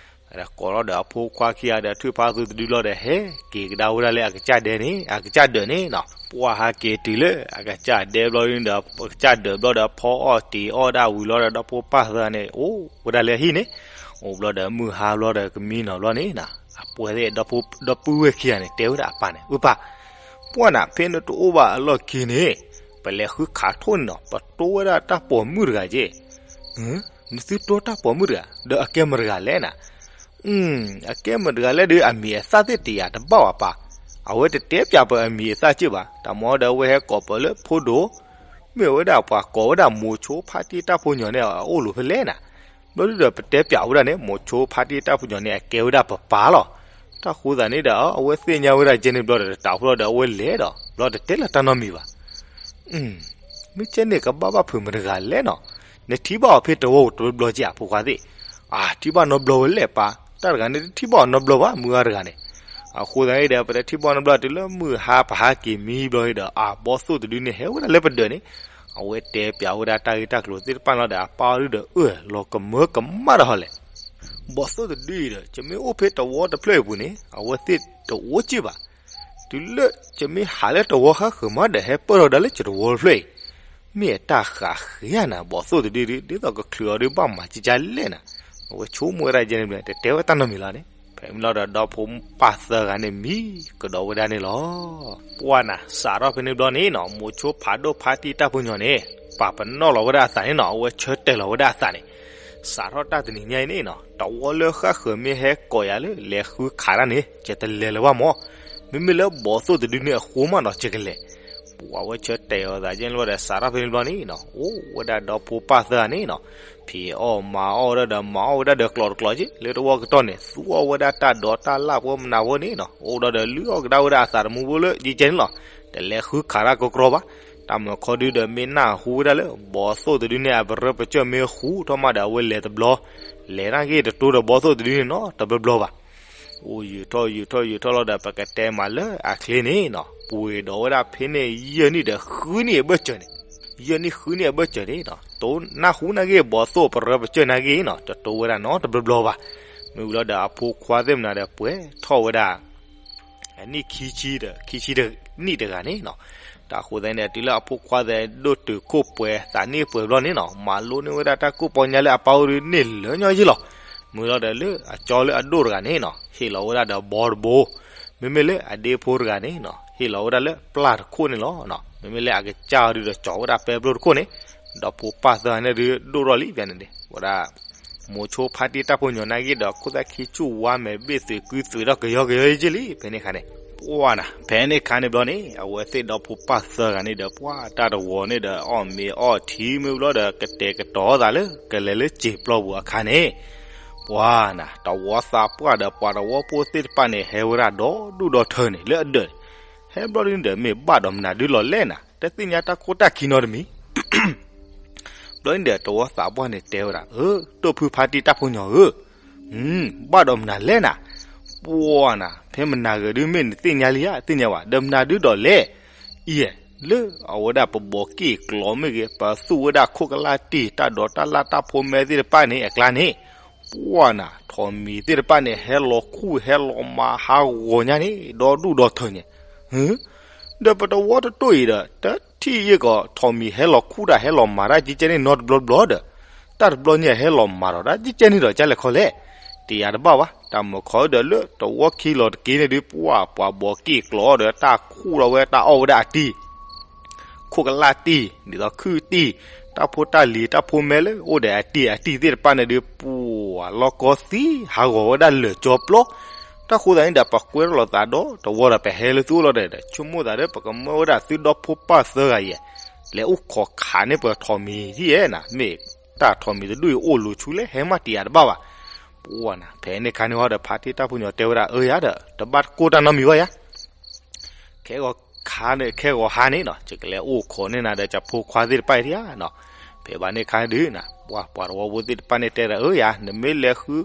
ဒီးကိးလီၤဒီးအဖိခွါခံဂၤဒီး ထွံၣ်ဖါသူတဒုလီၤဒီး ဟဲက့ၤကဒါဝဲဒၣ်လၢအကစၢ်ဒဲန့ၣ် အကစၢ်ဒၢးန့ၣ်နီၤ. ပှၢ်ဟးက့ၤတုၤလၢအကစၢ်ဒဲဘျီဒုဒီး အကစၢ်ဒၢးဘျီဒီး ဖီအီၣ်တံၤအီၣ်ဒၣ်ဝံၤလီၤဒီး ဒီဖိပၢ်သၢဂၤန့ၣ် အိၣ်ဝဲဒၣ်လၢအဟံၣ်န့ၣ်, အိၣ်ဘျီဒီးမုၢ်ဟါဘျီဒီးကမံနီၤဘျီန့ၣ်နီၤ, အပှဲၤသ့ၣ် ဒီပုၢ်ဝဲၢ်ခံဂၤန့ၣ် တဲဝဲဒၣ်အပၢ်န့ၣ် အၢပၢ်, ပှၢ်နၤ ဖဲနတအိၣ်ဘၣ်အလီၢ်ခံန့ၣ် ပလဲၤဃုခးထိၣ်န့ၣ်နီၤ ပတိဝဲဒၣ်တၢ်ပိာ်မုၣ်တဂၤက့ၢ်. နသုတိတၢ်ပိာ်မုၣ်တဂၤ ဒီးအကဲမတၤတဂၤလဲၣ်နၤ. အကဲမတၤတဂၤလဲၣ်ဒီး အမံၤအသၣ်သ့ၣ်တယာ်တဘၣ်ဘၣ်ပၢ်, အဝဲတတဲပၠးပအမံၤအသၣ်က့ၢ်ဘၣ်, တၢ်မၤဒီးအဝဲဟဲကိးပၢၤလၢဖိဒိၣ်, မ့ၢ်ဝဲဒၣ်ပှၤကိးဝဲဒၣ်မိၤဆိဖါတံၢ်တၢ်ဖိညီန့ၣ် အအိၣ်လိၤဖဲလဲၣ်နၤ. ဘျီဒုဒီးပတဲပၠးဝဲဒၣ်န့ၣ် မိၤဆိဖါတံၢ်တၢ်ဖိညီန့ၣ် အကဲဝဲဒၣ်ပပၢ်လီၤ. တၢ်ဃိသတးန့ၣ်ဒီး အဝဲသ့ၣ်ညါဝဲဒၣ်ကဲန့ၣ်ဘျီဒီး တၢ်ဃိဒီးအဝဲလဲၤဒီး ဘျီတတဲလၢတၢ်နီတမံၤဘၣ်. မ့ၢ်ကဲန့ၣ်ကဘၣ်ဘၣ်ဖုးမတၤတဂၤလဲၣ်နီၤ. နထံၣ်ဘၣ်အီၤဖဲတဝီတဘျီဘျီက့ၢ် အဖိခွါသ့ၣ်. အထံၣ်ဘၣ်နီတဘျီဝဲလဲၣ်ပၢ်, တၢ်တဂၤန့ၣ်တထံၣ်ဘၣ်အီၤနီတဘျီဘၣ် မုၢ်ဂၤတဂၤန့ၣ်. အဃိသတးန့ၣ်ဒီး ပတထံၣ်ဘၣ်နီတဘျီတုၤလၢမုၢ်ဟါပဟးက့ၤမံဘျီဒီး အဘီသိၣ်တဒုန့ၣ် ဟဲဝဲဒၣ်လၢပဒၢးန့ၣ်, အဝဲတဲပၠးဝဲဒၣ်တၢ်ဂ့ၢ်တၢ်ကျိၤသ့ၣ်တဖၣ်လီၤဒီး အပၢ်အီၤဒုဒီးအၢၣ်လီၤကမၢကမၣ်ဒီးဟီလဲၣ်. ဘီသိၣ်တဒုအံၤဒီး ယမ့ၢ်အိၣ်ဖဲတဝီတဖျၢၣ်အံၤပူၤန့ၣ် အဝဲသ့ၣ်တအိၣ်က့ၢ်ဘၣ်. တုၤလၢယမ့ၢ်ဟးလၢတဝီဃါဃၢၤမးဒီး ဟဲပၢၢ်ထီၣ်ဝဲဒၣ်လၢယတဝီတဖျၢၣ်အံၤ, မ့ၢ်အတၢ်ဃးဃ့ဧါနၤ ဘီသိၣ်တဒုဒု ဒ်သိးကချုးအီၤဒုဘၣ်မၤကကလဲၣ်နၤ. အဝဲဆိကမိၣ်ဝဲဒၣ်ယဲန့ၣ်ဘျီ တတဲဝဲတၢ်နီတမံၤလီၤန့ၣ်, ဖဲမ့ၢ်လီၤဒီး ဒီဖိပၢ်သၢဂၤန့ၣ်မံကဒီးဝဲဒၣ်န့ၣ်လီၤ. ပှၢ်နၤ စးထီၣ်ဖဲန့ၣ်ဘျီန့ၣ်နီၤ မိၤဆိဖးဒိၣ်ဖါတံၢ်တၢ်ဖိညီန့ၣ် ပာ်ပနီၣ်လီၤဝဲဒၣ်အသးန့ၣ်နီၤ အဝဲဆၢတဲာ်လီၤဝဲဒၣ်အသးန့ၣ်, စးထီၣ်တၢ်တနံၤညါအံၤန့ၣ်နီၤ တဝီလၢဃၣ်ဃၢၤမ့ၢ်ဟဲကိးယၤလၢ လဲၤဃုခးတၢ်န့ၣ် ယတလဲၤလၢၤဘၣ်မၢ်. မ့မ့ၢ်လၢဘီသိၣ်တဒုန့ၣ်အဃိမးနီၤ ယကလဲၤ. ပှၢ်ဝဲဆၢတဲာ်အီၤသးယဲန့ၣ်လီၤဒီး စးထီၣ်ဖဲန့ၣ်ဘျီန့ၣ်နီၤ အိၣ်ဝဲဒၣ်ဒီဖိပၢ်သၢဂၤန့ၣ်နီၤ ဖံးအီၣ်မၤအီၣ်ဝဲဒၣ်ဒီး မၤအီၣ်ဝဲဒၣ်ဒီးကျိးတကျိးက့ၢ် လၢတဝီကတီၢ်န့ၣ် သူအီၣ်ဝဲဒၣ်တၢ်ဒိးတၢ်လၢ်ဖိမနၤဖိန့ၣ်နီၤ အိၣ်ဒီးဒီးလုၢ်အီၣ်ကဒါဝဲဒၣ်အသးတမူဖိလၢယကဲန့ၣ်လီၤ. တလဲၤဃုခးတၢ်ကီကီဘၣ်. တၢ်မၤခီဒုဒီးမ့ၢ်နၢ်ဟူဝဲဒၣ်လၢ ဘီသိၣ်တဒုန့ၣ် အပရၢပကၢၢ်မ့ၢ်ဃူထီၣ်မးဒီး အဝဲလဲၤတဘျီ, လဲၤတၢ်ဂ့ၢ်တတိၤဒီးဘီသိၣ်တဒုန့ၣ်နီၤ တဘျီဘျီဘၣ်. အိၣ်ယုာ်ထီၣ်ယုာ်ထီၣ်ယုာ်ထီၣ်လီၤဒီး ပကတဲမးလၢအချ့န့ၣ်နီၤ ပှ့ၤဒီးဝဲဒၣ်ဖဲန့ၣ် ယဲၢ်နံၣ်ဒီးဃုနံၣ်အဘၢၣ်စၢၤန့ၣ်, ယဲၢ်နံၣ်ဃုနံၣ်အဘၢၣ်စၢၤန့ၣ်နီၤ တိၤနၢ်ဟူနာ်က့ၢ် ဘီသိၣ်ပရၢပကၢၢ်နာ်က့ၢ်နီၤ တတိၤဝဲဒၣ်နီတဘျီဘျီဘၣ်. မ့ၢ်ဝံၤလီၤဒီး အဖိခွါသ့ၣ်မနုၤဒီး ပှဲၤထီၣ်ဝဲဒၣ် အနံၣ်ခံဆံဒီး ခံဆံတနံၣ်တဂၤန့ၣ်နီၤ. တၢ်ဃိသတးန့ၣ်ဒီး တုၤလၢအဖိခွါသ့ၣ်ဒိၣ်တုာ်ခိၣ်ပှဲၤ သးနံၣ်ပှဲၤဘျီန့ၣ်နီၤ မၤလိန့ၢ်ဝဲဒၣ်တၢ်ကိၢ်ပီညါလၢအပၢ်အိၣ်ဒုန့ၣ်လၢာ်ညီယ့ၢ်လီၤ. မ့ၢ်လီၤဒီးလၢအကၠီလၢအဒိၣ်တဂၤန့ၣ်နီၤ ဟ့ၣ်လီၤဝဲဒၣ်ဒီးဘီတဘိ, မ့မ့ၢ်လၢအဒ့ဖိတဂၤန့ၣ်နီၤ ဟ့ၣ်လီၤဝဲဒၣ်လၢပျၢ်တခိၣ်န့ၣ်လီၤ. မ့မ့ၢ်လၢအကစၢ်အီၤဒုဒီး ကၠီၤဝဲဒၣ်ပဲပျိတခိၣ်န့ၣ်, ဒီဖိပၢ်သၢဂၤန့ၣ်ဒုး ဒိၣ်ထီၣ်လံ ဖဲန့ၣ်န့ၣ် ဝဲဒၣ် မိၤဆိဖါတံၢ်တၢ်ဖိညီနာ်က့ၢ်ဒီး ခိၣ်သၣ်ခံဆူၣ်ဝါမဲာ်ဘ့ၣ်သုးကုသုးထီၣ်ကယီကယီယ့ၢ်လံ ဖဲန့ၣ်ခါန့ၣ်. ပှၢ်နၤ ဖဲန့ၣ်ခါန့ၣ်ဘျီန့ၣ် အဝဲသ့ၣ်ဒီဖိပၢ်သၢဂၤန့ၣ်ဒီး ပှၢ်တၢ်တဝီၤန့ၣ်ဒီး အီၣ်မ့ၤအီၣ်ထံမ့ၢ်ဘျီဒီး ကတဲာ်ကတီၤသးလၢ ကလဲၤလၢစံာ်ပျီပူၤအခါန့ၣ်, ပှၢ်နၤ တဝီသးပှၢ်ဒီးပှၤတဝီဖိသ့ၣ်တဖၣ်န့ၣ် ဟဲဝဲဒၣ်ဒီဒူၣ်ဒီထၢန့ၣ် လၢအဒၢးန့ၣ်, ဟဲဘျီဒုန့ၣ်ဒီး မ့ၢ်ဘၣ်ဒီးမနုၤဒုလီၤလဲၣ်နၤ တသ့ၣ်ညါတၢ်ခိၣ်တၢ်ခံနီတမံၤ ဘျီန့ၣ်ဒီး တဝီသးပှၢ်န့ၣ်တဲဝဲဒၣ်, အၢ တိၢ်ဖုဖါတံၢ်တၢ်ဖိညီဧၢ, ဘၣ်ဒီးမနုၤလဲၣ်နၤ, ပှၢ်နၤ ဖဲမနၤဂ့ၤဒုမ့ၢ်နသ့ၣ်ညါလံဧါ သ့ၣ်ညါဘၣ် ဒီးမနုၤဒုဒီးလဲၣ်, အံၤ လၢအဝဲဒၣ်ပဘီးက့ၢ်ကျီးမ့ၢ်ဂ့ၤ ပသူၣ်ဝဲဒၣ်ခိၣ်ကလၢ်တံၢ် တၢ်ဒိးတၢ်လၢ်တၢ်ဖိမဲသ့ၣ်တဖၣ်န့ၣ် အကျါန့ၣ်, ပှၢ်နၤ ထိးမံၤသ့ၣ်တဖၣ်န့ၣ် ဟဲလီၤခူၣ်ဟဲလီၤမၤဟးဂီၤညါန့ၣ် ဒီဒူၣ်ဒီထၢန့ၣ်, ဒီးပတဝီတတိၢ်အံၤဒီး တထံၣ်ယ့ၢ်ကီး ထိးမံၤဟဲလီၤခူၣ်တၢ်ဟဲလီၤမၤတၢ်ကကဲန့ၣ်နီတဘျီဘျီဒီး, တၢ်တဘျီညါဟဲလီၤမၤဒီးတၢ်ကကဲန့ၣ်ဒီး ကလဲၤခီလဲၣ်, တယာ်တဘၣ်ဘၣ် တၢ်မၤခီဒီးလၢတဝီခံလီၤတက့ၢ်န့ၣ်ဒုး ပှၢ်ပှၤဘီးက့ၢ်ကျီးဒီး တၢ်ခူၣ်ထီၣ်ဝဲတၢ်အီၣ်ဝဲဒၣ်အတံၢ် ခိၣ်ကလၢ်တံၢ် ဒ်သိးခုၣ်တံၢ်, ပ တၢ်ဖိတၢ်လံၤတၢ်ဖိမဲလၢအိၣ်ဒီးအတံၢ်အတံၢ်သ့ၣ်တဖၣ်န့ၣ်ဒုး ပှၤလီၢ်ကီသံဟးဂီၤဝဲဒၣ်လၢာ်ကၠီပျီ, တၢ်ဃိသတးန့ၣ်ဒီး ပကွဲထီၣ်လိာ်သးဒီတဝီဒီးပဟဲလၢသုအိၣ်လီၤဒီး ဆိကမိၣ်သးဒီး ပကမၢဝဲဒၣ်သုဒီဖိပၢ်သၢဂၤအံၤ လဲၤအိၣ်ခိးခးန့ၢ်ပထိးမံၤဒ်အံၤနၤ, မ့ၢ်တၢ်ထိးမံၤတဒူၣ်အံၤအိၣ်လူၤဆူလဲၣ် ဟဲမးတံာ်အတဘၣ်ဘၣ်. ပှၤနၤ ဖဲန့ၣ်ခါန့ၣ်ဟီဒီး ဖါတံၢ်တၢ်ဖိညီတဲဝဲဒၣ် အၢယၤဒီး တဘၣ်ကိၢ်တၢ်နီတမံၤဘၣ်ယၤ ခဲဂီၤခါန့ၣ် ခဲဂီၤဟါန့ၣ်နီၤ ယကလဲၤအိၣ်ခိးန့ၢ်နၤဒီး ကၠဖိခွါသ့ၣ်တဖၣ်အံၤဧါနီၤ. ဖဲဘၣ်န့ၣ်ခါဒုးနၤ ပှၤ ပှၤတဝီဖိသ့ၣ်တဖၣ်န့ၣ်တဲဒီး အၢယၤ နမ့ၢ်လဲၤ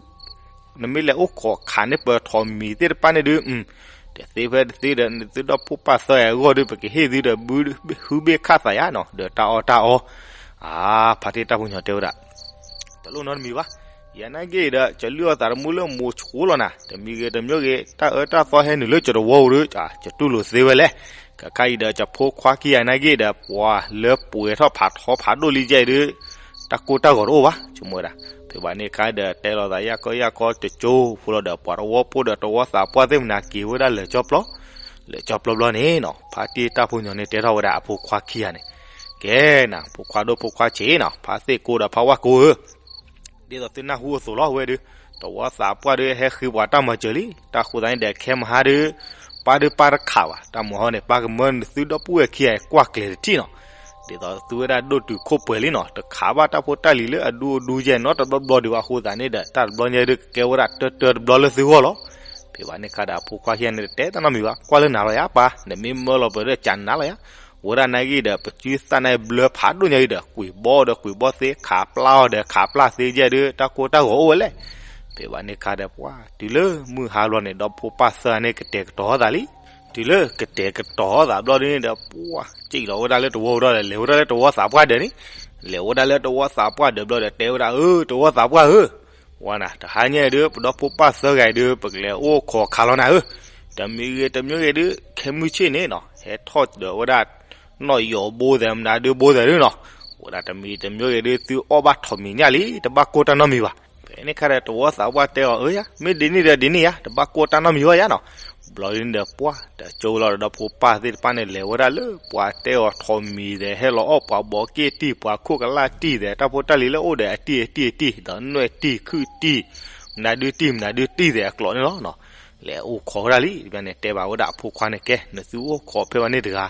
နမ့ၢ်လဲၤအိၣ်ခိးခးန့ၢ်ပထိးမံၤသ့ၣ်တဖၣ်န့ၣ်ဒုး တသ့ဖဲတသ့ဒီး နသုဒီဖိပၢ်သၢဂၤအဂီၢ်ဒုး ပကဟ့ၣ်သုဒီး ဘုဟုဘ့ၣ်ခၣ်သးယၤနီၤ ဒီးတၢ်အီၣ်တၢ်အီ အါ ဖါတံၢ်တၢ်ဖိညီတဲဝဲဒၣ် တလိၣ်နီတမံၤဘၣ်. ယနာ်က့ဒီး ကလုၢ်အီၣ်သးတမူလၢမိၤဆိလီၤနၤ, တမံၤဂ့ၤတမံၤဂ့ၤ တၢ်အၢတၢ်သီဟဲနုာ်လၢကၠတဝီဧိၤဒီး ကတူၢ်လိာ်သ့ဝဲလဲၣ်. ခဲခါအံၤဒီး ကၠဖိခွါခံဂၤနာ်က့ဒီး ပှၤလၢပှဲၤထီၣ်ဖးထီဖးဒိၣ်လံကဲအံၤဒီး တၢ်ကိၢ်တၢ်ဂီၤတအိၣ်ဘၣ် ဆိကမိၣ်ဝဲဒၣ်. ဖဲဘၣ်န့ၣ်ခါဒီး တဲလိာ်သးယၢ်ကီယၢ်ကီတကၠိဖိလီၤဒီး ပှၤတဝီဖိဒီးတဝီသးပှၢ်သ့ၣ်မနၤက့ၤဝဲဒၣ်လၢာ်ကၠီပျီ လၢာ်ကၠီပျီဘျီန့ၣ်နီၤ ဖါတံၢ်တၢ်ဖိညီန့ၣ်တဲထီၣ်ဝဲဒၣ်အဖိခွါခံဂၤန့ၣ် ကဲနၤ ဖိခွါဒိၣ်ဖိခွါဆံးနီၤ ဖါသ့ၣ်ကိဒီးဖါဝၣ်ကိဧၢ ဒ်သိးသုနၢ်ဟူအသိးလီၤဝဲဒုး တဝီသးပှၢ်ဒုးဟဲဃ့ပှၤတၢ်မၤစၢၤလံ. တၢ်ဃိသတးန့ၣ်ဒီး ခဲမဟါဒုး ပၢ်ဒုးပၢ်တခးဘၣ် တၢ်မၤဟီန့ၣ် ပၢ်ကမၢနသုဒီပုၢ်ဝဲၢ်ခံဂၤကွၢ်ကျဲၤတထံၣ်နီၤ ဒ်သိးသုဝဲဒၣ်ဒိၣ်တုာ်ခိၣ်ပှဲၤလံနီၤ တခးဘၣ်တၢ်ဖိတၢ်လံၤလၢအဒူအဒူယဲၢ်နီတဘျီဘျီဒံးဘၣ်အဃိသတးန့ၣ်ဒီး တၢ်တဘျီညါဒုးကကဲဝဲဒၣ်တၢတၢတဘျီလၢသုဂီၢ်လီၤ. ဖဲဘၣ်န့ၣ်ခါဒီးအဖိခွါခံဂၤန့ၣ်တတဲတၢ်နီတမံၤဘၣ် ကွၢ်လၢနၤလီၤယၤပၢ် နမ့ၢ်မၢလီၤပှဲၤဒီးကနၤလီၤယၤ ဝဲဒၣ်နာ်က့ဒီး ပစုသၣ်န့ၣ်ဘျၢဖးဒိၣ်ညါအံၤဒီး ကွံာ်ဘီဒီးကွံာ်ဘီသ့ ခးပျၢ်အီၤဒီးခးပျၢ်သ့ယဲၢ်ဒုး တၢ်ကိၢ်တၢ်ဂီၤအိၣ်ဝဲလဲၣ်. ဖဲဘၣ်န့ၣ်ခါဒီးပှၤ တုၤလၢမုၢ်ဟါဘျီန့ၣ် ဒီဖိပၢ်သၢဂၤန့ၣ်ကတဲာ်ကတီၤသးလံ. တုၤလၢကတဲာ်ကတီၤသးဘျီဒုးန့ၣ်ဒီး ပှၤစံၣ်လီၤဝဲဒၣ်လၢတဝီပူၤဒီး လဲၤဝဲဒၣ်လၢတဝီသးပှၢ်ဒၢးန့ၣ် လဲၤဝဲဒၣ်လၢတဝီသးပှၢ်ဒၢးဘျီဒီး တဲဝဲဒၣ် အၢ တဝီသးပှၢ်ဧၢ ဝဲနၤ တဟါညါအံၤဒုး ပဒီဖိပၢ်သၢဂၤအံၤဒုး ပကလဲၤအိၣ်ခိးခးလီၤနၤဧၢ, တမံၤဂ့ၤတမံၤဂ့ၤဒုး ခဲမုၢ်ဆ့ၣ်န့ၣ်နီၤ ဟဲထီၣ်ဒီးဝဲဒၣ် နီၣ်ယီၤဘိသဲးမနုၤဒုးဘိသဲးဒုးနီၤ, ဝဲဒၣ်တမံၤတမံၤဂ့ၤဒုး သုအီၣ်ဘၣ်ထိးမံၤညၣ်လံ တဘၣ်ကိၢ်တၢ်နီတမံၤဘၣ်. ဖဲန့ၣ်ခါဒီးတဝီသးပှၢ်တဲအီၤ အၢယၤ မ့ၢ်ဒ်န့ၣ်ဒီးဒ်န့ၣ်ယၤ တဘၣ်ကိၢ်တၢ်နီတမံၤဘၣ်ယၤနီၤ. ဘျီဒ်န့ၣ်ဒီးပှၢ် တကၠိလီၤဒီးဒီဖိပၢ်သ့ၣ်တဖၣ်န့ၣ် လဲၤဝဲဒၣ်လၢပှၤတဲအီၤထိးမံၤဒီး ဟဲလီၤအီၣ်ပှၤဘီးက့ၣ်တံၢ် ပှၤခိၣ်ကလၢ်တံၢ်ဒီး တၢ်ဖိတၢ်လံၤလၢအိၣ်ဒီးအတံၢ်အတံၢ်အတံၢ် ဒီးနွဲၣ်တံၢ်ခုၣ်တံၢ် မနုၤဒုးတံၢ်မနုၤဒုးတံၢ်သဲးအကျိာ်န့ၣ်လီၤနီၤ. လဲၤအိၣ်ခိးဝဲဒၣ်လံ တဘျီန့ၣ် တဲဘၣ်ဝဲဒၣ်အဖိခွါန့ၣ် ကဲ နသုအိၣ်ခိးဖဲဘၣ်န့ၣ်တဂၤ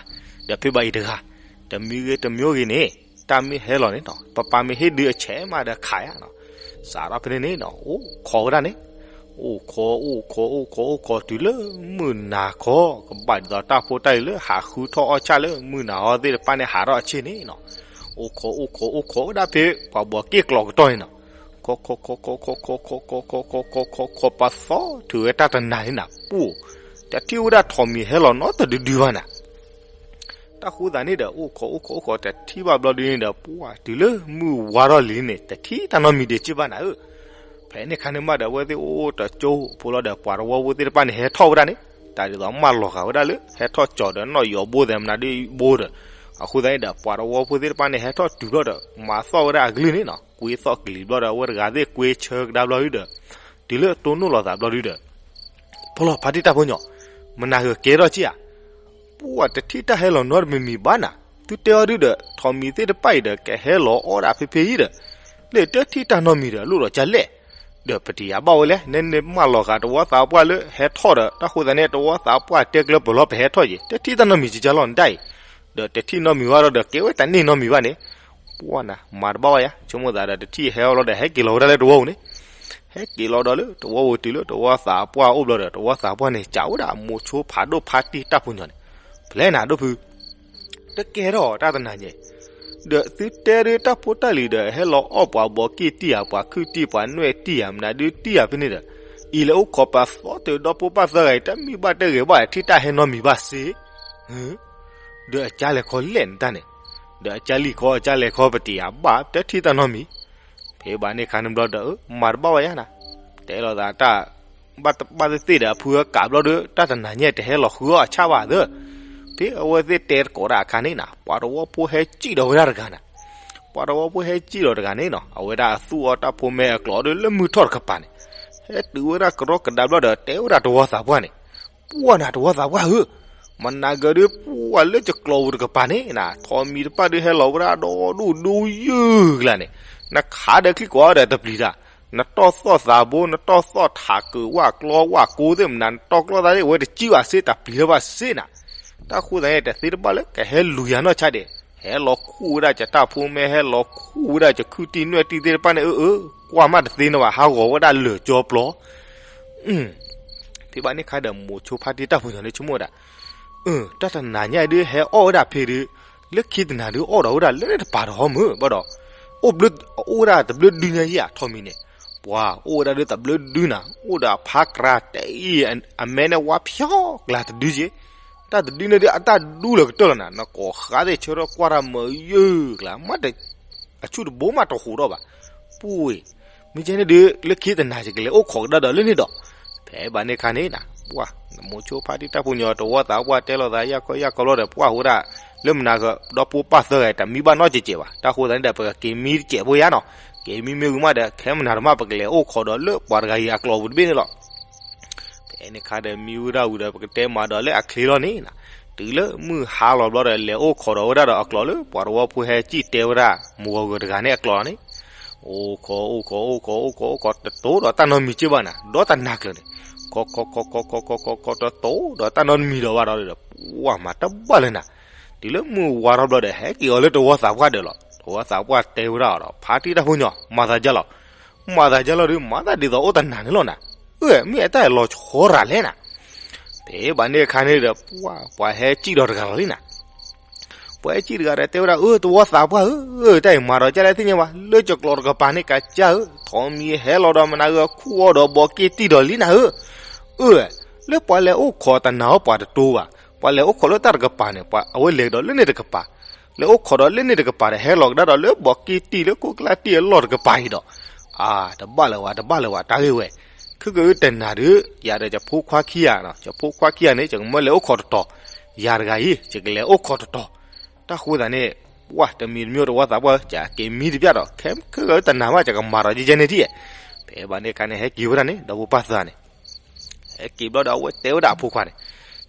ဒီးဖဲဘၣ်အံၤတဂၤ တမံၤဂ့ၤတမံၤဂ့ၤန့ၣ် တၢ်မ့ၢ်ဟဲလီၤန့ၣ်နီၤ ပပၢ်မ့ၢ်ဟ့ၣ်ဒုးအဆဲးမးဒီးခးယၤနီၤ. စးထီၣ်ဖဲန့ၣ်န့ၣ်နီၤ အိၣ်ခိးဝဲဒၣ်န့ၣ် အိၣ်ခိး အိၣ်ခိး အိၣ်ခိး အိၣ်ခိး တုၤလၢမုၢ်နၤခီ ကဘၣ်ဒ်သိးတၢ်ဖိတၢ်လံၤလၢဟးဃုထီၣ်အီၣ်ဆၣ်လၢမုၢ်နၤဟီသ့ၣ်တဖၣ်န့ၣ် ဟးထီၣ်အဆ့ၣ်န့ၣ်နီၤ. အိၣ်ခိး အိၣ်ခိး အိၣ်ခိးဝဲဒၣ်ဖဲပှၤဘီးက့ၣ်ကျိာ်ကတီၢ်န့ၣ်နီၤ. ခိးခိးခိးခိးခိးခိးခိးခိးခိးခိးခိးခိး ပှၤသီထုးဝဲတၢ်တနၤန့ၣ်နၤ ပူၤ တထံၣ်ဝဲဒၣ်ထိးမံၤဟဲလီၤနီတဒုဒုဘၣ်နၤ. တၢ်ဃိသးန့ၣ်ဒီး အိၣ်ခိး အိၣ်ခိး အိၣ်ခိး တထံၣ်ဘၣ်ဘျီဒ်န့ၣ်ဒီး ပှၤတုၤလၢမုၢ်ဝါထီၣ်လံန့ၣ် တထံၣ်တၢ်နီတမံၤဒံးက့ဘၣ်နၤဧၢ. ဖဲန့ၣ်ခါန့ၣ်မးဒီး အဝဲသ့ၣ်အိၣ်တကၠိဖိလီၤဒီး ပှၤတဝီဖိသ့ၣ်တဖၣ်န့ၣ် ဟဲထီၣ်ဝဲဒၣ်န့ၣ် တၢ်ဒ်သိးမၢလီၤဂာ်ဝဲဒၣ်လၢ ဟဲထီၣ်ကၠီၤဒီးနီၣ်ယီၤဘိသဲးမနုၤဒုးဘိဒီး အဃိသတးန့ၣ်ဒီး ပှၤတဝီဖိသ့ၣ်တဖၣ်န့ၣ် ဟဲထီၣ်တုၤဘျီဒီး မၤသီၣ်ဝဲဒၣ်အကလုၢ်န့ၣ်နီၤ ကွ့သီၣ်ကလံၤဘျီဒီး အဝဲတဂၤသ့ၣ်ကွ့ဆၢကဒါဘျီဒုဒီး တုၤလၢတိၢ်နီၣ်လီၤသးဘျီဒုဒီး ဖီလီၤ ဖါတံၢ်တၢ်ဖိညီ မနၤဂ့ၤကဲထီၣ်က့ဧါ. ပှၤတထံၣ်တၢ်ဟဲလီၤနီတမံၤမံၤဘၣ်နၤ, သုတဲအီၤဒုဒီး ထိးမံၤသ့ၣ်တဖၣ်အံၤဒီး ကဟဲလီၤအီၣ်ဒၣ်ဖဲဖဲအံၤဒီး လၢတထံၣ်တၢ်နီတမံၤဒီး လိၣ်ဒီးကလဲၣ်, ဒီးပတယာ်ဘၣ်ဝဲလဲၣ်, နမ့ၢ်မၢလီၤဂာ်တဝီသးပှၢ်လၢဟဲထီၣ်ဒီး တၢ်ဃိသတးန့ၣ် တဝီသးပှၢ်တဲကျၢၤပၢၤလီၤ ပဟဲထီၣ်က့ၤ တထံၣ်တၢ်နီတမံၤကကလီၢ်နတၢ်အံၤ, ဒီးတထံၣ်နီတမံၤဝဲဒီး ကဲဝဲတၢ်န့ၢ်နီတမံၤဘၣ်န့ၣ်, ပှၤနၤ မၤတဘၣ်ဝဲယါ, ဆိကမိၣ်သးဒီး တထံၣ်ဟဲအီၤလီၤဒီး ဟဲက့ၤလီၤဝဲဒၣ်လၢတဝီပူၤန့ၣ် ဟဲက့ၤလီၤဒီးလၢတဝီပူၤတုၤလၢတဝီသးပှၢ်အိၣ်ဘျီဒီး တဝီသးပှၢ်န့ၣ် စံးဝဲဒၣ်မိၤဆိဖးဒိၣ်ဖါတံၢ်တၢ်ဖိညီန့ၣ်, ပျဲနၤဒိၣ်ဖု, တကဲထီၣ်တၢ်တနၤညါ, ဒီးသုတဲဒုတၢ်ဖိတၢ်လံၤဒီး ဟဲလီၤအီၣ်ပှၤဘီးက့ၣ်တံၢ်ဧါ ပှၤခုၣ်တံၢ် ပှၤနွဲၣ်တံၢ်ဧါ မနုၤဒုတံၢ်ဧါဖဲန့ၣ်ဒီး, အံၤလဲၤအိၣ်ခိးပှၤသီတုၤဒီဖိပၢ်သၢဂၤအံၤ တမ့ၢ်ဘၣ်တဂ့ၤဘၣ် ထံၣ်တၢ်ဟဲနီတမံၤဘၣ်စ့ ဒီးအကါလဲၤခီလဲၣ်နတၢ်န့ၣ်, ဒီးအကါလံၣ်ခီ အကါလဲၤခီ ပတယာ်ဘၣ် တထံၣ်တၢ်နီတမံၤ, ဖဲဘၣ်န့ၣ်ခါန့ၣ်ဘျီဒီး မၤတဘၣ်ဝဲယါနၤ, တဲလိာ်သးတၢ် ဘၣ်တဘၣ်သ့ၣ်သ့ၣ်ဒီး အဖုအကးဘျီဒီး တၢ်တနၤညါတဟဲလီၤဃုအီၣ်အဆၣ်ဘၣ်သၢ, ဖဲအဝဲသ့ၣ်တဲသကိးတၢ်အခါန့ၣ်နၤ ပှၤတဝီဖိဟဲစံၣ်ဒီးဝဲဒၣ်တဂၤနၤ, ပှၤတဝီဖိဟဲစံၣ်ဒီးတဂၤန့ၣ်နီၤ အဝဲဒၣ်အသူၣ်အီၣ်တၢ်ဖိမဲအကျိာ်ဒီးလၢမုၢ်ထီၣ်တကပၤန့ၣ်, ဟဲတုၤဝဲဒၣ်ကရီကဒါဘျီဒီး တဲဝဲဒၣ်တဝီသးပှၢ်န့ၣ်, ပှၢ်နၤတဝီသးပှၢ်ဧၢ, မနၤကၢၤဒုးပှၢ်လၢကကျီၢ်ပူၤတကပၤန့ၣ်နၤ, ထိးမံၤတဖၣ်ဒုးဟဲလီၤဝဲဒၣ်ဒီဒူၣ်ဒူယုၢ်ကျါန့ၣ်, နခးဒီးချံကွၢ်ဒီးတပျံၤတၢ်, နတီၢ်သီၣ်သးဘိ နတီၢ်သီၣ်ထးကၢၢ်ဝၣ်ကျီဝၣ်ကိသ့ၣ်မနၤ နတီၢ်ကျီၢ်သးသ့ၣ် အဝဲတစံၣ်ဘၣ်စ့ တပျံၤလၢၤဘၣ်စ့နၤ. တၢ်ဃိသတးန့ၣ် တသ့တဘၣ်လၢကဟဲလူၤယၤနီၢ်ဆါဒဲး, ဟဲလီၤခူၣ်ဝဲဒၣ်ယတၢ်ဖိမ့ၢ် ဟဲလီၤခူၣ်ဝဲဒၣ်ယခုၣ်တံၢ်နွဲၣ်တံၢ်သ့ၣ်တဖၣ်န့ၣ် အၢ အၢ ကွၢ်မးတသ့န့ၣ်ဘၣ် ဟးဂီၤဝဲဒၣ်လၢာ်ကၠီပျီ ဖဲဘၣ်န့ၣ်ခါဒီး မိၤဆိဖါတံၢ်တၢ်ဖိညီန့ၣ်ဆိကမိၣ်ဝဲဒၣ်, တၢ်တနၤညါဒုးဟဲအီၣ်ဝဲဒၣ်ဖဲဒုး, လၢခံတနၤဒုးအီၣ်ဒီးဝဲဒၣ်လၢန့ၣ်တပၤဒီးဟီမုၢ်ဘၣ်ဒီး, အိၣ်ဘျၢ, အိၣ်ဝဲဒၣ်တဘျၢဒုညါယဲၢ်ထိးမံၤန့ၣ်, ပှၤအိၣ်ဝဲဒၣ်ဒုးတဘျၢဒုနၤ အိၣ်ဒီးအဖါကြၤတအံၤ အမဲန့ၣ်ဝါဖျီကျါတဒုက့, တၢ်တဒုန့ၣ်ဒုးအတၢ်ဒူလၢကတၢၢ်လီၤနၤ နကိးဃါသ့ၣ်ဆၢထၢၣ်ကွၢ်တၢ်မၢယုၢ်ကျါ မးတ အဆူၣ်တဘိမးတဟူးထီၣ်ဘၣ်, ပှ့ၤ, မ့ၢ်ကဲန့ၣ်ဒုး လၢခံတနၤယကလဲၤအိၣ်ခိးကဒါဒီးလၢန့ၣ်ဒီး, ဖဲဘၣ်န့ၣ်ခါန့ၣ်နၤ, ပှၤ, မိၤဆိဖါတံၢ်တၢ်ဖိညီတဝီသးပှၢ်တဲလိာ်သးယၢ်ကီယၢ်ကီဘျီဒီး ပှၢ်ဝဲဒၣ်, လၢမနၤကဒီဖိပၢ်သၢဂၤတမံဘၣ်နီတစဲးဘၣ် တၢ်ဃိသတးန့ၣ်ဒီး ပကက့ၤမံတစဲးဖိယါနီၤ, က့ၤမံမ့ၢ်ဝံၤမးဒီး ခဲမနၤတမး ပကလဲၤအိၣ်ခိးဒီးလၢပှၤတဂၤအံၤအကျိာ်ပူၤတဘ့ၣ်န့ၣ်လီၤ. ဖဲန့ၣ်ခါဒီးမံဝဲဒၣ်ဝံၤဒီး ပကတဲမၤဒီးလၢအချ့လီၤန့ၣ်နၤ, တုၤလၢမုၢ်ဟါလီၤဘျီဒီး လဲၤအိၣ်ခိးဒီးဝဲဒၣ်ဒီးအကျိာ်လၢပှၤတဝီဖိဟဲစံၣ်တဲဝဲဒၣ် မုၢ်ဂီၤဂၢၤတဂၤန့ၣ်အကျိာ်န့ၣ်, အိၣ်ခိး အိၣ်ခိး အိၣ်ခိး အိၣ်ခိး အိၣ်ခိး တတိၤဒီးတၢ်နီတမံၤက့ဘၣ်နၤ ဒီးတနၤကျၢၤန့ၣ်, ခိးခိးခိးခိးခိးခိးခိးခိး တတိၤဒီးတၢ်နီတမံၤဒီးဘၣ်ဒီးဒီး ပှၢ်မၤတဘၣ်လၢနၤ, တုၤလၢမုၢ်ဝါထီၣ်ဘျီဒီး ဟဲက့ၤအီၤလၢတဝီသးပှၢ်ဒၢးလီၤ. တဝီသးပှၢ်တဲဝဲဒၣ်အီၤဒီး ဖါတံၢ်တၢ်ဖိညီ မၤသးဒ်လီၤ, မၤသးဒ်လီၤဒုး မၤသးဒ်သိးအိၣ်တနၤန့ၣ်လီၤနၤ, အၢ မ့ၢ်အတၢ်အလီၤဆီရၤလဲၣ်နၤ. ဖဲဘၣ်န့ၣ်အခါန့ၣ်ဒီး ပှၤဟဲစံၣ်ဒီးတဂၤလီၤလံနၤ, ပှၤဟဲစံၣ်တဂၤဒီးတဲဝဲဒၣ် အၢ တဝီသးပှၢ်ဧၢ, တၢ်အံၤမၤဒီးကလဲၣ်သ့ၣ်ညါဘၣ် လၢကကျိာ်တကပၤန့ၣ် ကစၢ်ဧၢ, ထိးမံၤဟဲလီၤဒီးမနၤဂ့ၤ ခူၣ်အီၣ်ဒီးဘီးက့ၣ်တံၢ်ဒီးလံနၤဧၢ, အၢ လၢပှၤလဲၤအိၣ်ခိးတနၤအီၤပှၤတတိၤဘၣ်, ပှၤလဲၤအိၣ်ခိးလၢတၢ်တကပၤန့ၣ် ပှၤအဝဲလဲၤကဒီးလၢန့ၣ်တကပၤ, လဲၤအိၣ်ခိးဒီးလၢန့ၣ်တကပၤဒီး ဟဲလီၤကဒါဒီးလၢဘီးက့ၣ်တံၢ်လၢကိၣ်ကျၢ်တံၢ်အလီၢ်တကပၤအံၤဒီး, အါ တဘၣ်လၢၤဝဲ တဘၣ်လၢၤဝဲ တၢ်ဂ့ၢ်ဝဲ, ခဲကတနၤဒုး ယၤဒီးယဖိခွါခံဂၤ, ယဖိခွါခံဂၤန့ၣ် ယကမၢလဲၤအိၣ်ခိးတတီၤ, ယၤတဂၤအံၤ ယကလဲၤအိၣ်ခိးတတီၤ, တၢ်ဃိသတးန့ၣ်, ပှၢ်တမံၤတမံၤတဝီသးပှၢ် ယက့ၤမံတပျၢ်ဒီး ခဲကတနၤမး ယကမၤဒီးယဲန့ၣ်ဒ်, ဖဲဘၣ်န့ၣ်အခါန့ၣ် ဟဲက့ၤဝဲဒၣ်န့ၣ် ဒီးဖိပၢ်သၢဂၤန့ၣ် ဟဲက့ၤဘျီဒီး အဝဲတဲဝဲဒၣ်အဖိခွါန့ၣ်,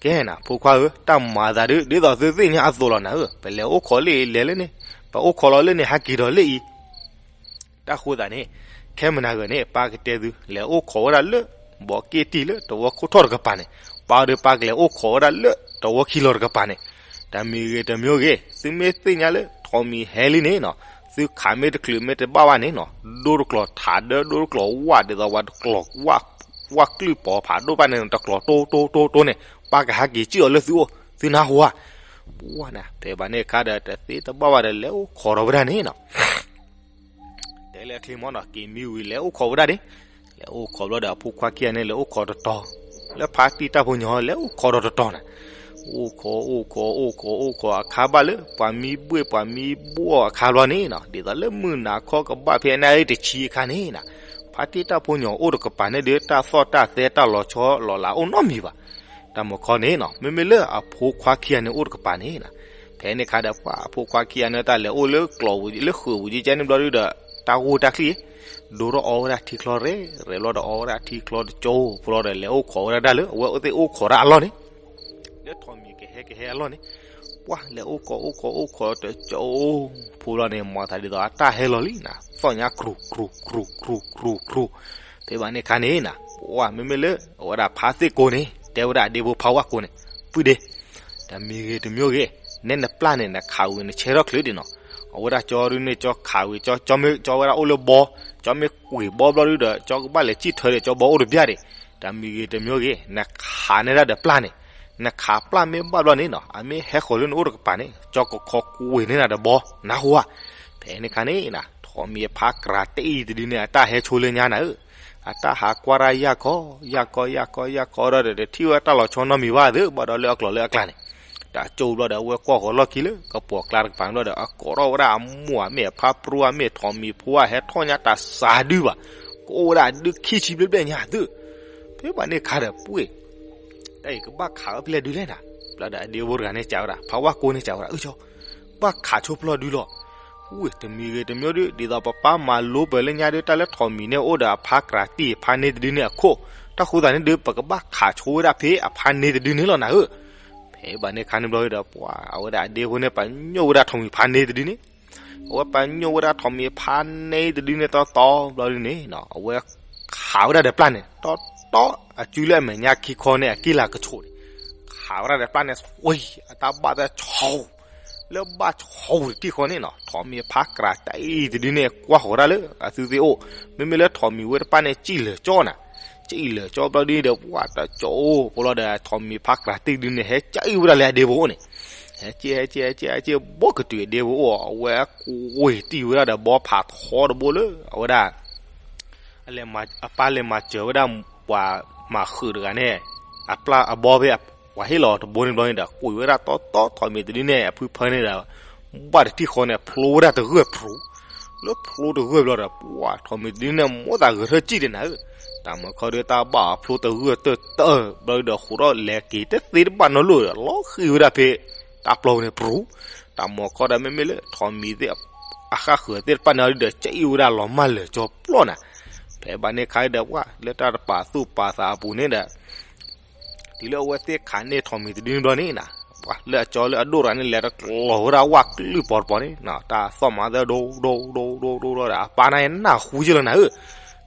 ကဲနၤ ဖိခွါဧၢ, တၢ်မၤသးဒုး ဒ်သိးသုသ့ၣ်ညါအသိးလီၤနၤဧၢ, ပလဲၤအိၣ်ခိးလၢအံၤလဲၤလၢန့ၣ်, ပအိၣ်ခိးလီၤလၢန့ၣ် ဟဲက့ၤဒီးလၢအံၤ, တၢ်ဃိသတးန့ၣ်, ခဲမနၤဂ့ၤန့ၣ် ပၢ်ကတဲသု လဲၤအိၣ်ခိးဝဲဒၣ်လၢ ဘီးက့ၣ်တံၢ်လၢတဝီခိၣ်ထီၣ်တကပၤန့ၣ်, ပၢ်ဒီးပၢ်ကလဲၤအိၣ်ခိးဝဲဒၣ်လၢတဝီခံလီၤတကပၤန့ၣ်, တမံၤဂ့ၤတမံၤဂ့ၤ သုမ့ၢ်သ့ၣ်ညါလၢထိးမံၤဟဲလံန့ၣ်နီၤ, သုခးမ့ၢ်တချုးမ့ၢ်တဘၣ်ဘၣ်န့ၣ်နီၤ, ဒိတကျိၤထးဒၢ ဒိတကျိၤဝၣ် ဒ်သိးပှၤတကျိၤဝၣ် ဝၣ်ကျုၢ်ပီၤဖးဒိၣ်ဘၣ်န့ၣ် တကျိၤတိတိတိတိန့ၣ် ပၢ်ကဟဲက့ၤစံၣ်အီၤလၢသုအိၣ် သုနၢ်ဟူဧါ. ပှၢ်နၤ ဖဲဘၣ်န့ၣ်အခါဒီး တသ့တဘၣ်ဘၣ်ဒီး လဲၤအိၣ်ခိးဒီးဝဲဒၣ်န့ၣ်နီၤ တဲလၢအချ့မးနီၤ က့ၤမံဝံၤ လဲၤအိၣ်ခိးဝဲဒၣ်န့ၣ်, လဲၤအိၣ်ခိးဘျီဒီး အဖိခွါခံဂၤန့ၣ် လဲၤအိၣ်ခိးတတီၤ, လၢဖါတံၢ်တၢ်ဖိညီ လဲၤအိၣ်ခိးဒီးတတီၤနၤ, အိၣ်ခိး အိၣ်ခိး အိၣ်ခိး အိၣ်ခိး အခါဘၣ်လၢ ပှၤမံဘှ့ၣ် ပှၤမံဘှီၣ်အခါဘျီန့ၣ်နီၤ, ဒ်သိးလၢမုၢ်နၤခီကဘၣ်ဖဲအနၣ်ရံၣ်တဆံအခါန့ၣ်နၤ, ဖါတံၢ်တၢ်ဖိညီအိၣ်တကပၤန့ၣ်ဒီး တၢ်သီၣ်တၢ်သဲတၢ်လီၤဆီလီၤလးအိၣ်နီတမံၤဘၣ်. တၢ်မုၢ်ခီန့ၣ်နီၤ မ့မ့ၢ်လၢအဖိခွါခံဂၤန့ၣ်အိၣ်တကပၤန့ၣ်နၤ, ဖဲန့ၣ်အခါဒီး ပှၢ်အဖိခွါခံဂၤန့ၣ် တၢ်လဲၤအိၣ်လၢကျိာ်ဝံၤ လၢဃုာ်ဝံၤကဲန့ၣ်ဘျီဒုဒီး တၢ်ဂိၢ်တၢ်ချံၣ် ဒိထီၣ်အီဝဲဒၣ်ထံချီရဲၣ်ရဲၣ်ဘျီဒီး အီဝဲဒၣ်ထံချီတကၠိဖိလီၤဒီး လဲၤအိၣ်ခိးဝဲဒၣ်တၢ်လၢ အဝဲသ့ၣ်အိၣ်ခိးတၢ်အလီၢ်န့ၣ်, လၢထိးမံၤကဟဲကဟဲအလီၢ်န့ၣ်, ပှၢ်လဲၤအိၣ်ခိးအိၣ်ခိးအိၣ်ခိးတကၠိဖိလီၤန့ၣ် မၤသးဒ်သိးအတၢ်ဟဲလီၤလံနၤ, သီၣ်ညါကြူၢ်ကြူၢ်ကြူၢ်ကြူၢ်ကြူၢ်ကြူၢ်, ဖဲဘၣ်န့ၣ်အခါန့ၣ်နၤ, ပှၢ်မ့မ့ၢ်လၢ အဝဲဒၣ်ဖါသ့ၣ်ကိန့ၣ် တဲဝဲဒၣ်အဒ့ဖိဖါဝၣ်ကိန့ၣ်, ပုၢ်ဒ့ တမံၤဂ့ၤတမံၤဂ့ၤ, နဲနပျၢ်န့ၣ် နခးဝံၤနဆဲထီၣ်ချုးဒံးနီၤ, အဝဲဒၣ်ကၠီဒုန့ၣ် ကၠီခးဝံၤ ကၠီမ့ၢ်ကၠီဝဲဒၣ်အိၣ်လၢဘီ, ကၠီမ့ၢ်ကွံာ်ဘီဘျီဒုဒီး ကၠီကဘၣ်လဲၤစံၣ်ထၢဒီး ကၠီဘီအိၣ်တဘျၣ်ဒံး, တမံၤဂ့ၤတမံၤဂ့ၤ နခးနဲဒၣ်ဒီးပျၢ်န့ၣ်, နခးပျၢ်မ့ၢ်ဘၣ်ဘျီန့ၣ်နီၤ အမ့ၢ်ဟဲဃီၤလၢနအိၣ်တကပၤန့ၣ် ကၠီကခီကွံာ်န့ၢ်နၤဒီးဘီ, နၢ်ဟူဧါ. ဖဲန့ၣ်ခါန့ၣ်နၤ ထိးမံၤအဖါကြၢးတအံၤတဒုန့ၣ် အတၢ်ဟဲဆိလၢညါနၤဧၢ, အတၢ်ဟးကွၢ်တၢ်ယၢ်ခီ ယၢ်ခီ ယၢ်ခီ ယၢ်ခီဒီး တထံၣ်ဝဲတၢ်လီၤဆီနီတမံၤဘၣ်သ့ၣ် ဘၣ်ဒီးလၢအကျိာ်လၢအကျါန့ၣ်, တၢ်ကၠိဘျီဒီး အဝဲကွၢ်ဃီၤလီၢ်ခံလၢကပိာ်ကျါတကပၤဘျီဒီး အကိးထီၣ်ဝဲဒၣ်အမိၢ်အမ့ၢ်အဖါပြူအမ့ၢ်ထိးမံၤဖိအဟဲထီၣ်ညါတၢ်စှၤဒုဘၣ်, ကအိၣ်ဝဲဒၣ်အဒုခံဆံဘျဲၣ်ဘျဲၣ်ညါသ့ၣ်. ဖဲဘၣ်န့ၣ်ခါဒီးပှ့ၢ် တၢ်အံၤကဘၣ်ခးဝဲဖဲလဲၣ်ဒုလဲၣ်နၤ, ဘျီဒီးအဒ့ဖိတဂၤန့ၣ်စံးဝဲဒၣ် ဖါဝၣ်ကိန့ၣ်စံးဝဲဒၣ် အၢကၠီ, ဘၣ်ခးဆိဖျီၣ်ဒုလီၤ. ဝ့ၢ် တမံၤဂ့ၤတမံၤဒု ဒ်သိးပပၢ်မၤလိပၢၤလၢညါဒု တၢ်လၢထိးမံၤန့ၣ်အိၣ်ဒီးအဖါကြၢးတံၢ်အဖါန့ၢ်တဒုန့ၣ်အခိၣ်, တၢ်ဃိသတးန့ၣ်ဒု ပကဘၣ်ခးဆိဝဲဒၣ်ဖဲအဖါန့ၢ်တဒုန့ၣ်လီၤနၤဧၢ. ဖဲ ဖဲဘၣ်န့ၣ်ခါန့ၣ်ဘျီဒီး ပှၤအဝဲဒၣ်အဒ့ဖိန့ၣ် ပညိၣ်ဝဲဒၣ်ထိးမံၤဖါန့ၢ်တဒုန့ၣ်, အဝဲပညိၣ်ဝဲဒၣ်ထိးမံၤဖါန့ၢ်တဒုန့ၣ်တီတီဘျီဒုန့ၣ် အဝဲခးဝဲဒၣ်ဒီးပျၢ်န့ၣ် တီတီ အစုလၢအမဲာ်ညါခံခီန့ၣ် အက့ၢ်လၢကဆိးန့ၣ်, ခးဝဲဒၣ်ဒီးပျၢ်န့ၣ် ဝံၤ အတၢ်ဘၣ်သဲဆီ လၢဘၣ်ဆီတထံၣ်ဃီန့ၣ်နီၤ ထိးမံၤဖါကြးတံၢ်တဒုန့ၣ် ကွၢ်ဃီၤဒၣ်လၢအသုသ့ၣ်အိၣ်, မ့မ့ၢ်လၢထိးမံၤဝဲတဖၣ်န့ၣ် စံၣ်လၢာ်ကၠီနၤ, စံၣ်လၢာ်ကၠီဘျီဒုဒီး ပှၤတကၠီအိၣ်ဖိလီၤဒီး ထိးမံၤဖါကြးတံၢ်တဒုန့ၣ် ဟဲစံၣ်ဝဲဒၣ်လၢအဒ့ဖိအိၣ်န့ၣ်, ဟဲစံၣ် ဟဲစံၣ် ဟဲစံၣ် ဟဲစံၣ် ဘီကတုၤအဒ့ဖိအိၣ် အဝဲကွံာ်တံၢ်ဝဲဒၣ်ဒီးဘီဖးထီတဘိလၢ အဝဲဒၣ် အပၢ်လဲၤမၤစၢၤဝဲဒၣ်ပှၤမၤဃုာ်တဂၤန့ၣ် အပျၢ်အဘီဖဲ ပှၤဟ့ၣ်လီၤတဘိန့ၣ်ဘျီန့ၣ်ဒီး ကွံာ်ဝဲဒၣ်တီတီထိးမံၤတဒုန့ၣ် အဖုဖၢန့ၣ်ဒီး ဘၣ်တထံၣ်ဃီန့ၣ် ဖျိဝဲဒၣ်တဂၢၢ်ဖျိ, လၢဖျိတဂၢၢ်ဘျီဒီး ပှၤထိးမံၤတဒုန့ၣ် မိၢ်သးဂဲၤထၢၣ်စံၣ်ဒၣ်နၤဧၢ, တၢ်မၤခီဒီးတၢ်ဘၣ်အဖျိတဂၢၢ်တၢၢ်တၢၢ်ဘျီဒီး ဃိးထီၣ်လဲၤက့ၤတသ့တဘၣ်နီတလိၣ်ဒီး လီၤဃံၤဝဲဒၣ်ဖဲ တၢ်ပျီပူၤန့ၣ်ပရူၤ, တၢ်မၤခီဒီးမ့မ့ၢ်လၢထိးမံၤသ့ၣ် အဃၣ်ဃၢၤသ့ၣ်တဖၣ်န့ၣ်ဒီး စံၣ်ဝဲဒၣ်လီၤမၢ်လၢာ်ကၠီပျီနၤ, ဖဲဘၣ်န့ၣ်ခါဒီးပှၤလၢတၢ်တပာ်သူၣ်ပာ်သးအပူၤန့ၣ်ဒီး တုၤလၢအဝဲသ့ၣ်ခးန့ၢ်ထိးမံၤတဒုန့ၣ်ဘျီန့ၣ်နၤ, ပှၤလၢအကၠီလၢအဒိၣ်တဂၤန့ၣ် လဲၤတကျီၤဝဲဒၣ်ဝၣ်ကလုၢ်ပီၤတပီၤန့ၣ် တၢ်သီၣ်မၤသၢဒိၣ်ဒိၣ်ဒိၣ်ဒိၣ်ဒိၣ်ဒီး အပၢ်န့ၣ်နၢ်ဟူက့လီၤနၤဧၢ,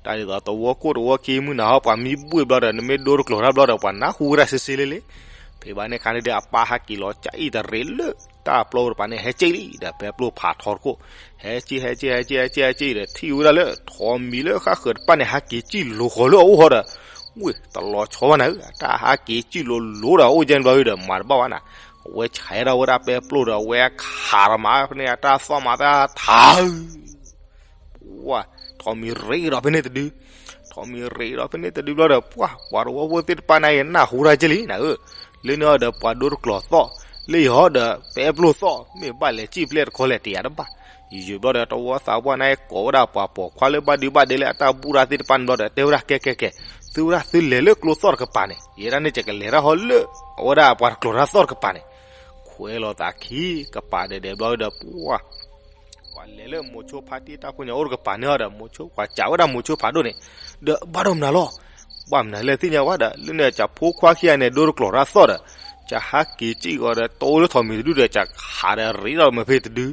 တၢ်ဒ်သိးသဝီခိၣ်သဝီခံမုၢ်နၤဟီ ပှၤမံဘှ့ၣ်ဘျီဒီး နမ့ၢ်ဒိတကျီၤတၢ်ဘျီဒီး ပှၤနၢ်ဟူဝဲဒၣ်စ့စ့လ့လ့, ဖဲဘၣ်န့ၣ်ခါန့ၣ်ဒီး အပၢ်ဟးက့ၤလီၤစံၣ်တရံးလၢ တၢ်ပျီပူၤတပၤန့ၣ် ဟဲစံၣ်လံဒီး ဖဲပျီဖးထီတခိၣ်, ဟဲစံၣ် ဟဲစံၣ် ဟဲစံၣ် ဟဲစံၣ်ဒီး ထံၣ်ဝဲဒၣ်လၢထိးမံၤလၢဃၣ်ဃၢၤတဖၣ်န့ၣ် ဟးက့ၤစံၣ်လိၤဃီၤလၢအအိၣ်ဃီဒီး ဝ့ၢ်တလီၤဆီဘၣ်နၤဧၢ, တၢ်ဟးက့ၤစံၣ်လိၤလိၤဒီး အိၣ်ကဲန့ၣ်ဘျီဒီး မၤတဘၣ်ဘၣ်နၤ, အဝဲဆဲးထီၣ်ဝဲဒၣ်ပဲပျီဒီး အဝဲခးတမၤဖဲန့ၣ် အတၢ်သီၣ်မၤသၢထး ပှၤထိးမံၤရ့ဒီးဖဲန့ၣ်တဒု, ထိးမံၤရ့ဒီးဖဲန့ၣ်တဒုဘျီဒီး ပှၤပှၤသဝီဖိသ့ၣ်တဖၣ်န့ၣ် နၢ်ဟူတၢ်က့လံနၤဧၢ, လၢန့ၣ်အီၤဒီး ပှၤဒိတကျီၤသီၣ်, လၢယဟီဒီး ပဲပျီသီၣ် မ့ၢ်ဘၣ်လဲၤစံၣ်ဖဲလဲၣ်တခီလဲၣ် တယာ်တဘၣ်, ယံာ်ယံာ်ဘျီဒီး တဝီသးပှၢ်န့ၣ် ကိးဝဲဒၣ်ပှၤပိာ်ခွါလၢဘၣ်ဒုဘၣ်ဒဲလၢအတၢ်ဘူၣ်တၢ်သ့ၣ်တဖၣ်န့ၣ်ဘျီဒီး တဲဝဲဒၣ် ကဲကဲကဲ, သုဝဲဒၣ်သုလဲၤလၢကျိသီၣ်တကပၤန့ၣ် ယဲဒၣ်န့ၣ် ယကလဲၤတၢ်ဟီလၢ အဝဲဒၣ်ပှၤတကျီၤတၢ်သီၣ်တကပၤန့ၣ်, ခွဲးလီၤသးခံကပၤဒဲးဒဲးဘျီဒီး ပှၤ ပှၤလဲၤလၢမိၤဆိဖါတံၢ်တၢ်ဖိညီအိၣ်တကပၤန့ၣ်အီၤဒီး မိၤဆိပှၤစံးဝဲဒၣ်မိၤဆိဖးဒိၣ်န့ၣ်, ဒီးဘၣ်ဒီးမနုၤလီၤ, ဘၣ်မနုၤလဲၣ်သ့ၣ်ညါဝဲဒီး လၢန့ၣ် ကၠးဖိခွါခံဂၤန့ၣ် ဒိတကျီၤတၢ်သီၣ်ဒီး ကၠးဟးက့ၤစံၣ်ဂီၤဒီး တိလၢထိးမံၤတဒုဒီး ကၠးခးဒီးရ့ဒီးမ့ၢ်ဖဲတဒု,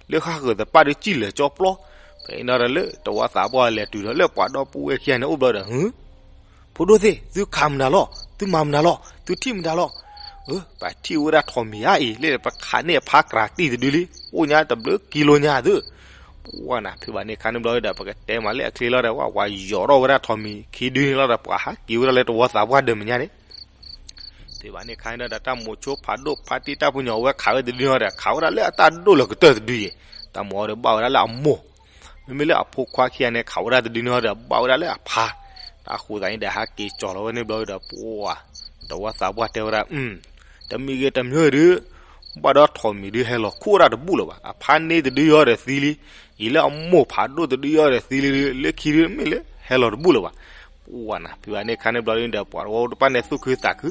လၢဃၣ်ဃၢၤသပၣ်ဒုစံၣ်လၢာ်ကၠီပျီ, ဖဲအံၤနီၤဒီးလၢတဝီသးပှၢ်လဲၤတုၤဒီးလၢပှၤဒီပုၢ်ဝဲၢ်ခံဂၤန့ၣ်အိၣ်ဘျီဒီး ဟု ဖိဒိၣ်သ့ၣ် သုခးမနုၤလီၤ, သုမၤမနုၤလီၤ, သုထံၣ်မနုၤလီၤ, ပထံၣ်ဝဲဒၣ်ထိးမံၤအါအံၤ လၢပခးန့ၢ်အဖါကြၢးတံၢ်တဒုလံ, အိၣ်ညါတဘျုးကံလိညါသု, ပှၤနၤ ဖဲဘၣ်န့ၣ်ခါန့ၣ်ဘျီဒီး ပကတဲမးလၢအချ့လီၤဒီး ပှၤယီၤထီၣ်ဝဲဒၣ်ထိးမံၤခံဒုန့ၣ်လီၤဒီး ပှၤဟးက့ၤဝဲဒၣ်လၢတဝီသးပှၢ်ဒၢးမဲာ်ညါန့ၣ် ဖဲဘၣ်န့ၣ်ခါန့ၣ်ဒီး တၢ်မိၤဆိဖးဒိၣ်ဖါတံၢ်တၢ်ဖိညီအဝဲခးဝဲတဒုန့ၣ်ဒီး ခးဝဲဒၣ်လၢအတၢ်ဒိၣ်လၢကတၢၢ်တဒုအံၤ, တၢ်မၤအီၤဒီးဘၣ်ဝဲဒၣ်လၢအမိၢ် မ့မ့ၢ်လၢအဖိခွါခံဂၤန့ၣ် ခးဝဲဒၣ်တဒုန့ၣ်ဒီး ဘၣ်ဝဲဒၣ်လၢအဖါ, တၢ်ဃိသးန့ၣ်ဒီး ဟးက့ၤကၠီၤလီၤဝဲန့ၣ်ဘျီဒီး ပှၤ တဝီသးပှၢ်တဲဝဲဒၣ် တမံၤဂ့ၤတမံၤဂ့ၤဒုး, ဘၣ်ဒီးထိးမံၤဒုးဟဲလီၤခူၣ်ဝဲဒၣ်တဘူၣ်လၢၤဘၣ်, အဖါန့ၢ်တဒုအံၤဒီးသံလံ, အံၤလၢအမိၢ်ဖးဒိၣ်တဒုအံၤဒီးသံလံ, လၢခံဒုးမ့ၢ်လၢဟဲလီၤတဘူၣ်လၢၤဘၣ်, ပှၤနၤ ဖဲဘၣ်န့ၣ်ခါန့ၣ်ဘျီဒီး ပှၤတဝီတဖၣ်န့ၣ် သူၣ်ခုသးခု,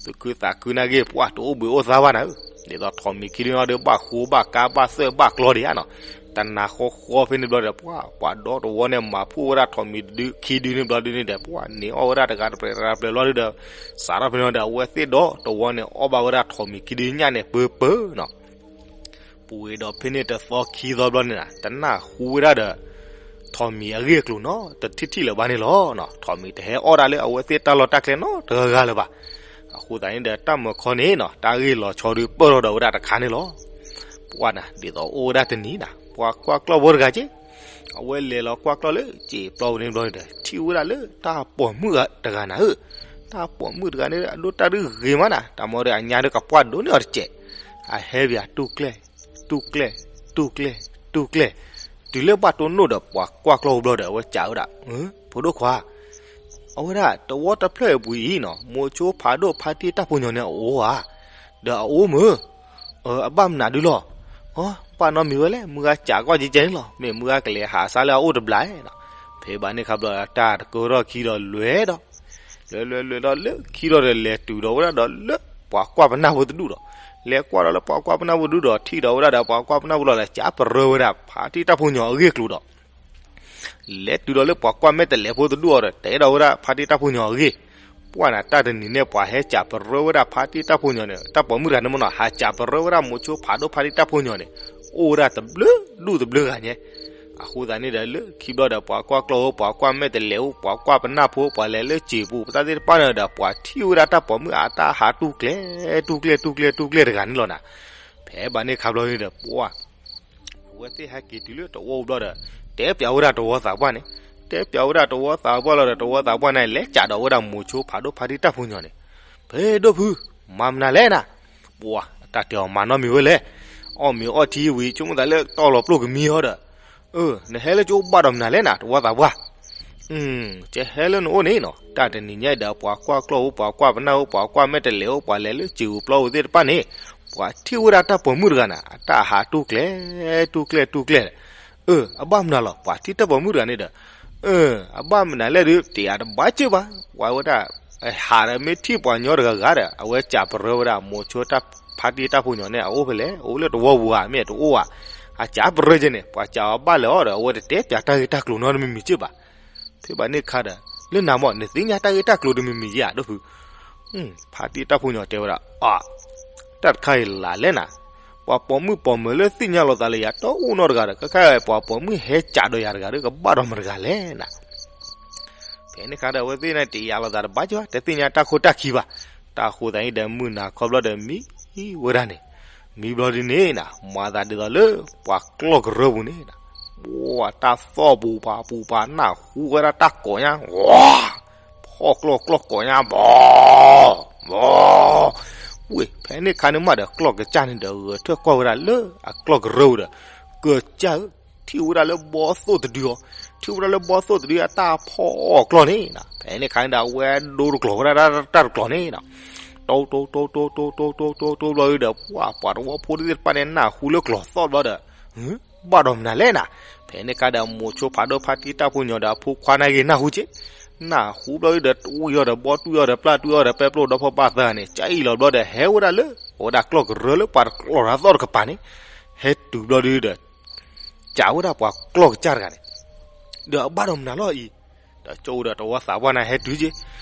သူၣ်ခုသးခုနာ်က့ ပှၤတအိၣ်ဘှံးအိၣ်သါဘၣ်နၤဧၢ, ဒ်သိးထိးမံၤခံဒုန့ၣ်ဒီး ဘၣ်ဃိဘၣ်ကါဘၣ်သွဲၣ်ဘၣ်ကျီဒံးဧါနီၤ, တနၤဃီဃီဖဲန့ၣ်ဘျီဒီး ပှၤ ပှၤဒီတဝီန့ၣ် မၤဖှိၣ်ဝဲဒၣ်ထိးမံၤတဒုခံဒုန့ၣ်ဘျီဒုန့ၣ်ဒီး ပှၤန့ၣ်အီၣ်ဝဲဒၣ်တဂၤတပျဲၤတဂၤတပျဲၤဘျီဒုဒီး စးထီၣ်ဖဲန့ၣ်ဒီး အဝဲသ့ၣ်ဒီတဝီန့ၣ် အီၣ်ဘၣ်ဝဲဒၣ်ထိးမံၤခံဒုညၣ်န့ၣ်ပၢပၢနီၤ ပူၤဝဲဒီးဖဲန့ၣ်တသီခံသီဘျီန့ၣ် တနၢ်ဟူဝဲဒၣ်ဒီး ထိးမံၤအဂ့ၢ်အကျိၤနီတထံၣ်ထံၣ်လၢၤဘၣ်န့ၣ်လီၤ. ထိးမံၤတဟဲအီၣ်ဒၣ်လၢအဝဲသ့ၣ်တၢ်လီၢ်တၢ်ကျဲနီတဂၤဂၤလၢၤဘၣ်. အဃိသတးန့ၣ်ဒီး တၢ်မၤခီန့ၣ်နီၤ တၢ်ဂ့ၢ်လီၤဆီဒုးပၢၢ်ထီၣ်ဒီးဝဲဒၣ်တခါန့ၣ်လီၤ. ပှၤနၤ ဒ်သိးအိၣ်ဝဲဒၣ်တနံၤနၤ ပှၤကွၢ်ကျီၢ်ဖိတဂၤက့ အဝဲလဲၤလီၤကွၢ်ကျီၢ်လၢစံာ်ပျီပူၤန့ၣ်ဘျီန့ၣ်ဒီး ထံၣ်ဝဲဒၣ်လၢတၢ်ပိာ်မုၣ်တဂၤနၤဧၢ, တၢ်ပိာ်မုၣ်တဂၤန့ၣ် အဒိၣ်တၢ်ဒုးဂ့ၤမးနၤ, တၢ်မၤဒီးအညါဒီးကပှၢ်ဒိၣ်န့ၢ်အီၤတစဲး, အဟဲပၠးတူၢ်ကျဲၣ် တူၢ်ကျဲၣ် တူၢ်ကျဲၣ် တူၢ်ကျဲၣ်, တုၤလၢဘၣ်တိၢ်နီၣ်ဒီးပှၤကွၢ်ကျီၢ်ဖိဘျီဒီး အဝဲစံးဝဲဒၣ်, ဖိဒိၣ်ခွါ အဝဲဒၣ်တဝီတဖျၢၣ်အပူၤအံၤနီၤ မိၤဆိဖးဒိၣ်ဖါတံၢ်တၢ်ဖိညီန့ၣ်အအိၣ်ဧါ, ဒီးအအိၣ်မုၢ်, အဘၣ်မနုၤဒုလီၤ, ဘၣ်နီတမံၤဝဲလဲၣ်, မုၢ်ဂၤစံးကီၢ်ကဲကဲန့ၣ်လီၤ, မ့ၢ်မုၢ်ဂၤကလဲၤဟးဆါလၢအအိၣ်တဘျီနီၤ. ဖဲဘၣ်န့ၣ်ခါဘျီ တၢ်တကၢထီၣ်ခံဒီးလွဲၤဒီး လွဲၤလွဲၤလွဲၤဒီးလၢခံဒီးဒီး လဲၤတုၤဒီးဝဲဒၣ်ဒီးလၢပှၤကွၢ်ပနၢ်ဖိတဒူၣ်ဒီး, လဲၤကွၢ်ဒီးလၢပှၤကွၢ်ပနၢ်ဖိတဒူၣ်ဒီး ထံၣ်ဒီးဝဲဒၣ်ဒီးပှၤကွၢ်ပနၢ်ဖိလီၤဒီး ကးပရၢဝဲဒၣ်ဖါတံၢ်တၢ်ဖိညီအဂ့ၢ်အကျိၤဒီး လဲၤတုၤဒီးလၢပှၤကွၢ်မဲာ်တဲးလဲးဖိတဒူၣ်အီၤဒီး တဲဒီးဝဲဒၣ်ဖါတံၢ်တၢ်ဖိညီအဂ့ၢ်, ပှၢ်နၤ တၢ်တနံၤန့ၣ် ပှၤဟဲစံးပရၢဝဲဒၣ်ဖါတံၢ်တၢ်ဖိညီန့ၣ် တၢ်ပိာ်မုၣ်တဂၤန့ၣ်မ့ၢ်နီၤ ဟးစံးပရၢဝဲဒၣ်မိၤဆိဖးဒိၣ်ဖါတံၢ်တၢ်ဖိညီန့ၣ် အိၣ်ဝဲဒၣ်တဘျုးဒူၣ်တဘျုးဂၤညါ. အဃိသတးန့ၣ်ဒီး လၢခံဘျီဒီး ပှၤကွၢ်ကျီၢ်ဧိၤ ပှၤကွၢ်မဲာ်တဲးလဲးဧိၤ ပှၤကွၢ်ပနၢ်ဖိ ပှၤလဲၤလၢစံာ်ပူၤ ပတၢ်သ့ၣ်တဖၣ်န့ၣ်ဒီး ပှၤထံၣ်ဝဲဒၣ်တၢ်ပိာ်မုၣ်အတၢ်ဟးတူၢ်ကျဲၤ တူၢ်ကျဲၤ တူၢ်ကျဲၤ တူၢ်ကျဲၤတဂၤန့ၣ်လီၤနၤ. ဖဲဘၣ်န့ၣ်ခါဘျီန့ၣ်ဒီး ပှၢ် အဝဲသ့ၣ်ဟဲက့ၤတုၤလၢတဝီပူၤဘျီဒီး တဲပျးဝဲဒၣ်တဝီသးပှၢ်န့ၣ်, တဲပျးဝဲဒၣ်တဝီသးပှၢ်လီၤဒီး တဝီသးပှၢ်န့ၣ် လဲၤစံးဒီးဝဲဒၣ်မိၤဆိဖးဒိၣ်ဖါတံၢ်တၢ်ဖိညီန့ၣ်, ဖဲဒိၣ်ဖု မၤမနုၤလဲၣ်နၤ. ပှၢ် တၢ်တဲအီၤမၤနီတမံၤဝဲလဲၣ်, အီၣ်မ့ၤအီထံဝံၤ ဆိကမိၣ်သးလၢတီၢ်လီၤပျိၢ်ကမံဟီဒီး, အၢ နဟဲလၢကၠိဘၣ်ဒီးမနုၤလဲၣ်နၤ တဝီသးပှၢ်. ကဟဲလၢနအိၣ်န့ၣ်နီၤ တၢ်တနံၤညါဒီး ပှၤကွၢ်ကျီၢ်ဧိၤ ပှၤကွၢ်ပနၢ်ဧိၤ ပှၤကွၢ်မဲာ်တဲးလဲးဧိၤ ပှၤလဲၤလၢစံာ်ပူၤပျီပူၤသ့ၣ်တဖၣ်န့ၣ် ပှၤထံၣ်ဝဲဒၣ်တၢ်ပိာ်မုၣ်တဂၤန့ၣ် အတၢ်ဟးတူၢ်ကျဲၤ တူၢ်ကျဲၤ တူၢ်ကျဲၤ. အၢ အဘၣ်မနုၤလီၤ ပှၤထံၣ်တၢ်ပိာ်မုၣ်တဂၤန့ၣ်ဒီး, အၢ အဘၣ်မနုၤလဲၣ်ဒီး တယာ်တဘၣ်စ့ၢ်ဘၣ်, ပှၤဝဲဒၣ် ဟးဒီးမ့ၢ်ထံၣ်ပှၤညီတဂၤဂၤဒီး အဝဲစံးပရၢဝဲဒၣ် မိၤဆိတၢ်ဖါတံၢ်တၢ်ဖိညီန့ၣ် အအိၣ်ဖဲလဲၣ် အိၣ်လၢတဝီပူၤဧါ မ့ၢ်တအိၣ်ဧါ. အစံးပရၢက့န့ၣ် ပှၤစံးအီၤဘၣ်လဲၣ်အီၤဒီး အဝဲတတဲပျးတၢ်ဂ့ၢ်တၢ်ကျိၤနီတမံၤမံၤစ့ၢ်ဘၣ်. ဖဲဘၣ်န့ၣ်ခါဒီး လၢနၤမ့ၢ် နသ့ၣ်ညါတၢ်ဂ့ၢ်တၢ်ကျိၤတမံၤမံၤဧါ ဒိၣ်ဖု. ဖါတံၢ်တၢ်ဖိညီတဲဝဲဒၣ် အါ တၢ်တခါအံၤလၢ်လဲၣ်နၤ, ပှၤပိာ်မုၣ်ပိာ်မၢၤလၢသ့ၣ်ညါလိာ်သးလၢယၤတအိၣ်နီတဂၤဒီး ခဲခါအံၤ ပှၤပိာ်မုၣ်ဟဲစံးဒီးယၤတဂၤဒီး ကဘၣ်ဒီးမတၤတဂၤလဲၣ်နၤ. ဖဲန့ၣ်ခါဒီး အဝဲသ့ၣ်န့ၣ် တယာ်လိာ်သးတဘၣ်ကၠီ တသ့ၣ်ညါတၢ်ခိတၢ်ခံဘၣ်. တၢ်ဃိသးန့ၣ်ဒီး မုၢ်နၤခီဘျီဒီးမံဝဲဒၣ်န့ၣ်, မံဘျီဒ်န့ၣ်နၤ မၤသးဒ်သိးလၢ ပှၤကျီၢ်ကရၢပူၤန့ၣ်နၤ, ပှၤတၢ်သီၣ်ပူၤပာ်ပူၤပာ် နၢ်ဟူဝဲဒၣ်တၢ်ကိးညါ ဝါ ဖီၣ်ကျီၢ်ကျီၢ်ကိးညါ ဘီ ဘီ ဝ့ၢ် ဖဲန့ၣ်ခါန့ၣ်မးဒီး ကျီၢ်ကစၢ်န့ၣ်ဒီး ဂဲၤထၢၣ်ကွၢ်ဝဲဒၣ်လၢအကျီၢ်ကရၢပူၤဒီး ကစၢ်ဧၢ, ထံၣ်ဝဲဒၣ်လၢဘီသိၣ်တဒုအီၤ, ထံၣ်ဝဲဒၣ်လၢဘီသိၣ်တဒုအတၢ်ဖီၣ်အီၣ်ကျီၢ်န့ၣ်နၤ, ဖဲန့ၣ်ခါန့ၣ်ဒီး အဝဲဒိတကျိၤဝဲဒၣ်တၢ်တကျိၤန့ၣ်နၤ, တိတိတိတိတိတိတိတိတိဘျီဒီး ပှၤ ပှၤတဝီဖိသ့ၣ်တဖၣ်န့ၣ် နၢ်ဟူလၢကျိၤသီၣ်ဘျီဒီး ဘၣ်ဒီးမနုၤလဲၣ်နၤ. ဖဲန့ၣ်ခါဒီး မိၤဆိဖးဒိၣ်ဖါတံၢ်တၢ်ဖိညီဒီး အဖိခွါန့ၣ်ဂ့ၤနၢ်ဟူက့, နၢ်ဟူဘျီဒီး တူၢ်အီၤဒီး ဘီတူၢ်အီၤဒီး ပျၢ်တူၢ်အီၤဒီး ပဲပျိၢ်ဒီဖီၣ်ဘၣ်သၢန့ၣ် ကအံၣ်လီၤဘျီဒီး ဟဲဝဲဒၣ်လၢ အဝဲဒၣ်ကျီၢ်ကရၢလၢပှၤတကျိၤတၢ်သီၣ်တကပၤန့ၣ် ဟဲတုၤဘျီဒီး စံးဝဲဒၣ်ပှၤကျီၢ်ကစၢ်တဂၤန့ၣ် ဒီးအဘၣ်ဒီးမနုၤလီၤအံၤ, ဒီးကၠိဒီးတဝီသးပှၢ်န့ၣ်ဟဲတုၤက့,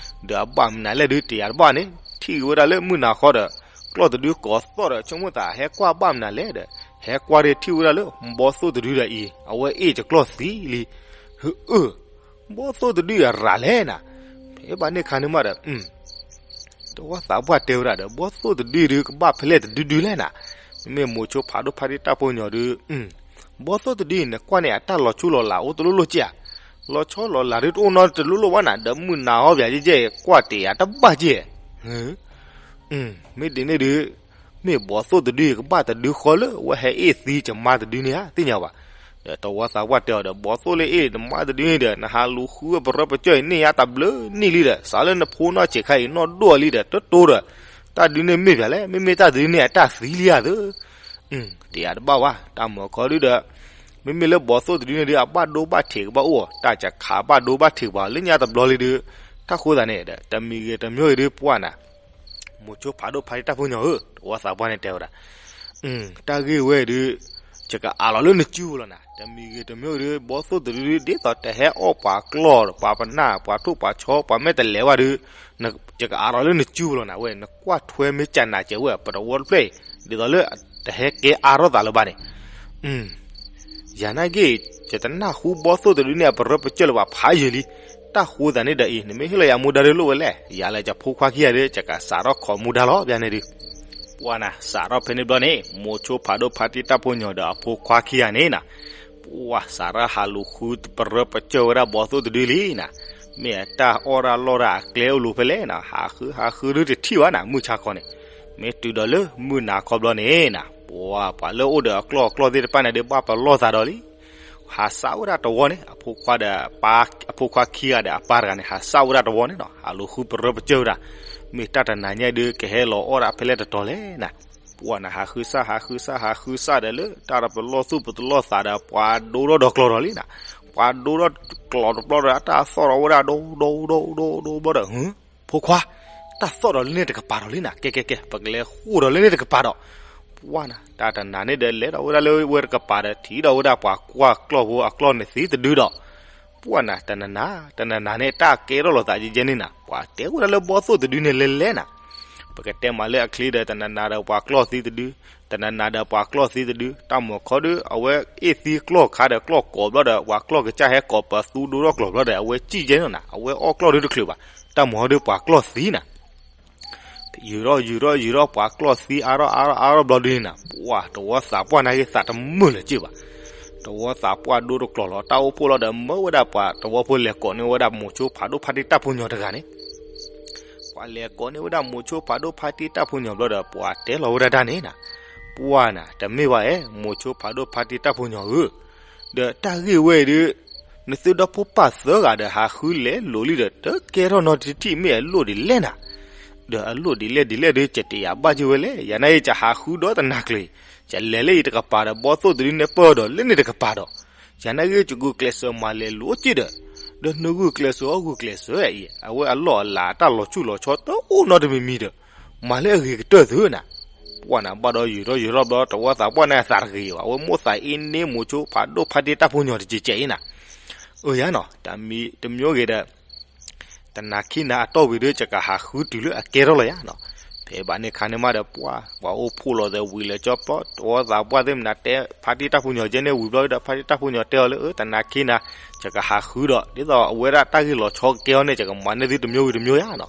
ဒီးအဘၣ်မနုၤလဲၣ်ဒီး တယာ်တဘၣ်န့ၣ် ထံၣ်ဝဲဒၣ်လၢမုၢ်နၤခီဒီး ကျီၢ်တဒုကိးသီၣ်ဒီး ဆိကမိၣ်သးဟဲကွၢ်ဘၣ်မနုၤလဲၣ်ဒီး ဟဲကွၢ်ဒီးထံၣ်ဝဲဒၣ်လၢ ဘီသိၣ်တဒုဒီးအံၤ အဝဲအ့ၣ်ကကျီၢ်သံလံ, အၢ ဘီသိၣ်တဒုအရၤလဲၣ်နၤ. ဖဲဘၣ်န့ၣ်ခါန့ၣ်မးဒီး တဝီသးပှၢ်တဲဝဲဒၣ်ဒီး ဘီသိၣ်တဒုဒုးကဘၣ်ဖဲလဲၣ်တဒုဒုလဲၣ်နၤ, မ့မ့ၢ်မိၤဆိဖးဒိၣ်ဖါတံၢ်တၢ်ဖိညီဒုး ဘီသိၣ်တဒုအံၤ နကွၢ်န့ၣ် အတၢ်လီၤဆီလီၤလးအိၣ်တလိၣ်လိၣ်က့ဧါ, လီၤဆီလီၤလးဒုးတအိၣ်နီတလိၣ်လိၣ်ဘၣ်နၤ ဒီးမုၢ်နၤဟီပၠးကဲကဲ ကွၢ်တယာ်တဘၣ်က့, မ့ၢ်ဒ်န့ၣ်ဒုး မ့ၢ်ဘီသိၣ်တဒုအံၤ ကဘၣ်တဒုဃီလၢအဝဲဟဲအ့ၣ်သံကမါတဒုန့ၣ်ဧါ သ့ၣ်ညါဘၣ်. ဒီးတဝီသးပှၢ်တဲအီၤဒီး ဘီသိၣ်လၢအ့ၣ်နမါတဒုန့ၣ်ဒီး နဟးလူၤဃုပရၢပကၢၢ်အံၤန့ၢ်ယါတဘျုးနံၣ်လံဒီး စးလၢနဖိနီၢ်ဆံးခါအံၤ နီၢ်ဒိၣ်လံဒီး တတိဒီး တၢ်ဒုးန့ၣ်မ့ၢ်ပၠးလဲၣ်, မ့မ့ၢ်တၢ်ဒုးန့ၣ်အတၢ်သံလံဧါသၢ တယာ်တဘၣ်ဘၣ် တၢ်မၤခီဒုဒီး မ့မ့ၢ်လၢဘီသိၣ်တဒုန့ၣ်ဒုး အဘၣ်ဒိဘၣ်ထံးကဘၣ်အိၣ် တၢ်စခးဘၣ်ဒိဘၣ်ထံးကဘၣ်လၢညါတဘျီလံဒုး တၢ်ဃိသးန့ၣ်ဒီး တမံၤဂ့ၤတမံၤဂ့ၤဒုးပှၢ်နၤ မိၤဆိဖးဒိၣ်ဖါတံၢ်တၢ်ဖိညီဧၢ, တဝီသးပှၢ်န့ၣ်တဲဝဲဒၣ်, တၢ်ဂ့ၢ်ဝဲဒုး ယကအးလီၤလၢနစုပူၤလီၤနၤ, တမံၤဂ့ၤတမံၤဂ့ၤဒုး ဘီသိၣ်တဒုဒုး ဒ်သိးတဟဲအီၣ်ပှၤကျီၢ် ပှၤပနၢ် ပှၤထိၣ်ပှၤဆီ ပှၤမဲာ်တဲးလဲးဘၣ်ဒုး ယကအးလီၤလၢနစုပူၤလီၤနၤဝဲ နကွၢ်ထွဲမ့ၢ်ကနးကဲဝဲ ပတဝီတဖျၢၣ်အံၤ ဒ်သိးလၢတဟဲကဲအါထီၣ်သးလၢၤဘၣ်န့ၣ် ယၤနာ်က့ ယတနၢ်ဟူဘီသိၣ်တဒုန့ၣ် အပရၢပကၢၢ်လၢၤဘၣ်ဖးယံာ်လံ. တၢ်ဃိသးန့ၣ်ဒီးအံၤ နမ့ၢ်ဟ့ၣ်လီၤယၤမူဒါဒုးလိၣ်ဝဲလဲၣ်, ယၤလၢယဖိခွါခံဂၤဒီး ယကစးထီၣ်ခိးမူဒါလီၤ ဘၣ်န့ၣ်ဒုး ပှၢ်နၤ စးထီၣ်ဖဲန့ၣ်ဘျီန့ၣ် မိၤဆိဖးဒိၣ်ဖါတံၢ်တၢ်ဖိညီဒီးအဖိခွါခံဂၤန့ၣ်နၤ ပှၢ်စးထီၣ်ဟးလူၤဃုပရၢပကၢၢ်ဝဲဒၣ်ဘီသိၣ်တဒုလံနၤ, မ့ၢ်အတၢ်အီၣ်တၢ်လီၢ်တၢ်အကျဲအိၣ်လိၤဖဲလဲၣ်နၤ ဟးဃုဟးဃုဒုးတထံၣ်ဘၣ်နၤ မုၢ်ဆါခီန့ၣ် မ့ၢ်တုၤဒီးလၢမုၢ်နၤခီဘျီန့ၣ်နၤ ပှၤ ပှၤလၢအိၣ်ဒီးအကျီၢ်အကျီၢ်သ့ၣ်တဖၣ်န့ၣ်ဒီး ဘၣ်ပလီၢ်သးဒီးလံ. ဟးစးဝဲဒၣ်တဝီန့ၣ် အဖိခွါဒီး အဖိခွါခံဂၤဒီးအပၢ်တဂၤန့ၣ် ဟးစးဝဲဒၣ်တဝီန့ၣ်နၤ ဟးလူၤဃုပရၢပကၢၢ်ဝဲဒၣ်, မ့ၢ်တၢ်တနၤညါဒုး ကဟဲလီၤအီၣ်ဒၣ်ဖဲလဲၣ်တတီၤလဲၣ်နၤ. ပှၢ်နၤ ဟးဃုစၢ် ဟးဃုစၢ် ဟးဃုစၢ်ဒီးလၢ တၢ်ဒီးပလီၢ်သူၣ်ပတလီၢ်သးဒီး ပှၤဒိထီၣ်ဒီးကျီၤဒီးလံနၤ, ပှၤဒိထီၣ်ကျီၤတဘျီဒီး အတၢ်သီၣ်ဒီးဝဲဒၣ် ဒိ ဒိ ဒိ ဒိ ဒိ ဘျီဒီး ဖိခွါ, တၢ်သီၣ်ဒီးလၢန့ၣ်တကပၤဒီးလံနၤ, ကဲ ကဲ ကဲ ပကလဲၤဃိၣ်ဒီးလၢန့ၣ်တကပၤဒီး, ပှၢ်နၤ တၢ်တနၤန့ၣ်ဒီး လဲၤဒီးဝဲဒၣ်လၢဝဲတကပၤဒီး ထံၣ်ဒီးဝဲဒၣ်ပှၤကွၢ်ကျီၢ်ဖိအကျီၢ်န့ၣ်သံတဒုဒီး, ပှၢ်နၤ တနနၤ တနနၤန့ၣ် တၢ်ကဲထီၣ်လိာ်သးကဲကဲန့ၣ်နၤ, ပှၤတဲဝဲဒၣ်လၢဘီၣ်သိၣ်တဒုန့ၣ်လဲၤလဲၤနၤ, ပကတဲမးလၢအချ့ဒီး တနနၤဒီးပှၤကျီၢ်သံတဒု, တနနၤဒီးပှၤကျီၢ်သံတဒု, တၢ်မီၤခီဒု အဝဲအ့ၣ်သံကျီၢ်ခါဒီးကျီၢ်ကိးဘျီဒီး ပှၤကျီၢ်ကစၢ်ဟဲကိးပသူဒိထီၣ်ကျိၤဘျီဒီး အဝဲစံၣ်ကဲနီၤနၤ, အဝဲအီၣ်ကျီၢ်ဒုတချုးဘၣ်, တၢ်မီၤဟီဒုပှၤကျီၢ်သံနၤ ယူၤထီၣ်ယူၤထီၣ်ယူၤထီၣ် ပှၤကျီၢ်သံအါထီၣ်အါထီၣ်အါထီၣ်ဘျီဒုန့ၣ်နၤ, ပှၢ်တဝီသးပှၢ်န့ၣ်ဂ့ၤ သးတမုာ်လၢၤက့ဘၣ်, တဝီသးပှၢ်ဒိတကျိၤလီၤ တၢ်အိၣ်ဖှိၣ်လီၤဒီး မၢဝဲဒၣ်ပှၤတဝီဖိလဲၤကိးန့ၢ်ဝဲဒၣ်မိၤဆိဖးဒိၣ်ဖါတံၢ်တၢ်ဖိညီတဂၤန့ၣ် ပှၤလဲၤကိးန့ၢ်ဝဲဒၣ်မိၤဆိဖးဒိၣ်ဖါတံၢ်တၢ်ဖိညီဘျီဒီး ပှၤတဲလီၤဝဲဒၣ်တၢ်န့ၣ်နၤ, ပှၢ်နၤ တမ့ၢ်ဘၣ်အဲၣ် မိၤဆိဖးဒိၣ်ဖါတံၢ်တၢ်ဖိညီဧၢ, ဒီးတၢ်ဂ့ၢ်ဝဲအံၤဒု နသုဒီဖိပၢ်သၢဂၤဒီးဟးဃုလဲၤလိာ်လံဒီး တကဲထီၣ်နီတထံၣ်မ့ၢ်အလိၣ်ဒ်လဲၣ်နၤ, ဒီးအလိၣ်ဒ်လဲၣ်ဒ်လဲၣ်ဒု ကတဲယၤဘၣ်က့ၤဝဲလဲၣ်, ယၤနာ်ဂ့ၤ ယဟးဃုဒီးတနၤကျၢၤ, ယလဲၤလၢယတကပၤဒီး ဘီၣ်သိၣ်တဒုန့ၣ်ပၢၢ်ဒီးလၢန့ၣ်တကပၤဒီး, ယၤနာ်ဂ့ၤ ယဂုာ်ကျဲးစၢးမၤလဲၤလိာ်က့ၤဒီး, ဒီးနဂုာ်ကျဲးစၢးအီၣ်ဂုာ်ကျဲးစၢးအံၤ အဝဲအလီၢ်အလၤအတၢ်လီၤဆူၣ်လီၤဆီတအိၣ်နီတမံၤမံၤဒီး, မၤလၢအဂ့ၤကတၢၢ်သုနၤ, ပှၢ်နၤ ဘၣ်ဒီးယူၤထီၣ်ယူၤထီၣ်ဘျီ တဝီသးပှၢ်န့ၣ်အသးတဂ့ၤဘၣ်, အဝဲမိၣ်သးအ့န့မိၤဆိဖးဒိၣ်ဖါတံၢ်တၢ်ဖိညီတကဲးကဲးအံၤနၤ, အၢယါနီၤ တမံၤတမံၤဂ့ၤဒီး တနၤခံနၤအတီၢ်ဝံၤဒီး ယကဟးဃုတုၤလၢအကဲထီၣ်လီၤယါနီၤ, ဖဲဘၣ်န့ၣ်ခါန့ၣ်မးဒီး ပှၢ်ပှၤအိၣ်ဖှိၣ်လီၤသဲးဝံၤလၢကၠီပျီ တဝီသးပှၢ်သ့ၣ်မနၤတဲ ဖါတံၢ်တၢ်ဖိညီကဲန့ၣ်ဝံၤဘျီဒီး ဖါတံၢ်တၢ်ဖိညီတဲအီၤလၢ အၢ တနၤခံနၤ ယကဟးဃုဒီး ဒ်သိးအဝဲဒၣ်တၢ်ဂ့ၢ်လီၤဆီကကဲအီၤန့ၣ် ယကမၤန့ၢ်သုတမျိုးဝံၤတမျိုးယါနီၤ,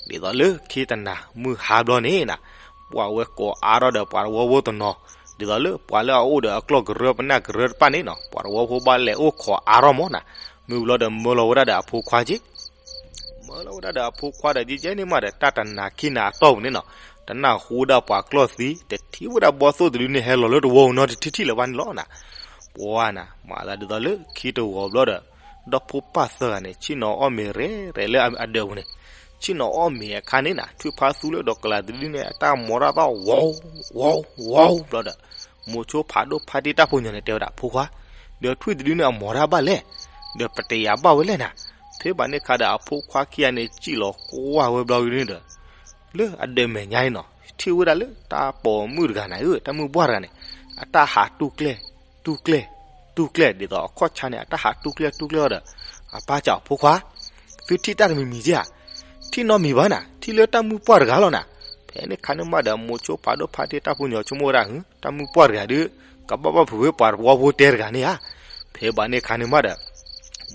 ဒ်သိးလၢခံတနၤမုၢ်ဟါဘျီန့ၣ်နၤ, ပှၢ်ဝဲကိးအါထီၣ်ဒီးပှၤတဝီဖိတနီၤ, ဒ်သိးလၢပှၤလၢအအိၣ်ဒီးအကျီၢ်ကရၢပနၢ်ကရၢတဖၣ်န့ၣ်နီၤ ပှၤတဝီဖိဘၣ်လဲၤအိၣ်ခိးအါထီၣ်မးနၤ, မုၢ်ဘျီဒီးမၢလီၤဝဲဒၣ်ဒီးအဖိခွါက့ မၢလီၤဝဲဒၣ်ဒီးအဖိခွါဒီး ယဲန့ၣ်မးဒီး တၢ်တနၤခံနၤအတီၢ်ပူၤန့ၣ်နီၤ, တနၢ်ဟူဝဲဒၣ်ပှၤကျီၢ်သံ တထံၣ်ဝဲဒၣ်ဘီၣ်သိၣ်တဒုန့ၣ် ဟဲလီၤလၢတဝီပူၤနီတထံၣ်ထံၣ်လၢၤဘၣ်န့ၣ်လီၤနၤ, ပှၢ်နၤ မၤသးဒ်သိးလၢခံတဂီၤဘျီဒီး ဒီဖိပၢ်သၢဂၤန့ၣ် ဆ့ၣ်နီၤအီၣ်မ့ၤရဲၣ်ရဲၣ်လၢအဒၢးပူၤန့ၣ်, ဆ့ၣ်နီၤအီၣ်မ့ၤအခါန့ၣ်နၤ ထွံၣ်ဖါသူလၢဒီးကလၤတဒုန့ၣ် အတၢ်မီၤတၢ်သီၣ် ဝီၤ ဝီၤ ဝီၤ ဘျီဒီး မိၤဆိဖးဒိၣ်ဖါတံၢ်တၢ်ဖိညီန့ၣ် တဲဝဲဒၣ် ဖိခွါ, ဒီးထွံၣ်တဒုန့ၣ် အမီၤတၢ်ဘၣ်လဲၣ်, ဒီးပတယၤဘၣ်ဝဲလဲၣ်နၤ, ဖဲဘၣ်န့ၣ်ခါဒီး အဖိခွါခံဂၤန့ၣ် စံၣ်လီၤကွၢ်ဝဲဘျီဒုန့ၣ်ဒီး လၢအဒၢးမဲာ်ညါန့ၣ်နီၤ ထံၣ်ဝဲဒၣ်လၢတၢ်ပိာ်မုၣ်တဂၤန့ၣ်ဧၢ တၢ်မုၢ်ပှၢ်တဂၤန့ၣ် အတၢ်ဟးတူၢ်ကျဲၢ် တူၢ်ကျဲၢ် တူၢ်ကျဲၢ် ဒ်သိးအခီၣ်ဆါန့ၣ် အတၢ်ဟးတူၢ်ကျဲၢ်တူၢ်ကျဲၢ်အီၤဒီး အပၢ်စံးအီၤ ဖိခွါ, သုထံၣ်တၢ်တမံၤမံၤဧါ, ထံၣ်နီတမံၤဘၣ်နၤ, ထံၣ်လၢတၢ်မုၢ်ပှၢ်တဂၤလီၤနၤ, ဖဲန့ၣ်ခါန့ၣ်မးဒီး မိၤဆိဖးဒိၣ်ဖါတံၢ်တၢ်ဖိညီဆိကမိၣ်ဝဲဒၣ် တၢ်မုၢ်ပှၢ်တဂၤဒီး ကဘၣ်ဘၣ်ဖုးဝဲပှၤတဝီဖိတဲတဂၤန့ၣ်ဧါ, ဖဲဘၣ်န့ၣ်ခါန့ၣ်မးဒီး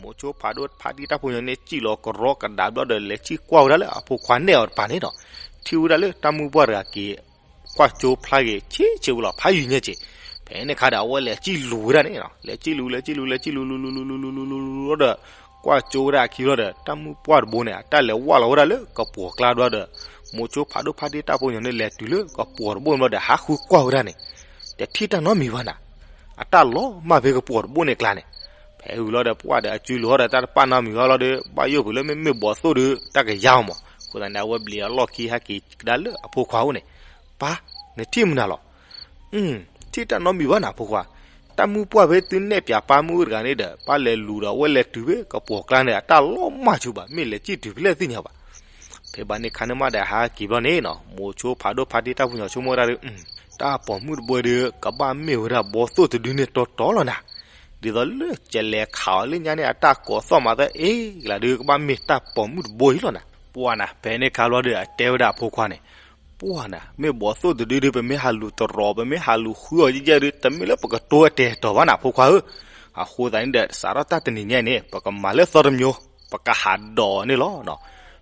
မိၤဆိဖးဒိၣ်ဖါတံၢ်တၢ်ဖိညီန့ၣ် စံၣ်လီၤကရီကဒါဘျီဒီး လဲၤစံၣ်ကွၢ်ဝဲဒၣ်လၢအဖိခွါနဲၣ်အီၤတပၤန့ၣ်ဒီး ထံၣ်ဝဲဒၣ်လၢတၢ်မုၢ်ပှၢ်တဂၤက့ၤ ကွၢ်ကၠိဖျါဂ့ၤ ဆံးဆံးဝံၤလီၤ ဖးယံၤညါက့ၤ, ဖဲန့ၣ်ခါဒီး အဝဲလဲၤစံၣ်လူၤဝဲဒၣ်န့ၣ်နီၤ, လဲၤစံၣ်လူၤ လဲၤစံၣ်လူၤ လဲၤစံၣ်လူၤလူၤလူၤလူၤလူၤလူၤလူၤလူၤဒီး ကွၢ်ကၠိဝဲဒၣ်အခံဘျီဒီး တၢ်မုၢ်ပှၢ်တဘိန့ၣ် အတၢ်လဲၤဝၢ်လီၤဝဲဒၣ်လၢကပှီၤကျါဘျီဒီး မိၤဆိဖးဒိၣ်ဖါတံၢ်တၢ်ဖိညီန့ၣ် လဲၤတုၤလၢကပှီၤတဘိန့ၣ်ဘျီဒီး ဟးဃုကွၢ်ဝဲဒၣ်န့ၣ် တထံၣ်တၢ်နီတမံၤဘၣ်နၤ, အတၢ်လီၤမၢ်ဖဲကပှီၤတဘိန့ၣ်အကျါန့ၣ်, ဖဲဝံၤလီၤဒီး ပှၢ်ဒီးအစုလူၤဟီဒီး တၢ်တပာ်နီတမံၤဘၣ်လီၤဒီး ဘၣ်ယိၣ်ကွံာ်လၢမ့မ့ၢ်ဘီၣ်သိၣ်ဒီး တၢ်ကယါအီၤမး, အဃိသတးန့ၣ် အဝဲဘျံးအလီၢ်ခံဟဲက့ၤကဒါလၢအဖိခွါအိၣ်န့ၣ်, ပၢ်, နထံၣ်မနုၤလီၤ ထံၣ်တၢ်နီတမံၤဘၣ်နၤဖိခွါ, တၢ်မုၢ်ပှၢ်ဖဲသုနဲၣ်ပၠးပၢ်မုၣ်တဂၤန့ၣ်ဒီး ပၢ်လဲၤလူၤဒီး အဝဲလဲၤတုၤဖဲကပှီၤကျါန့ၣ် အတၢ်လီၤမၢ်ဆူၣ်ဘၣ် မ့ၢ်လဲၤစံၣ်တုၤဖဲလဲၣ်သ့ၣ်ညါဘၣ်. ဖဲဘၣ်န့ၣ်ခါန့ၣ်မးဒီး ဟဲက့ၤဘျီန့ၣ်နီၤ မိၤဆိဖးဒိၣ်ဖါတံၢ်တၢ်ဖိညီဆိကမိၣ်ဝဲဒၣ်ဒီး တၢ်ပိာ်မုၣ်တဘိဒီး ကဘၣ်မ့ၢ်ဝဲဒၣ်ဘီၣ်သိၣ်တဒုန့ၣ်တီတီလီၤနၤ, ဒ်သိးလၢကလဲၤခးအီၤလၢညါန့ၣ် အတၢ်ကိးသီၣ်မးသၢအ့ၣ်ကလးဒီး ကဘၣ်မ့ၢ်တၢ်ပိာ်မုၣ်တဘိအံၤလီၤနၤ. ပှၢ်နၤ ဖဲန့ၣ်ခါဘျီဒီး အတဲဝဲဒၣ်အဖိခွါန့ၣ်, ပှၢ်နၤ မ့ၢ်ဘီၣ်သိၣ်တဒုဒီး ပမ့ၢ်ဟးလူၤတရီၤ ပမ့ၢ်ဟးလူၤဃုအီၤယဲၢ်ယဲၢ်ဒီး တမ့ၢ်လၢပကတိၤအတဲာ်တီၤဘၣ်နၤဖိခွါဧၢ, အဃိသတးန့ၣ်ဒီး စးထီၣ်တၢ်တနံၤညါအံၤန့ၣ် ပကမၤလၢသီတမျိုး ပကဟးဒိးအီၤန့ၣ်လီၤ.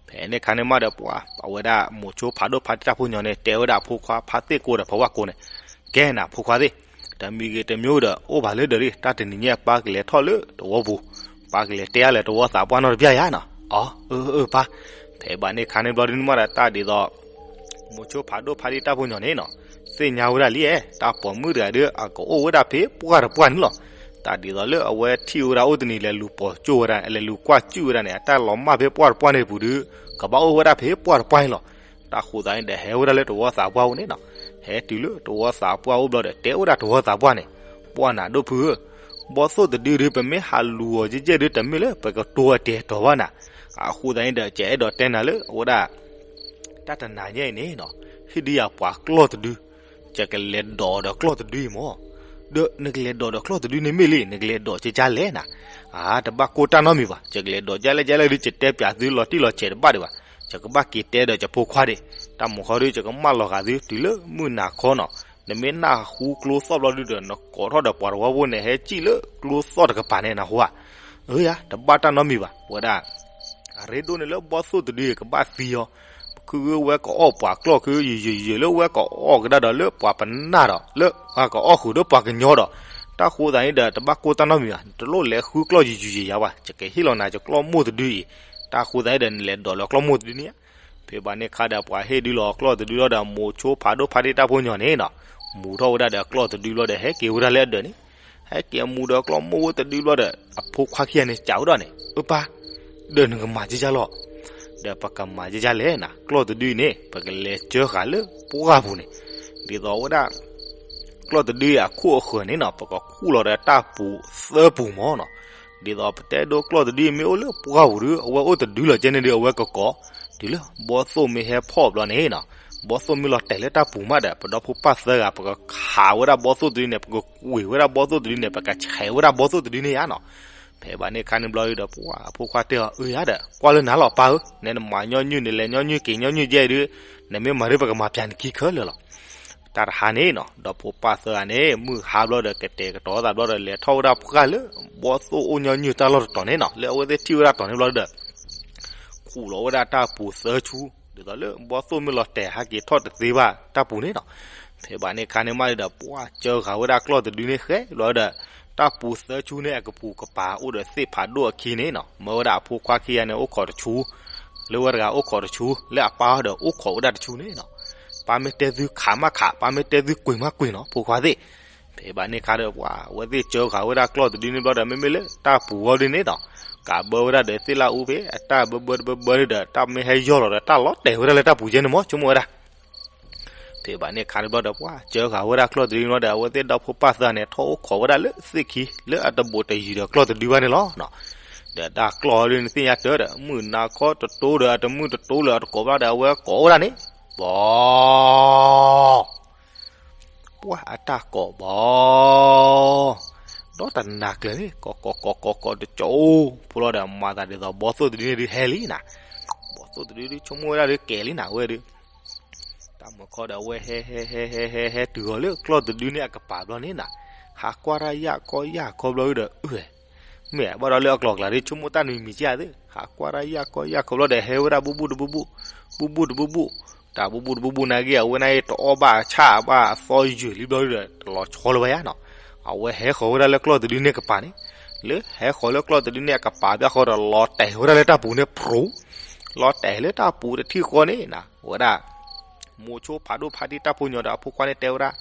ဖဲန့ၣ်ခါန့ၣ်မးဒီး ပှၢ်အဝဲဒၣ်မိၤဆိဖးဒိၣ်ဖါတံၢ်တၢ်ဖိညီန့ၣ် တဲဝဲဒၣ်အဖိခွါ ဖါသ့ၣ်ကိဒီးဖီဝၣ်ကိန့ၣ်, ကဲနၤဖိခွါသ့ၣ်, တမံၤဂ့ၤတမံၤဒီး အိၣ်ဘၣ်လၢဒၢးရ့ၣ် တၢ်တနံၤညါအံၤ ပၢ်ကလဲၤထီၣ်လၢတဝီပူၤ, ပၢ်ကလဲၤတဲအါလဲၤတဝီသးပှၢ်နီတပျၢ်ယါနီၤ. အီ အၢ အၢ ပၢ်. ဖဲဘၣ်န့ၣ်ခါန့ၣ်ဘျီဒုန့ၣ်မးဒီး တၢ်ဒ်သိး မိၤဆိဖးဒိၣ်ဖါတံၢ်တၢ်ဖိညီန့ၣ်နီၤ, သ့ၣ်ညါဝဲဒၣ်လံအဲ, တၢ်ပိာ်မုၣ်တဂၤဒီး အကအိၣ်ဝဲဒၣ်ဖဲပှၢ်တပှၢ်န့ၣ်လီၤ. တၢ်ဒ်သိးလၢအဝဲထံၣ်ဝဲဒၣ်အိၣ်တနံၤ လဲၤလူၤပိာ်ကၠိဝဲဒၣ် လဲၤလူၤကွၢ်ကၠုၣ်ဝဲဒၣ်န့ၣ် အတၢ်လီၤမၢ်ဖဲပှၢ်တပှၢ်န့ၣ်ပူၤဒီး ကဘၣ်အိၣ်ဝဲဒၣ်ဖဲပှၢ်တပှၢ်န့ၣ်လီၤ. တၢ်ဃိသတးန့ၣ်ဒီး ဟဲဝဲဒၣ်လၢတဝီသးပှၢ်အိၣ်န့ၣ်နီၤ. ဟဲတုၤလၢတဝီသးပှၢ်အိၣ်ဘျီဒီး တဲဝဲဒၣ်တဝီသးပှၢ်န့ၣ်, ပှၢ်နၤဒိၣ်ဖုဧၢ, ဘီၣ်သိၣ်တဒုဒီး ပမ့ၢ်ဟးလူၤအီၤယဲၢ်ယဲၢ်ဒီး တမ့ၢ်လၢပကတိၤအတဲာ်တီၤဘၣ်နၤ. အဃိသတးန့ၣ်ဒီး ကအဲၣ်ဒိးတဲနၤလၢအဝဲဒၣ် တၢ်တနၤညါအံၤန့ၣ်နီၤ, ဟ့ၣ်ဒုးယၤပှၤကျီၢ်တဒု, ယကလဲၤဒိးဒီးကျီၢ်တဒုအံၤမး. ဒီးနကလဲၤဒိးဒီးကျီၢ်တဒုန့ၣ်မ့ၢ်လံ, နကလဲၤဒိးကကလဲၣ်နၤ. အါ တဘၣ်ကိၢ်တၢ်နီတမံၤဘၣ်, ယကလဲၤဒိးကလဲၣ်ကလဲၣ်ဒီး ယတဲပၠးသုလီၤတံၢ်လီၤဆဲးတဘၣ်ဒံးဘၣ်. ယကဘၣ်က့ၤတဲဒီးယဖိခွါဒံး, တၢ်မုာ်ခီဒုး ယကမၢလီၤဂာ်သု တုၤလၢမုၢ်နၤခီနီၤ. နမ့ၢ်နၢ်ဟူကျိသီၣ်ဘျီဒုဒီး နကိးထီၣ်ဒီးပှၤတဝီဖိန့ၣ် ဟဲစံၣ်လၢကျိသီၣ်တကပၤန့ၣ် နဟူဧါ. အၢယၤ တဘၣ်တၢ်နီတမံၤဘၣ်. ဝဲဒၣ် အရ့ဒိၣ်န့ၣ်လၢဘီၣ်သိၣ်တဒုကဘၣ်သံအီၤ, ပခုဝဲကအီၣ်ပှၤကျီၢ်ခု ယယယလၢဝဲကအီၣ်ကဒါဒီး လၢပှၤပနၢ်ဒီး လၢပှၤကအီၣ်ဃုာ်ဒီးပှၤကညီဒီး, တၢ်ဃိသးန့ၣ်ဒီး တဘၣ်ကိၢ်တၢ်နီတမံၤဘၣ်, နတလိၣ်လဲၤဃုကျီၢ်ယယယၤဘၣ်, ယကဟ့ၣ်လီၤနၤယကျီၢ်မိၢ်တဒုအံၤ, တၢ်ဃိသးန့ၣ်ဒီး နလဲၤဒိးလၢကျီၢ်မိၢ်တဒုန့ၣ်ဧါ. ဖဲဘၣ်န့ၣ်ခါဒီး ပှၤဟ့ၣ်ဒုလီၤကျီၢ်တဒုလီၤဒီး မိၤဆိဖးဒိၣ်ဖးတံၢ်တၢ်ဖိညီန့ၣ်နီၤ, မူၤထီၣ်ဝဲဒၣ်ဒီးကျီၢ်တဒုလီၤဒီး ဟဲက့ၤဝဲဒၣ်လၢအဒၢးန့ၣ်, ဟဲက့ၤမူၤဒီးကျီၢ်မိၢ်ဝဲတဒုလီၤဒီး အဖိခွါခံဂၤန့ၣ် စံးဝဲဒၣ်န့ၣ်, အၢပၢ်, ဒီးနကမၤကကလဲၣ်, ဒီးပကမၤကကလဲၣ်နၤ, ကျီၢ်တဒုန့ၣ် ပကလဲၤကၢဃာ်လၢပှၢ်ပူၤန့ၣ်, ဒ်သိးဝဲဒၣ် ကျီၢ်တဒုအခိၣ်အဃၢၤန့ၣ်နီၤ ပကခူၣ်လီၤဒီးတၢ်ပူၤသၢပူၤမၢ်နီၤ. ဒ်သိးပတဲဒိကျီၢ်တဒုမ့ၢ်အိၣ်လၢပှၢ်ပူၤဒီး အဝဲအိၣ်တဒုလီၤကဲန့ၣ်ဒီး အဝဲကကိး, တုၤလၢဘီၣ်သိၣ်မ့ၢ်ဟဲဖီၣ်ဘျီန့ၣ်နီၤ, ဘီၣ်သိၣ်မ့ၢ်လီၤတဲာ်လၢတၢ်ပူၤမးဒီး ပဒီဖိပၢ်သၢဂၤ ပကခးဝဲဒၣ်ဘီၣ်သိၣ်တဒုန့ၣ်, ပကကွံာ်ဝဲဒၣ်ဘီၣ်သိၣ်တဒုန့ၣ်, ပကဆဲးဝဲဒၣ်ဘီၣ်သိၣ်တဒုန့ၣ်ဧါနီၤ. ဖဲဘၣ်န့ၣ်ခါန့ၣ်ဘျီဒီး ပှၢ်အဖိခွါတဲအီၤ, အၢယၤဒီး ကွၢ်လၢနၤလီၤပၢ်ဧၢ, နနမၤညီနုၢ် နလဲၤညီနုၢ်က့ၤညီနုၢ်ယဲၢ်ဒုး, နမ့ၢ်မၤဒုး ပကမၤပၠးနခံခဲလၢာ်လီၤ. တၢ်တဟါန့ၣ်နီၤ ဒီဖိပၢ်သၢဂၤန့ၣ် မုၢ်ဟါဘျီဒီး ကတဲာ်ကတီၤသးဘျီဒီး လဲၤထီၣ်ဝဲဒၣ်ပှၢ်လၢ ဘီၣ်သိၣ်အိၣ်ညီနုၢ်တၢ်လီၢ်တတီၤန့ၣ်နီၤ, လၢအဝဲသ့ၣ်ထံၣ်ဝဲဒၣ်တီၤန့ၣ်ဘျီဒီး ခူၣ်လီၤဝဲဒၣ်တၢ်ပူၤသၢဆူ, ဒ်သိးလၢဘီၣ်သိၣ်မ့ၢ်လီၤတဲာ် ဟဲက့ၤထီၣ်တသ့ဘၣ်တၢ်ပူၤန့ၣ်နီၤ. ဖဲဘၣ်န့ၣ်ခါန့ၣ်မးဒီး ပှၢ်ကၢဃာ်ဝဲဒၣ်ကျီၢ်တဒုန့ၣ်ဃဲဘျီဒီး တၢ်ပူၤသၢဆူန့ၣ် အကပူၤကပၤအိၣ်ဒီးသ့ၣ်ဖးဒိၣ်အခံန့ၣ်နီၤ, မၢဝဲဒၣ်အဖိခွါခံဂၤန့ၣ် အိၣ်ခိးတဆူ, လၢဝဲတဂၤအိၣ်ခိးတဆူ, လၢအပၢ်ဒီးအိၣ်ခိးဝဲဒၣ်တဆူန့ၣ်နီၤ. ပၢ်မ့ၢ်တဲသုခးမးခး, ပၢ်မ့ၢ်တဲသုကွံာ်မးကွံာ်နီၤ ဖိခွါသ့ၣ်. ဖဲဘၣ်န့ၣ်ခါဒီး ပှၢ်အဝဲသ့ၣ်ကၢဃာ်ဝဲဒၣ်ကျီၢ်တဒုန့ၣ်ဘျီဒီး မ့မ့ၢ်လၢတၢ်ပူၤဝဲဒၣ်န့ၣ်နီၤ, ကးဘၢဝဲဒၣ်ဒီးသ့ၣ်လၢအူဖဲ အတၢ်ဘၢဘၢတဘၢဘၢန့ၣ်ဒီး တၢ်မ့ၢ်ဟဲယီၢ်လီၤဒီး တၢ်လီၤတဲာ်ဝဲဒၣ်လၢတၢ်ပူၤကဲန့ၣ်မး ဆိကမိၣ်ဝဲဒၣ်. ဖဲဘၣ်န့ၣ်ခါန့ၣ်ဘျီဒီး ပှၢ်ကၢဃာ်ဝဲဒၣ်ကျီၢ်တဒုန့ၣ်ဘျီဒီး အဝဲသ့ၣ်ဒီဖိပၢ်သၢဂၤန့ၣ် ထီၣ်အိၣ်ခိးဝဲဒၣ်လၢသ့ၣ်ခံ လၢအတဘူးတယုၢ်ဒီးကျီၢ်တဒုဘၣ်န့ၣ်လီၤ. ဒီးတၢ်ကျီၢ်ဒုန့ၣ်သ့ၣ်ညါတၢ်ဒီး မုၢ်နၤခီတတိၤဒီး အတမုၢ်တတိၤလၢအတကိးဘျီဒီး အဝဲကိးဝဲဒၣ်န့ၣ်, ဘီ ပှၢ်အတၢ်ကိးဘီ ဒီးတနၤကျၢၤန့ၣ် ကိးကိးကိးကိးကိးတကၠိ, ဖိလီၤဒီးမၤသးဒ်သိး ဘီၣ်သိၣ်တဒုန့ၣ်ဒုးဟဲလံနၤ, ဘီၣ်သိၣ်တဒုဒုးဆိကမိၣ်ဝဲဒၣ်ဒုးကဲလံနၤဝဲဒုး, တၢ်မုာ်ခီဒီးအဝဲဟဲဟဲဟဲဟဲဟဲဟဲတုၤအီၤလၢကျီၢ်တဒုန့ၣ်အကပၤဘျီန့ၣ်နၤ, ဟးကွၢ်တၢ်ယၢ်ခီယၢ်ခီဘျီဒုးဒီး အၢ မ့ၢ်ဘၣ်ဒီးလၢအကျိၤအကျဲဒုး ဆိကမိၣ်တၢ်နမံၤမံၤကဲသ့, ဟးကွၢ်တၢ်ယၢ်ခီယၢ်ခီဘျီဒီး ဟဲဝဲဒၣ်ဘူးဘူးတဘူးဘူး, ဘူးဘူးတဘူးဘူး, တၢ်ဘူးဘူးတဘူးဘူးနာ်က့ အဝဲန့ၣ်တအီၣ်ဘၣ်ဆၣ်ဘၣ်အသီယုၢ်လံဘျီဒုးဒီး တလီၤဆီလၢၤဘၣ်ယါနီၤ, အဝဲဟဲဃီၤဝဲဒၣ်လၢကျီၢ်တဒုန့ၣ်ကပၤန့ၣ်, လၢဟဲဃီၤလၢကျီၢ်တဒုန့ၣ်အကပၤဘၣ်ဃီဒီး လီၤတဲာ်ဝဲဒၣ်လၢတၢ်ပူၤန့ၣ် ဖြူး, လီၤတဲာ်လၢတၢ်ပူၤတထံၣ်ဃီန့ၣ်နၤ, ဝဲဒၣ် မိၤဆိဖးဒိၣ်ဖးတံၢ်တၢ်ဖိညီဒီးအဖိခွါန့ၣ်တဲဝဲဒၣ်,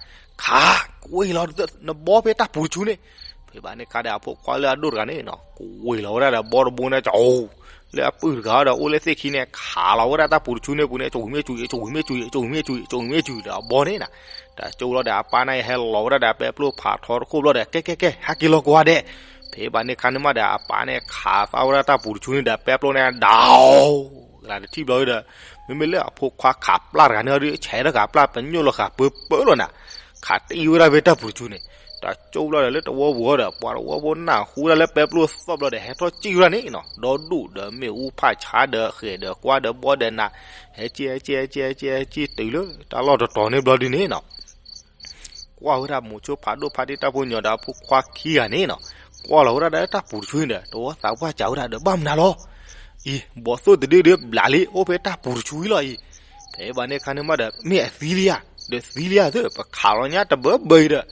ခး, ကွံာ်လီၤနဘီဖဲတၢ်ပူၤတဆူန့ၣ်, ဖဲဘၣ်န့ၣ်ခါဒီးအဖိခွါလၢအဒိၣ်တဂၤန့ၣ်နီၤ ကွံာ်လီၤဝဲဒၣ်ဒီးဘီတဘိန့ၣ်ကၠီ, လၢအပုၢ်တဂၤဒီးအိၣ်လၢသ့ၣ်ခံန့ၣ် ခးလီၤဝဲဒၣ်တၢ်ပူၤတဆူန့ၣ်ပူၤန့ၣ် ကၠီမ့ၢ်ကၠီ ကၠီမ့ၢ်ကၠီ ကၠီမ့ၢ်ကၠီ ကၠီမ့ၢ်ကၠီဒီးအဘီန့ၣ်နၤ, တၢ်ကၠိလီၤဒီးအပၢ်န့ၣ် ဟဲလီၤဝဲဒၣ်ဒီးပဲပျိၢ်ဖးထီတခိၣ်ဘျီဒီး ကဲကဲကဲ ဟဲက့ၤလီၤကွၢ်ဒဲး, ဖဲဘၣ်န့ၣ်ခါန့ၣ်မးဒီးအပၢ်န့ၣ် ခးသါဝဲဒၣ်တၢ်ပူၤတဆူန့ၣ်ဒီးပဲပျိၢ်န့ၣ် ဒၣ် ကလၤတထံၣ်ဘျီဒီး, မ့မ့ၢ်လၢအဖိခွါခးပျၢ်တဂၤန့ၣ်ဒီး ဆဲးတဂၤပျၢ်ပညိၣ်လီၤဃာ်ပၢပၢလီၤနၤ, ခးတံၢ်ဝဲဒၣ်ဖဲတၢ်ပူၤတဆူန့ၣ်, တၢ်ကၠိဘျီဒီးလၢတဝီပူၤဃီဒီး ပှၤတဝီဖိနၢ်ဟူဒၣ်လၢပဲပျိၢ်သီၣ်ဘျီဒီး ဟဲထီၣ်စံၣ်ဝဲဒၣ်န့ၣ်နီၤ ဒီဒူၣ်ဒီးမ့ၣ်အူဖးဆါဒီးဃဲၣ်ဒီးကွါဒီးဘီဒီးနၤ, ဟဲစံၣ်ဟဲစံၣ်ဟဲစံၣ်ဟဲစံၣ်ဟဲစံၣ်တုၤလၢတၢ်လီၢ်တတီၤန့ၣ်ဘျီဒုန့ၣ်နီၤ ကွၢ်ဝဲဒၣ်မိၤဆိဖးဒိၣ်ဖးတံၢ်တၢ်ဖိညီဒီးအဖိခွါခံဂၤန့ၣ်နီၤ, ကွၢ်လီၤဝဲဒၣ်ဒီးတၢ်ပူၤတဆူန့ၣ်ဒီး တဝီသးပှၢ်စံးဝဲဒၣ်ဒီး ဘၣ်မနုၤလီၤ, အံၤ ဘီသိၣ်တဒုဒုးဘျးလံ အိၣ်ဖဲတၢ်ပူၤတဆူအံၤလီၤအံၤ, ဖဲဘၣ်န့ၣ်ခါန့ၣ်မးဒီး မ့ၢ်အသံလံဧါ, ဒီးသံလံဧါသ့ၣ် ပခးလီၤညါတဘၢဘၢအံၤဒီး,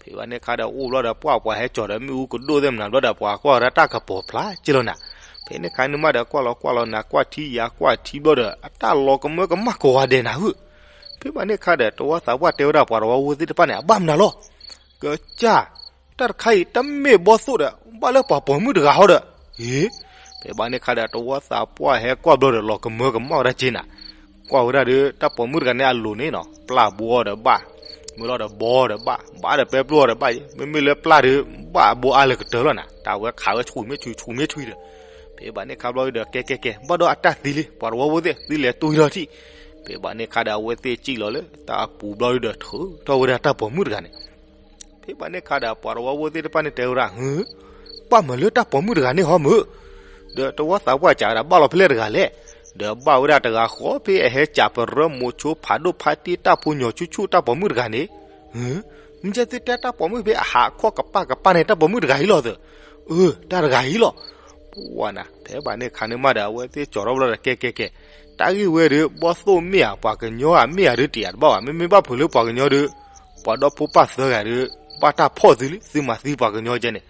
ဖဲဘၣ်န့ၣ်ခါဒီးအိၣ်ဘျီဒီး ပှၢ်ပှၤဟဲကၠီၤဒီးမ့ၣ်အူကဒိၣ်သ့ၣ်မနုၤဘျီဒီး ပှၤကွၢ်ဝဲဒၣ်တၢ်ကပီၤဖျါက့လီၤနၤ, ဖဲန့ၣ်ခါန့ၣ်မးဒီး ကွၢ်လီၤကွၢ်လီၤနၤ ကွၢ်ထံယၤကွၢ်ထံဘျီဒီး အတၢ်လီၤကမၢကမၣ်ကိးဂၤဒဲးနၤဧၢ, ဖဲဘၣ်န့ၣ်ခါဒီး တဝီသးပှၢ်တဲဝဲဒၣ်ပှၤတဝီဖိသ့ၣ်တဖၣ်န့ၣ် အဘၣ်မနုၤလီၤ, ကစၢ် တၢ်တခါအံၤ တမ့ၢ်ဘီသိၣ်ဒီး ဘၣ်လၢပှၤပိာ်မုၣ်တဂၤဟီဒီး, အ့, ဖဲဘၣ်န့ၣ်ခါဒီး တဝီသးပှၢ်ဟဲကွၢ်ဘျီဒီး လီၤကမၢကမၣ်ဝဲဒၣ်က့နၤ, ကွၢ်ဝဲဒၣ်ဒီး တၢ်ပိာ်မုၣ်တဂၤန့ၣ်အလိၤန့ၣ်နီၤ ပျၢ်ဘိအီၤဒီးဘၣ်, မ့ၢ်လီၤဒီးဘီဒီးဘၣ်, ဘၣ်ဒီးပဲပျိအီၤဒီးဘၣ်, မ့မ့ၢ်လၢပျၢ်ဒီး ဘၣ်အဘိအါလၢကတၢၢ်လီၤနၤ, တၢ်ဝဲခးဝဲဆူၣ်မ့ၢ်ဆူၣ် ဆူၣ်မ့ၢ်ဆူၣ်ဒီး, ဖဲဘၣ်န့ၣ်ခါဘျီဒီး ကဲကဲကဲ ဘၣ်ဒီးအတၢ်သံလံ ပှၤတဝီဖိသ့ၣ် သံလဲၤတူၢ်ထီၣ်ထံၣ်, ဖဲဘၣ်န့ၣ်ခါဒီး အဝဲသ့ၣ်စံၣ်လီၤလၢတၢ်အပူၤဘျီဒီး ထုးထီၣ်ဝဲဒၣ်တၢ်ပိာ်မုၣ်တဂၤန့ၣ်, ဖဲ ဖဲဘၣ်န့ၣ်အခါဒီး ပှၤတဝီဖိသ့ၣ်တဖၣ်န့ၣ်တဲဝဲဒၣ်, ဘၣ်မၤလၢတၢ်ပိာ်မုၣ်တဂၤန့ၣ်ဟီမုၢ်, ဒီးတဝီသးပှၢ်စံးဝဲဒၣ် ဘၣ်လီၤဖဲလဲၣ်တဂၤလဲၣ်, ဒီးဘၣ်ဝဲဒၣ်တဂၤဃီဖဲအဟဲစံးပရၢမိၤဆိဖးဒိၣ်ဖါတံၢ်တၢ်ဖိညီဆူၣ်ဆူၣ်တၢ်ပိာ်မုၣ်တဂၤန့ၣ်, မ့ၢ်ကဲသုတဲတၢ်ပိာ်မုၣ်ဖဲအဟးခီၣ်ကပၣ်ကပၣ်န့ၣ် တၢ်ပိာ်မုၣ်တဂၤအံၤလီၤသၢ, အၢ တၢ်တဂၤအံၤလီၤ. ပှၤနၤ ဖဲဘၣ်န့ၣ်အခါန့ၣ်မးဒီး အဝဲသ့ၣ်ကၠီၤထီၣ်ဘျီဒီး ကဲကဲကဲ, တၢ်ဂ့ၢ်ဝဲဒီး ဘီၣ်သိၣ်မ့ၢ်ဧါ ပှၤကညီဧါ မ့ၢ်ဧါဒုးတယာ်တဘၣ်ဘၣ်, မ့မ့ၢ်ဘၣ်ဖုးလၢပှၤကညီဒီး ပှၤဒီဖိပၢ်သၢဂၤဒီး ဘၣ်တၢ်ဖီၣ်သုလံ သုမၤသံပှၤကညီကဲန့ၣ်,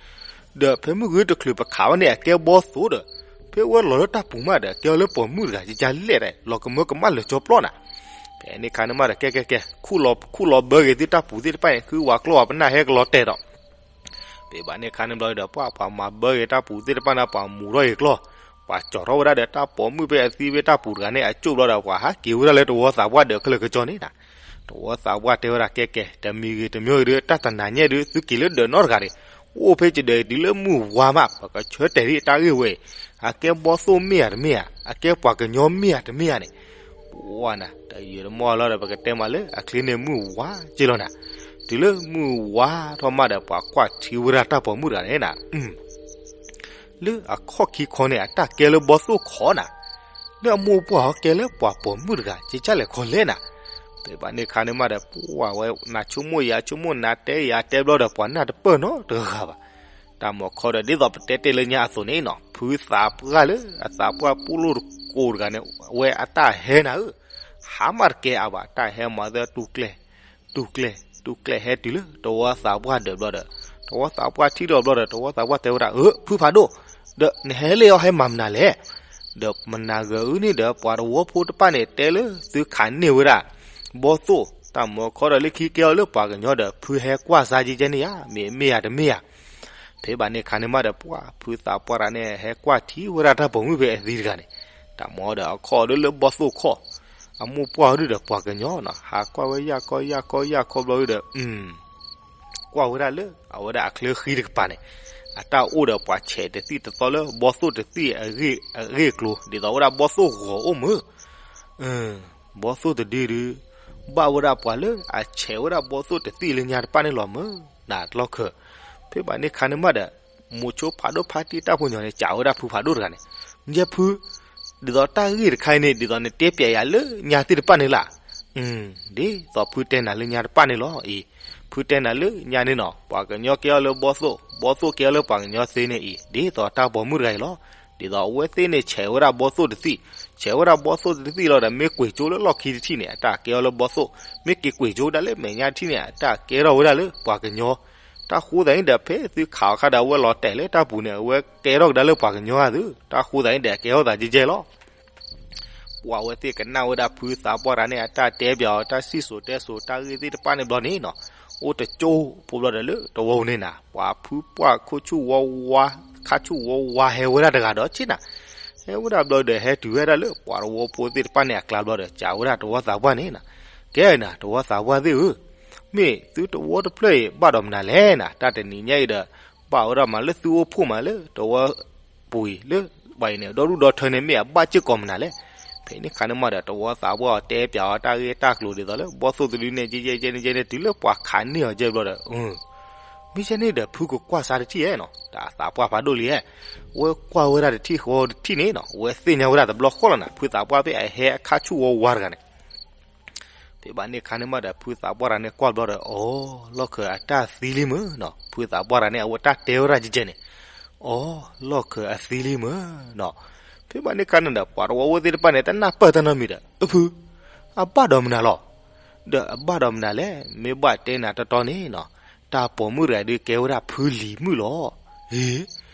ဒီးဖဲမုၢ်ဂ့ၤတချုးပခးဝဲန့ၣ် အကဲဘီၣ်သိၣ်ဒီး ဖဲဝဲလီၤလၢတၢ်ပူၤမးဒီး ကဲအီၤလၢပိာ်မုၣ်တဂၤ ကကလဲၣ်ဒၣ် လီၤကမၢကမၣ်လၢာ်ကၠီပျီနၤ. ဖဲန့ၣ်အခါန့ၣ်မးဒီး ကဲကဲကဲ ခူၣ်လီၤဘၢဂ့ၤသုတၢ်ပူၤသ့ၣ်တဖၣ်န့ၣ် ဃုဝၤကျီဝၤပနၢ်ဟဲကလီၤတဲာ်ဒီး ဖဲဘၣ်န့ၣ်အခါန့ၣ်ဘျီဒီး ပှၤပှၤမၤဘၢဂ့ၤတၢ်ပူၤသ့ၣ်တဖၣ်န့ၣ် ပှၤမူၤထီၣ်ဂ့ၤကျီၢ်, ပှၤကၠီၤထီၣ်ဝဲဒၣ်ဒီး တၢ်ပိာ်မုၣ်ဖဲအသံဖဲတၢ်ပူၤတဂၤန့ၣ် အကၠိၣ်ဘျီဒီး ပှၤဟးက့ၤဝဲဒၣ်လၢတဝီသးပှၢ်ဒီးခဲလၢာ်ကကၠီန့ၣ်နၤ. တဝီသးပှၢ်တဲဝဲဒၣ် ကဲကဲ တမံၤဂ့ၤတမံၤဂ့ၤဒီး တၢ်တနၤညါဒီး သုက့ၤလၢဒၢးနီတဂၤန့ၣ်, အိၣ်ဖဲကဒၢးတုၤလၢမုၢ်ဝါမး ပကဆၢတဲာ်ဒံးတၢ်ဂ့ၢ်ဝဲအံၤ, အကဲဘီၣ်သိၣ်မ့ၢ်ဧါတမ့ၢ်ဧါ, အကဲပှၤကညီမ့ၢ်ဧါတမ့ၢ်ဧါန့ၣ် ပှၤနၤ တယံာ်တမီၢ်လီၤဒီး ပကတဲမးလၢအချ့န့ၣ်မုၢ်ဝါက့လီၤနၤ. တုၤလၢမုၢ်ဝါထီၣ်မးဒီး ပှၤကွၢ်ထံဝဲဒၣ်တၢ်ပိာ်မုၣ်တဂၤန့ၣ်နၤ, လၢအခီၣ်ခံခီန့ၣ် အတၢ်ကဲလၢဘီၣ်သိၣ်ခီနၤ, လၢအမိၢ်ပှၢ်ဟီကဲလၢပှၤပိာ်မုၣ်တဂၤ ကကလဲၣ်ခီလဲၣ်နၤ. ဖဲဘၣ်န့ၣ်အခါန့ၣ်မးဒီး ပှၤဝဲနၤဆိကမိၣ်ယၤဆိကမိၣ် နၤတဲယၤတဲဘျီဒီး ပှၤနၢ်တပၢၢ်နီတဂၤဘၣ်. တၢ်မၤခီဒီး ဒ်သိးပတဲတဲလၢညါအသိးန့ၣ်နီၤ ဖုသးပှၢ်လၢအသးပှၢ်ပူၤလိာ်တကိးတဂၤန့ၣ် အဝဲအတၢ်ဟဲနၤဧၢ, ဟးမးတကဲအါဘၣ် တၢ်ဟဲမၤသၢတူၢ်ကျဲၤ တူၢ်ကျဲၤ တူၢ်ကျဲၤဟဲတုၤလၢတဝီသးပှၢ်ဒၢးဘျီဒီး တဝီသးပှၢ်ထံၣ်ဒီးဘျီဒီး တဝီသးပှၢ်တဲဝဲဒၣ် အၢ ဖုဖးဒိၣ်, ဒီးနဟဲလၢအီၤဟဲမၤမနုၤလဲၣ်. ဒီးမနၤဂၤအုန့ၣ်ဒီး ပှၤတဝီဖိတဖၣ်န့ၣ် တဲလၢသုခးန့ၢ်ဝဲဒၣ် ဘီၣ်သိၣ် တၢ်မၤခီဒီး လၢခံကဲအီၤလၢပှၤကညီဒီး ဖုဟဲကွၢ်စါကဲကဲန့ၣ်ဧါ မ့ၢ်မ့ၢ်ဧါတမ့ၢ်ဧါ. ဖဲဘၣ်န့ၣ်အခါန့ၣ်မးဒီး ပှၤဖုသးပှၢ်တဂၤန့ၣ် ဟဲကွၢ်ထံဝဲဒၣ်တၢ်ပိာ်မုၣ်ဖဲအသံတဂၤန့ၣ်, တၢ်မၤဒီးအခီၣ်ဒီးလၢဘီၣ်သိၣ်ခီၣ်, အမိၢ်ပှၢ်ဒုဒီးပှၤကညီနီၤ ဟးကွၢ်ဝဲယၢ်ခီယၢ်ခီယၢ်ခီဘျီဒီး ကွၢ်ဝဲဒၣ်လၢ အဝဲဒၣ်အချၢဃံတကပၤန့ၣ် အတၢ်အိၣ်ဒီးပှၤဆဲးတသံၣ်တသီလၢဘီၣ်သိၣ်တသံၣ်အဂ့ၢ်အကျိၤ ဒ်သိးဝဲဒၣ်ဘီၣ်သိၣ်ဂီၤအိၣ်မုၢ် ဘီၣ်သိၣ်တဒုဒု ဘၣ်ဝဲဒၣ်ပှၤလၢအဆဲးဝဲဒၣ်ဘီၣ်သိၣ်တသံၣ်လၢညါတဖၣ်န့ၣ်လီၤမုၢ် နၤတလီၢ်ခၢၣ်. ဖဲဘၣ်န့ၣ်ခါန့ၣ်မးဒီး မိၤဆိဖးဒိၣ်ဖါတံၢ်တၢ်ဖိညီန့ၣ် စံးဝဲဒၣ်ဖုဖးဒိၣ်တဂၤန့ၣ်, ယဲဖု ဒ်သိးတၢ်ဂ့ၢ်တခါအံၤန့ၣ် ဒ်သိးနတဲပျဲယၤလၢညါသ့ၣ်တဖၣ်န့ၣ်လၢ်. ဒ်သိးဖုတဲနၤလၢညါတဖၣ်န့ၣ်လီၤအံၤ, ဖုတဲနၤလၢညါန့ၣ်နီၤ ပှၤကညီကဲအီၤလၢဘီၣ်သိၣ် ဘီၣ်သိၣ်ကဲအီၤလၢပှၤကညီသ့န့ၣ်အံၤ ဒ်သိးတၢ်ပိာ်မုၣ်တဂၤအံၤလီၤ. ဒ်သိးအဝဲသ့ၣ်န့ၣ် ဆဲးဝဲဒၣ်ဘီၣ်သိၣ်တသံၣ်, ဆဲးဝဲဒၣ်ဘီၣ်သိၣ်တသံၣ်လီၤဒီး မ့ၢ်ကွံာ်ကၠိလၢလီၢ်ခံတထံၣ်န့ၣ် အတၢ်ကဲအီၤလၢဘီၣ်သိၣ်, မ့ၢ်က့ၤကွံာ်ကၠိဒၣ်လၢမဲာ်ညါတထံၣ်န့ၣ် အတၢ်ကဲထီၣ်ဝဲဒၣ်လၢပှၤကညီ. တၢ်ဃိသတးန့ၣ်ဒီး ဖဲသုခးအီၤအခါဒီး အဝဲလီၤတဲာ်လၢတၢ်ပူၤန့ၣ် အဝဲကဲထီၣ်ကဒါလၢပှၤကညီဧါသု, တၢ်ဃိသတးန့ၣ်ဒီး ကဲထီၣ်သးကဲကဲလီၤ. ပှၤဝဲသ့ၣ်ကနၣ်ဝဲဒၣ်ဖုသးပှၢ်တဂၤန့ၣ် အတၢ်တဲပျးအီၤ တၢ်စံၣ်စိၤတဲစိၤ တၢ်ဂ့ၢ်သ့ၣ်တဖၣ်န့ၣ်ဘျီန့ၣ်နီၤ, အိၣ်တကၠိဖိဘျီဒီးလၢတဝီန့ၣ်နၤ ပှၤဖုပှၢ်ခိၣ်ဆူၣ်ဝီဝါ, ခါဆူၣ်ဝီဝါဟဲဝဲဒၣ်တဂၤဒီးဆ့နၤ, ဟဲဝဲဒၣ်ဘျီဒီး ဟဲတုၤဝဲဒၣ်လၢပှၤတဝီဖိသ့ၣ်တဖၣ်န့ၣ်အကျါဘျီဒီး စံးဝဲဒၣ်တဝီသးပှၢ်န့ၣ်နၤ, ကဲနၤ တဝီသးပှၢ်သ့ၣ်ဧၢ, မ့ၢ်သုတဝီတဖျၢၣ်အံၤ ဘၣ်ဒီးမနုၤလဲၣ်နၤ, တၢ်တနံၤညါအံၤဒီး ဘၣ်ဝဲဒၣ်မးလၢသုအိၣ်ဖှိၣ်မးလၢတဝီပူၤအံၤလၢ ပှၤအံၤန့ၣ် ဒီဒူၣ်ဒီထၢန့ၣ် မ့ၢ်အဘၣ်စ့ၢ်ကီးမနုၤလဲၣ်. ဖဲန့ၣ်ခါန့ၣ်မးဒီး တဝီသးပှၢ်အီၤတဲပျးအီၤတၢ်ဂ့ၢ်တၢ်ကျိၤဒ်သိးလၢ ဘီၣ်သိၣ်တဒုန့ၣ် ကဲကဲကဲန့ၣ်ကဲန့ၣ် တုၤလၢပှၤခးန့ၢ်အီၤကဲဘျီဒီး မ့ၢ်ကဲန့ၣ်ဒီး ဖုကကွၢ်စါတထံၣ်ဧဲနီၤ, တၢ်သးပှၢ်ဖးဒိၣ်လံဧဲ, ဝဲကွၢ်ဝဲဒၣ်တထံၣ်ဃီတထံၣ်န့ၣ်နီၤ ဝဲသ့ၣ်ညါဝဲဒၣ်တဘျီဃီလီၤနၤ ဖုသးပှၢ်ဖဲအဟဲအခါဆူၣ်ဝီဝါတဂၤန့ၣ် ဖဲဘၣ်န့ၣ်ခါန့ၣ်မးဒီး ဖုသးပှၢ်တဂၤန့ၣ်ကွၢ်ဘျီဒီး အီ လီၢ်ခၢၣ်အတၢ်သံလံမုၢ်နီၤ, ဖုသးပှၢ်တဂၤန့ၣ် အဝဲတၢ်တဲဝဲဒၣ်ကဲကဲန့ၣ်, အီ လီၢ်ခၢၣ်အသံလံမုၢ်နီၤ. ဖဲဘၣ်န့ၣ်ခါန့ၣ်ဒီး ပှၤတဝီဖိသ့ၣ်တဖၣ်န့ၣ် တနၢ်ပၢၢ်တၢ်နီတမံၤဒီး အဖု အဘၣ်ဒီးမနုၤလီၤ. ဒီးအဘၣ်ဒီးမနုၤလဲၣ်, မ့ၢ်ဘၣ်တဲနၤတီတီန့ၣ်နီၤ, တၢ်ပိာ်မုၣ်တဂၤဒုးကဲဝဲဒၣ်ဖုလံၤမုၣ်လီၤ. အ့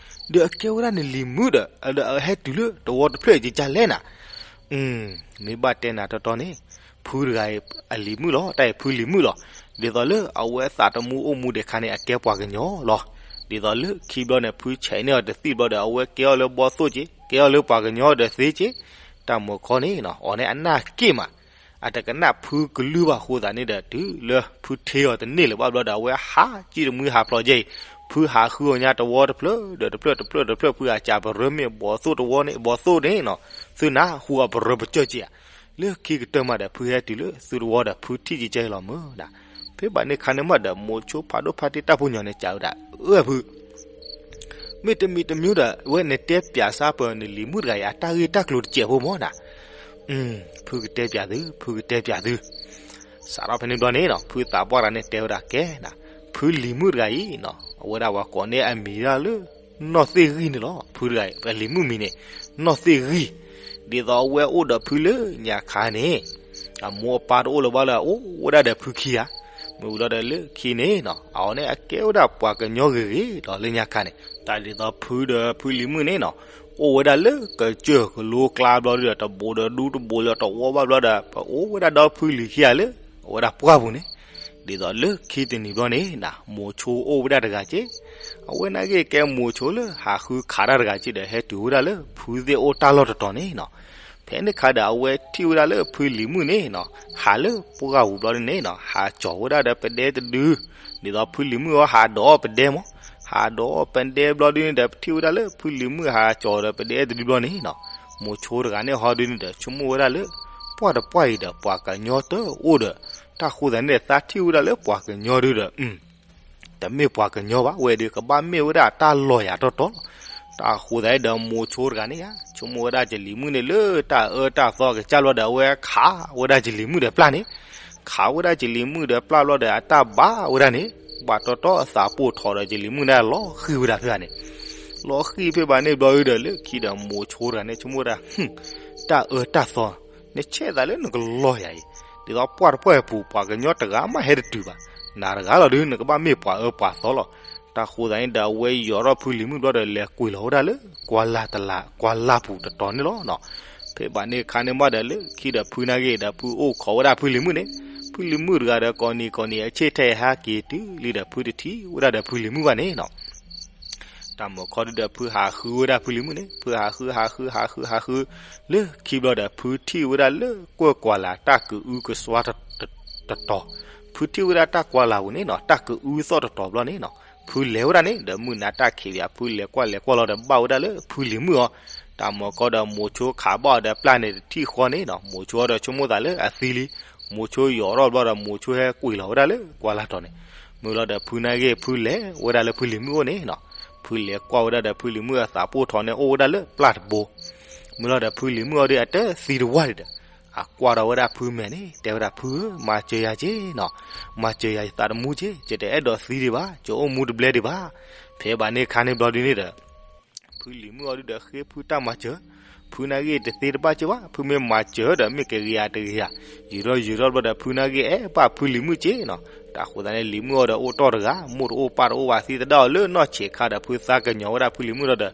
ဒီးအကဲဝဲဒၣ်နလံၤမုၣ်ဒီး ဒီးအဟဲတုၤလၢတဝီတဖျၢၣ်အံၤကလဲၣ်နၤ. မ့ၢ်ဘၣ်တဲနၤတီတီန့ၣ်, ဖုတဂၤအံၤအလံၤမုၣ်လီၤ, တၢ်အံၤဖုလံၤမုၣ်လီၤ. ဒ်သိးလၢအဝဲအသးတမူအိၣ်မူဒံးခါန့ၣ် အကဲပှၤကညီလီၤ. ဒ်သိးလၢခံဘျီန့ၣ် ဖုဆဲးန့ၢ်အီၤတသံၣ်ဘျီဒီး အဝဲကဲအီၤလၢဘီၣ်သိၣ်က့, ကဲအီၤလၢပှၤကညီဒီးသ့က့, တၢ်မၤခီန့ၣ်နီၤ အီၤန့ၣ်အနၢ်က့ၣ်မး အတကနၣ်ဖုကလုၢ်ဘၣ်အဃိသတးန့ၣ်ဒီး တုၤလၢဖုထ့အီၤတန့ၢ်လၢၤဘၣ်ဘျီဒီး အဝဲဟးကံၣ်တမှံဟးဖျိးကဲအံၤ, ဖုဟးဃုအီၤညါတဝီတဖျၢၣ်ဒီးတဖျၢၣ်တဖျၢၣ်တဖျၢၣ် ဖုဟးစံးပရၢမ့ၢ်ဘီၣ်သိၣ်တဝီန့ၣ် ဘီၣ်သိၣ်န့ၣ်နီၤ, သုနၢ်ဟူအပရၢပကၠီၢ်က့ဧါ. လၢခံကတၢၢ်မးဒီး ဖုဟဲတုၤလၢသုတဝီဒီး ဖုထံၣ်ကဲကဲလီၤမုၢ်နၤ. ဖဲဘၣ်န့ၣ်ခါန့ၣ်မးဒီး မိၤဆိဖးဒိၣ်ဖးတ့ၢ်တၢ်ဖိညီန့ၣ် စံးဝဲဒၣ်, အၢ ဖု, မ့တမံၤတမံၤဒီး အဝဲနတဲပၠးစၢ်ပၢၤ နလံၤမုၣ်တဂၤအံၤအတၢ်ဂ့ၢ်တၢ်ကျိၤတစဲးဖိမၢ်နၤ, ဖုကတဲပၠးသု, ဖုကတဲပၠးသု. စးထီၣ်ဖဲန့ၣ်ဘျီန့ၣ်နီၤ ဖုသးပှၢ်တဂၤန့ၣ်တဲဝဲဒၣ်ကဲနၤ, ဖုလံၤမုၣ်တဂၤအံၤနီၤ အဝဲဒၣ်ပှၤကိးန့ၢ်အမံၤဒၣ်လၢ နီၢ်သ့ၣ်ဂံၢ်န့ၣ်လီၤ. ဖုတဂၤအံၤ ပလံၤမုၣ်မံၤန့ၣ် နီၢ်သ့ၣ်ဂံၢ်, ဒ်သိးအဝဲအိၣ်ဒီးဖုလၢညါခါန့ၣ် အမိၢ်အပၢ်တအိၣ်လၢၤဘၣ်လၢ အိၣ်ဝဲဒၣ်ဒီးဖုခံဂၤ, မ့ၢ်ဝံၤလီၤဒီးလၢခံန့ၣ်နီၤ အဝဲန့ၣ်အကဲဝဲဒၣ်ပှၤကညီဂ့ၤဂ့ၤဒီးလၢညါခါန့ၣ် တၢ်ဒ်သိးဖုဒီးဖုလံၤမုၣ်န့ၣ်နီၤ အိၣ်ဝဲဒၣ်လၢကစၢၢ်ကလိကျါဘျီဒီး တဘိးဒီးဒူတဘိးလၢတဝီဘၣ်ဘျီဒီး ပအိၣ်ဝဲဒၣ်ဒီးဖုလံၤခံဂၤလၢ အဝဲဒၣ်ပှၢ်ပူၤန့ၣ် ဒ်သိးလၢခံတနံၤဘျီန့ၣ်နၤ မိၤဆိအိၣ်ဝဲဒၣ်တဂၤက့, အဝဲန့ၣ်က့ၤကဲမိၤဆိလၢဟးဃုခးတၢ်တဂၤက့ဒီး ဟဲတုၤဝဲဒၣ်လၢဖုသ့ၣ်အိၣ်တၢ်လီၢ်တတီၤန့ၣ်နီၤ. ဖဲန့ၣ်ခါဒီးအဝဲထံၣ်ဝဲဒၣ်လၢဖုလံၤမုၣ်န့ၣ်နီၤ ဟးလၢပှၢ်ပူၤဘျီန့ၣ်နီၤ ဟးကၠီၤဝဲဒၣ်ဒီးပဒဲတဒု, ဒ်သိးဖုလံၤမုၣ်အီၤဟးဒိးအီၣ်ပဒဲမး, ဟးဒိးအီၣ်ပဒဲဘျီဒုန့ၣ်ဒီး ထံၣ်ဝဲဒၣ်လၢဖုလံၤမုၣ်ဟးကၠီၤဒီးပဒဲတဒုဘျီန့ၣ်နီၤ မိၤဆိတဂၤန့ၣ်ဟီဒုန့ၣ်ဒီး ဆိကမိၣ်ဝဲဒၣ်လၢ ပှၢ်တပှၢ်အံၤဒီးပှၤကညီတအိၣ်ဒီး တၢ်ဃိသတးန့ၣ်ဒီး သးထံၣ်ဝဲဒၣ်လၢပှၤကညီဒုဒီး တမ့ၢ်ပှၤကညီဘၣ်, ဝဲဒီးကဘၣ်မ့ၢ်ဝဲဒၣ်တၢ်လီၤယၤတီတီလီၤ. တၢ်ဃိသတးန့ၣ်ဒီး မိၤဆိတဂၤန့ၣ်ဧါ ဆိကမိၣ်ဝဲဒၣ်ကလံၤမုၣ်န့ၣ်လၢတၢ်အၢတၢ်သီကစၢ်ဘျီဒီး အဝဲခးဝဲဒၣ်ကလံၤမုၣ်ဒီးပျၢ်န့ၣ်, ခးဝဲဒၣ်ကလံၤမုၣ်ဒီးပျၢ်ဘျီဒီး အတၢ်ဘၣ်ဝဲဒၣ်န့ၣ်, ဘၣ်တီတီအသးပိၢ်ထီၣ်ဒီးကလံၤမုၣ်န့ၣ်လီၤဃံၤဝဲဒၣ်ဖဲန့ၣ်, လီၤဃံၤဖဲဘၣ်န့ၣ်ဘျီဒီး လၢခံဒီးမိၤဆိတဂၤန့ၣ် ဆိကမိၣ်ဝဲဒၣ် တၢ်အၢတၢ်သီ နဆဲးသးလၢနကလီၤယၤအံၤ, ဒ်သိးပှၢ်တပှၢ်အံၤပူၤ ပှၤကညီတဂၤမးဟဲတတုၤဘၣ်, နၤတဂၤလီၤဒု နကဘၣ်မ့ၢ်ပှၤအၢပှၤသီလီၤ. တၢ်ဃိသတးန့ၣ်ဒီး အဝဲယိးထီၣ်ဖုလံၤမုၣ်ဘျီဒီး လဲၤကွံာ်လီၤဝဲဒၣ်လၢ ကွၢ်လၢ်တလး ကွၢ်လၢ်ပူၤတတီၤန့ၣ်လီၤနီၤ. ဖဲဘၣ်န့ၣ်အခါန့ၣ်မးဒီး လၢခံဒီးဖုနာ်က့ၤဒီး ဖုအိၣ်ခိးဝဲဒၣ်ဖုလံၤမုၣ်န့ၣ်, ဖုလံၤမုၣ်တဂၤဒီး ကိးနံၤကိးနံၤအဆ့ၣ်ထဲအဟဲက့ၤတုၤလံဒီး ဖုတထံၣ်ဝဲဒၣ်ဒီးဖုလံၤမုၣ်ဘၣ်န့ၣ်နီၤ. တၢ်မုၢ်ခီဒုဒီး ဖုဟးဃုဝဲဒၣ်ဖုလံၤမုၣ်န့ၣ်, ဖုဟးဃု ဟးဃု ဟးဃု ဟးဃု, လၢခံဘျီဒီး ဖုထံၣ်ဝဲဒၣ်လၢကွၢ်ကွၢ်လၢ်တၢ်ကအုကစွါတတီၤ, ဖုထံၣ်ဝဲဒၣ်တၢ်ကွၢ်လၢ်ပူၤန့ၣ်နီၤ တၢ်ကအုသီၣ်တတီၤဘျီန့ၣ်နီၤ, ဖုလဲၤဝဲဒၣ်န့ၣ်ဒီး မုၢ်နၤတၢ်ခံးဘၣ် ဖုလဲၤကွၢ်လဲၤကွၢ်လီၤဒီး ဘၣ်ဝဲဒၣ်လၢဖုလံၤမုၣ်အီၤ, တၢ်မုၢ်ခီဒီး မိၤဆိခးဘၣ်အီၤဒီးပျၢ်န့ၣ်တထံၣ်ဃီန့ၣ်နီၤ, မိၤဆိအီၤဒီးဆိကမိၣ်သးလၢအသံလံ, မိၤဆိယိးထီၣ်ဘျီဒီး မိၤဆိဟဲကွံာ်လီၤဝဲဒၣ်လၢကွၢ်လၢ်တီၤန့ၣ်, မုၢ်လီၤဒီးဖုနာ်က့ၤ ဖုလဲၤဝဲဒၣ်လၢဖုလံၤမုၣ်အိၣ်န့ၣ်နီၤ, ဖုလဲၤကွၢ်ဝဲဒၣ်ဒီးဖုလံၤမုၣ်အသးပိၢ်ထီၣ်န့ၣ် အိၣ်ဝဲဒၣ်လၢပျၢ်တဘိ, မုၢ်လီၤဒီးဖုလံၤမုၣ်အီၤဒုအတသံတဝၢ်ဒံးဒီး အကွၢ်ဒီးဝဲဒၣ်ဖုမဲာ်န့ၣ် တဲဝဲဒၣ် ဖုဧၢ, မၤစၢၤယၤက့နီၤ, မၤစၢၤယၤယသးတမူက့, ယတအဲၣ်ဒိးသံဒံးဘၣ်, ယအိၣ်မူတဘျဲဒံးဘၣ်. ဖဲဘၣ်န့ၣ်အခါန့ၣ်ဘျီဒုန့ၣ်ဒီး ဖုလံၤမုၣ်အီၤဒုဒီးဃ့ဖုတၢ်မၤစၢၤ, ဖုနာ်က့ၤတသ့တဘၣ်က့ဘၣ်, ဖုမ့ၢ်မၤစၢၤဒီးမ့ၢ်ကဂ့ၤအတဂ့ၤဧါ, ယုာ်ထီၣ်ယုာ်ထီၣ်ဘျီဒီး ဖုနာ်က့ၤအဲၣ်ဘၣ်ဖုလံၤမုၣ်က့နီၤ. တၢ်ဃိသတးန့ၣ် လံၤမုၣ်အီၤဒီးအိၣ်တီၢ်တဂၤ, မိၢ်တအိၣ်ပၢ်တအိၣ်ဘၣ်သံသဒၣ်အီၤလၢနီၢ်ဆံးခါဒီး ဖုသးကညီၤဝဲဒၣ်ဖုလံၤမုၣ်ဒီး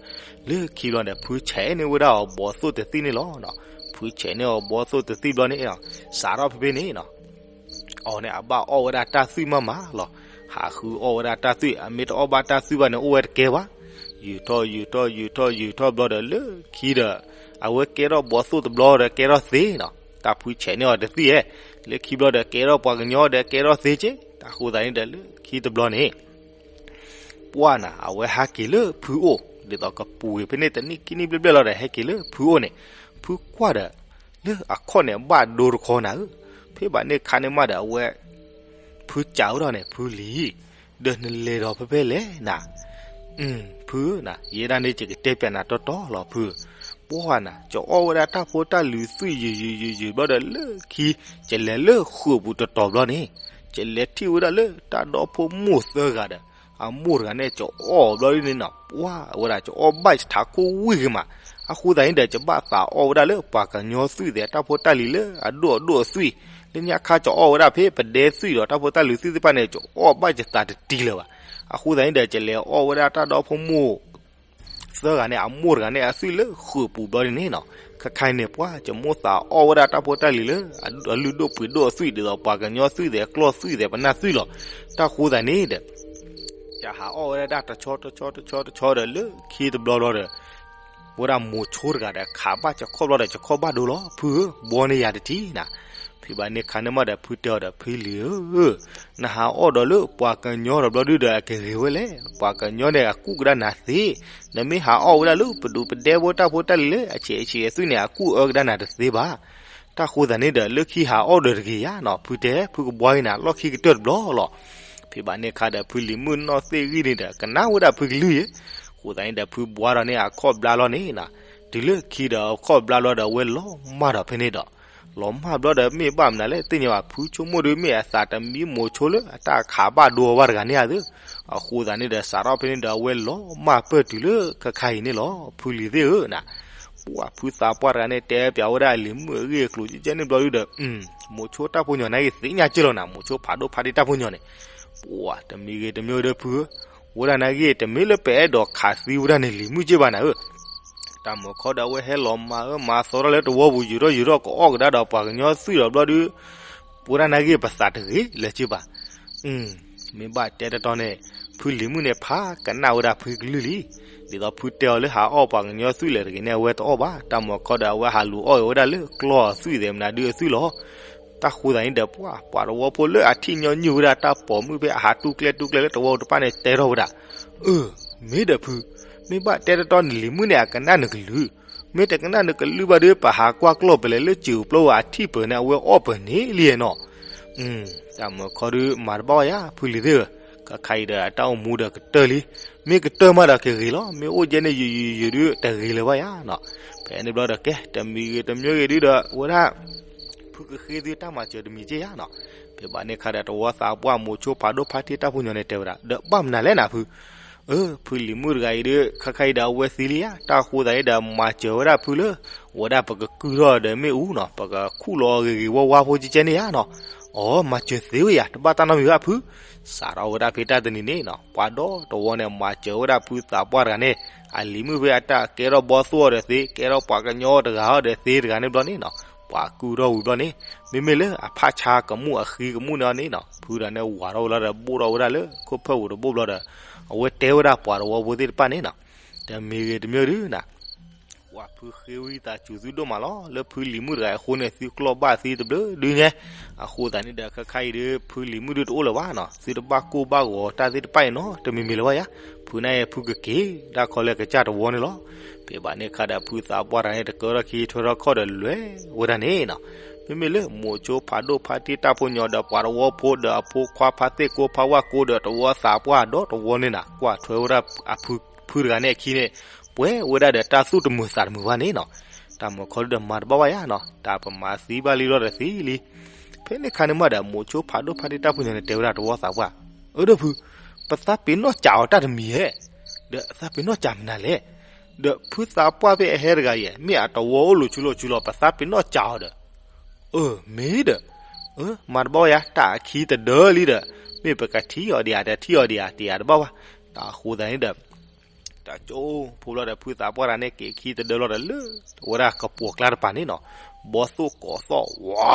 လၢခံဘျီန့ၣ် ဖုဆဲးန့ၢ်ဝဲဒၣ်အီၤဘီသိၣ်တသံၣ်န့ၣ်လီၤ. ဖုဆဲးန့ၢ်အီၤဘီသိၣ်တသံၣ်ဘျီန့ၣ် စးထီၣ်ဖဲဖဲန့ၣ်နီၤ အီၤန့ၣ် အဘၣ်အီၣ်ဝဲဒၣ်တၢ်သွံၣ်မးမးလီၤ. ဟးဃုအီၣ်ဝဲဒၣ်တၢ်သွံၣ်, အမ့ၢ်တအီၣ်ဘၣ်တၢ်သွံၣ်ဘၣ်န့ၣ် အိၣ်ဝဲတကဲဘၣ်. ယုာ်ထီၣ်ယုာ်ထီၣ်ယုာ်ထီၣ်ယုာ်ထီၣ်ဘျီဒီး လၢခံဒီး အဝဲကဲထီၣ်ဘီသိၣ်တဘျီဒီးကဲထီၣ်သ့နီၤ. တၢ်ဖုဆဲးန့ၢ်အီၤတသွံၣ်ဧဲ, လၢခံဘျီဒီးကဲထီၣ်ပှၤကညီဒီးကဲထီၣ်သ့က့. တၢ်ဃိသတးန့ၣ်ဒီး လၢခံတဘျီန့ၣ် ပှၢ်နၤ အဝဲဟဲက့ၤလၢဖုအိၣ်, ဒ်သိးကပူၤကွံာ်ဖဲန့ၣ်တနံၣ်ခံနံၣ်ဘျဲၣ်ဘျဲၣ်လီၤဒီး ဟဲက့ၤလၢဖုအိၣ်န့ၣ်, ဖုကွၢ်ဒီး လၢအခီၣ်န့ၣ် ဘၣ်ဒိတခီနၤဧၢ. ဖဲဘၣ်န့ၣ်ခါန့ၣ်မးဒီး အဝဲ ဖုစံးဝဲဒၣ်န့ၣ် ဖုလံၤ, ဒီးနလဲၤဒီးဖဲဖဲလဲၣ်နၤ. ဖုဧၢနၤ, ယဲဒၣ်န့ၣ် ယကတဲပျးနၤတီတီလီၤဖု. ပှၢ်နၤ ကအီၣ်ဝဲဒၣ်တၢ်ဖိတၢ်လံၤသွံၣ်ယုာ်ယုာ်ယုာ်ယုာ်ဘျီဒီး လၢခံ ကလဲၤလၢဃုာ်ပူၤတတီၤဘျီန့ၣ်, ကလဲၤထံၣ်ဝဲဒၣ်လၢတၢ်ဒီဖိမိၢ်သၢဂၤဒီး အမိၢ်တဂၤန့ၣ် ကအီၣ်ဘျီဒ်န့ၣ်နီၤ, ပှၢ်ဝဲဒၣ် ကအီၣ်ဘၣ်ယထးခိၣ်ဝံၣ်ဂ့ၤမး. အဃိသတးန့ၣ်ဒီး ယဘၣ်သးအီၣ်ဝဲဒၣ်လၢပှၤကညီသွံၣ်သ့ၣ် တၢ်ဖိတၢ်လံၤလၢအဒိၣ်အဒိၣ်အသွံၣ်, လၢညါခါကအီၣ်ဝဲဒၣ်ဖဲပဒဲသွံၣ်ဒီးတၢ်ဖိတၢ်လံၤသွံၣ်သ့ၣ်တဖၣ်န့ၣ် ကအီၣ်ဘၣ်ယသးတတံၤလၢၤဘၣ်. အဃိသတးန့ၣ်ဒီး ကလဲၤအီၣ်ဝဲဒၣ်တၢ်ဒီဖိမိၢ် သၢဂၤန့ၣ် အမိၢ်တဂၤန့ၣ် အသွံၣ်လၢဃုာ်ပူၤဘျီဒ်န့ၣ်နီၤ. ခဲခါအံၤန့ၣ် ပှၢ် ယမိၢ်သးအီၣ်ဝဲဒၣ်တၢ်ဖိတၢ်လံၤလၢ အလုၢ်ဒိၣ်ပှ့ၤဒိၣ်အသွံၣ် ဒ်သိးပှၤကညီသွံၣ်သ့ၣ် ကျီၢ်သွံၣ်သ့ၣ် ပနၢ်သွံၣ်လီၤ. တၢ်ဃိသတးန့ၣ်ဒီး ယဟးအီၣ်ဝဲဒၣ်တဆီတဆီတဆီတဆီဒီး လၢခံတဘျီဘျီဒီး ဝဲဒၣ်မိၤဆိတဂၤဒီး ခးဘၣ်ယခီၣ်ဘျီဒီး ယခီၣ်ဘၣ်ဒိလီၤ ဖုဧၢ, ဘှီန့ၢ်ယၤတထံၣ်နၤ. ဖဲဘၣ်န့ၣ်ခါန့ၣ်မးဒီး ဖုတဲအီၤဒီး ဖုလံၤဧၢ, နဟးအီၣ်ဒီးလၢပှၤကညီဒီးဘျီဒုဒီး အကဂ့ၤဝဲလဲၣ်. ပှၤကညီန့ၣ် အကူၣ်ကဒါနၤသ့, နမ့ၢ်ဟးအီၣ်ဝဲဒၣ်လၢပဒူးပဒဲဖိတၢ်ဖိတၢ်လံၤလၢအဆံးအဆံးအသွံၣ်န့ၣ် အကူၣ်အၢကဒါနၤတသ့ဘၣ်. တၢ်ဃိသးန့ၣ်ဒီး လၢခံဟးအီၣ်ဒီးတဂ့ၤယါနီၤ, ဖုတဲ ဖုကဘှါအံၤနၤ လီၢ်ခံကတၢၢ်တဘျီလီၤ. ဖဲဘၣ်န့ၣ်အခါဒီး ဖုလံၤမုၣ်နီၢ်သ့ၣ်ဂံၢ်န့ၣ်ဒီး ကနၣ်ဝဲဒၣ်ဖုကလုၢ်ယဲ, ဃိသးန့ၣ်ဒီး ဖုဘှါဒီးန့ၣ် အခီၣ်ဘျါလီၤန့ၣ်နီၤ, တုၤလၢခံဒီးအခီၣ်ဘျါလီၤဒီး အဝဲလီၤမၢ်ဒီးဖဲန့ၣ်ဒီး လီၤမၢ်ဘျီဒီး မ့ၢ်ဘၣ်မနုၤလဲၣ် သ့ၣ်ညါဘၣ် ဖုဆိကမိၣ်ဒီး မ့ၢ်အသးတမံမိၤဆိလၢအတၢ်ခးဘၣ်ဒိအဝဲတဂၤန့ၣ်ဧါသ့, အဃိသးန့ၣ်ဒီး စးထီၣ်ဖဲန့ၣ်ဒီး အဝဲလီၤမၢ်ပၢၢ်တုၤလၢခဲခါအံၤန့ၣ်လီၤ. ဖုလံၤသ့ၣ်ဧၢနၤ, ပှၢ်ဖုသးပှၢ်တဂၤန့ၣ် တဲပၠးဝဲဒၣ်လံၤမုၣ်အဂ့ၢ်အကျိၤကဲန့ၣ်ဘျီဒုဒီး မိၤဆိတၢ်ဖိညီၤန့ၣ်ဂ့ၤသ့ၣ်ညါက့ၢ်လီၤနၤ, မိၤဆိဖးဒိၣ်ဖးတံၢ်တၢ်ဖိညီၤန့ၣ်, ပှၢ်တမံၤဂ့ၤတမံၤဒီးဖုဧၢ, ဝဲဒၣ်န့ၣ်ဂ့ၤ တမ့ၢ်လၢပအဲၣ်ဒိးခးသံဝဲဒၣ်န့ၣ်လံၤမုၣ်က့ၢ်ဘၣ်နၤဧၢ, တၢ်မုၢ်ခီဒီး အဝဲဟဲလီၤမၤအၢမၤသီထီၣ်လၢတဝီပူၤ ယူၤထီၣ်ယူၤထီၣ် ကအီၣ်ကဒါဒီးပှၤကညီသွံၣ်ဒီးဘျီဒု ပဝဲဒၣ်န့ၣ်ဂ့ၤ ပသးတဂ့ၤလၢၤက့ၢ်ဘၣ်. မ့ၢ်ဘၣ်တဲတတီန့ၣ် ဖုလံၤမုၣ်န့ၣ် ဖးကနၣ်ဝဲဒၣ်ဖုကလုၢ်လံ. ဒ်သိးဖုတဲအီၤလၢ ဟးအီၣ်ပှၤကညီသွံၣ်လၢတဂ့ၤန့ၣ် အဝဲတအီၣ်ဘၣ်. တၢ်မုၢ်ခီဒီး အဝဲဟးလူၤအီၣ်ဝဲဒၣ်လၢကျီၢ်အသွံၣ်သ့ၣ်မနုၤဒုအသွံၣ်လီၤ. တၢ်ဃိသးန့ၣ်ဒီး ပှၢ်ပှၤတဝီဖိလၢအထံၣ်ညီနုၢ်ဝဲဒၣ်တၢ်ပိာ်မုၣ်ဖဲအဟးတူၢ်ကျဲတူၢ်ကျဲလၢတဝီတဖၣ်န့ၣ် တဲထီၣ်ဝဲဒၣ်, အၢ မ့ၢ်ဒီးဖု, မ့ၢ်ဘၣ်တဲတတီန့ၣ် လံၤမုၣ်န့ၣ် အကနၣ်နကလုၢ်, မ့ၢ်တကနၣ်နကလုၢ်ဘၣ်ဒီး ပဟးကွၢ်ကျီၢ်ပလဲၤလၢစၢၤပျီဝဲအထံၣ်ပၢၤန့ၣ် အဝဲအီၣ်ပၢၤန့ၣ်လံနီၤ. တၢ်မုၢ်ခီဒီး မၤတဘၣ်ဝဲယါ ဖုလံၤသ့ၣ်ဧၢ, ခဲခါအံၤဒီး အတၢ်အိၣ်မူဒီးကတၢၢ်လံ. မ့ၢ်ကတၢၢ်မးဒီးကဂ့ၤလီၤ, မ့ၢ်အိၣ်ကဲန့ၣ် ယုာ်ယုာ်ယုာ်ဒုတဂ့ၤလၢၤဘၣ်ယါနီၤ. ဖဲန့ၣ်ဘျီဒီး ကဲ တမံၤဂ့ၤတမံၤဂ့ၤဒုဒီး ဝဲဒၣ် ဖုကဃ့သုတၢ်မၤစၢၤတမံၤက့ၢ်ယါနီၤ. ဖဲဘၣ်န့ၣ်အခါဒီး တဝီသးပှၢ်မိၤဆိဖးဒိၣ်ဖးတံၢ်တၢ်ဖိညီၤန့ၣ် တဲဝဲဒၣ် ဒီးဘၣ်မနုၤလဲၣ်နၤဖု, အၢ ဖုလံၤမုၣ်တဂၤအံၤဒီး ခဲခါအံၤဒီး အဝဲသံလံယါ, တၢ်ဃိသးအံၤဒီး မၤစၢၤဝဲဒၣ်ဖုလၢ ဝဲဒၣ်ပကကုၢ်ထီၣ်ဒီးမ့ၣ်အူနီၤ, ပကခူၣ်လီၤအီၤဂ့ၤဂ့ၤဝါဝါဖိကဲန့ၣ်ယါနီၤ. အိ မၤစၢၤသ့ဝဲယါ တဘၣ်တၢ်နီတမံၤဘၣ်ဖု, စးထီၣ်ဝဲဒၣ်ဖဲတၢ်တနံၤန့ၣ်နီၤ ပှၤဒီတဝီန့ၣ် မၤစၢၤဝဲဒၣ်ဖုသးပှၢ်တဂၤန့ၣ် အလံၤမုၣ်ဖဲအတၢ်ကဲထီၣ်ဘီသိၣ်အီၤဒီးသ့ ကဲထီၣ်ပှၤကညီတဂၤအီၤဒီးသ့တဂၤန့ၣ်ဘျီန့ၣ်နီၤ, ပှၤကုၢ်ထီၣ်ဝံၤဘျီန့ၣ် မ့မ့ၢ်လၢအဖးဆါကမူၣ်အဃံကမူၣ်န့ၣ်အီၤန့ၣ်နီၤ ဖုတဂၤန့ၣ် ဝၤထီၣ်ဝဲလီၤဒီး ဘိၣ်ထီၣ်ဝဲဒၣ်လၢခိၣ်ဖၢၣ်ပူၤတဘိၣ်ဘျီဒီး အဝဲတဲဝဲဒၣ်ပှၤတဝီဖိသ့ၣ်တဖၣ်န့ၣ်နီၤ တမံၤဂ့ၤတမံၤဒုနၤ ပှၤဖုဃ့ဝံသးစူၤသုဒိၣ်မးလီၤ. လၢဖုလံၤမုၣ်တဂၤအဃိန့ၣ် သုကျီၢ်ဘၣ်သံတဘျုးဒုညါ, အဃိသတးန့ၣ်ဒီး ခဲခါအံၤဒီး ဖုလံၤမုၣ်ဒုတအိၣ်လၢၤဘၣ်နီၤ, သုတဘၣ်ကိၢ်ဘၣ်ဂီၤတၢ်သ့ၣ်တဖၣ်အံၤနီၤ တမံၤမံၤလၢၤဘၣ်ယါ, ဖုန့ၣ်ဖုကက့ၤ တၢ်ခီလၢကစၢ်တဝီန့ၣ်လီၤ. ဖဲဘၣ်န့ၣ်အခါဒီး ဖုသးပှၢ်တဂၤန့ၣ် တကၢထီၣ်ခံထွဲထီၣ်ခီၣ်ဒီးလဲၤဝဲဒၣ်န့ၣ်နီၤ, မ့မ့ၢ်လၢမိၤဆိဖးဒိၣ်ဖးတံၢ်တၢ်ဖိညီၤဒီးပှၤတဝီဖိဒီးအဖိခွါဖါသ့ၣ်ကိဖါဝၣ်ကိဒီးတဝီသးပှၢ်ဒီတဝီန့ၣ်နၤ ကွၢ်ထွဲဝဲဒၣ်အဖု ဖုတဂၤန့ၣ်အခံန့ၣ် ပှဲၤဝဲဒၣ်ဒီးတၢ်သူၣ်တမုာ်သးတမုာ်ဘၣ်န့ၣ်နီၤ, တၢ်မုၢ်ခီဒုဒီးမၤတဘၣ်ဘၣ်ယါနီၤ တၢ်ပမၤသံဘၣ်လံလီၤဒီးသံလံ. ဖဲန့ၣ်ခါန့ၣ်မးဒီး မိၤဆိဖးဒိၣ်ဖးတံၢ်တၢ်ဖိညီၤန့ၣ် တဲဝဲဒၣ်တဝီသးပှၢ်, အၢ ဒီးဖု, ပသးပ့ၤနီၣ်စးအီၤတၢ်တမံၤဧဲ, ဒီးသးပ့ၤနီၣ်စးမနုၤလဲၣ်, ဒီးဖုသးပှၢ်ဖဲအဟဲတဂၤအံၤ မ့ၢ်အတဝီအိၣ်လိၤဆူလိၤဆူလီၤ ပသးပ့ၤနီၣ်စးအီၤဒီး အၢ မ့ၢ်ဒီး, အၢ မၤတဘၣ်ဝဲယါ တၢ်အခံတဒၢလံဒီး မ့ၢ်ပကထံၣ်အီၤဒံးဧါ တထံၣ်အီၤဒံးဧါ တယာ်တဘၣ်ဘၣ်. တၢ်အဃိသတးန့ၣ်ဒီး တၢ်ကၠိဖိဘျီဒီး ဖုသးပှၢ်တဂၤန့ၣ် က့ၤခံတဒၢလီၤဒီးလၢ ဝဲဒၣ်ကပိာ်ကျါတပၤန့ၣ်နီၤ, ဘီသိၣ်ကိးသီၣ် ဝါ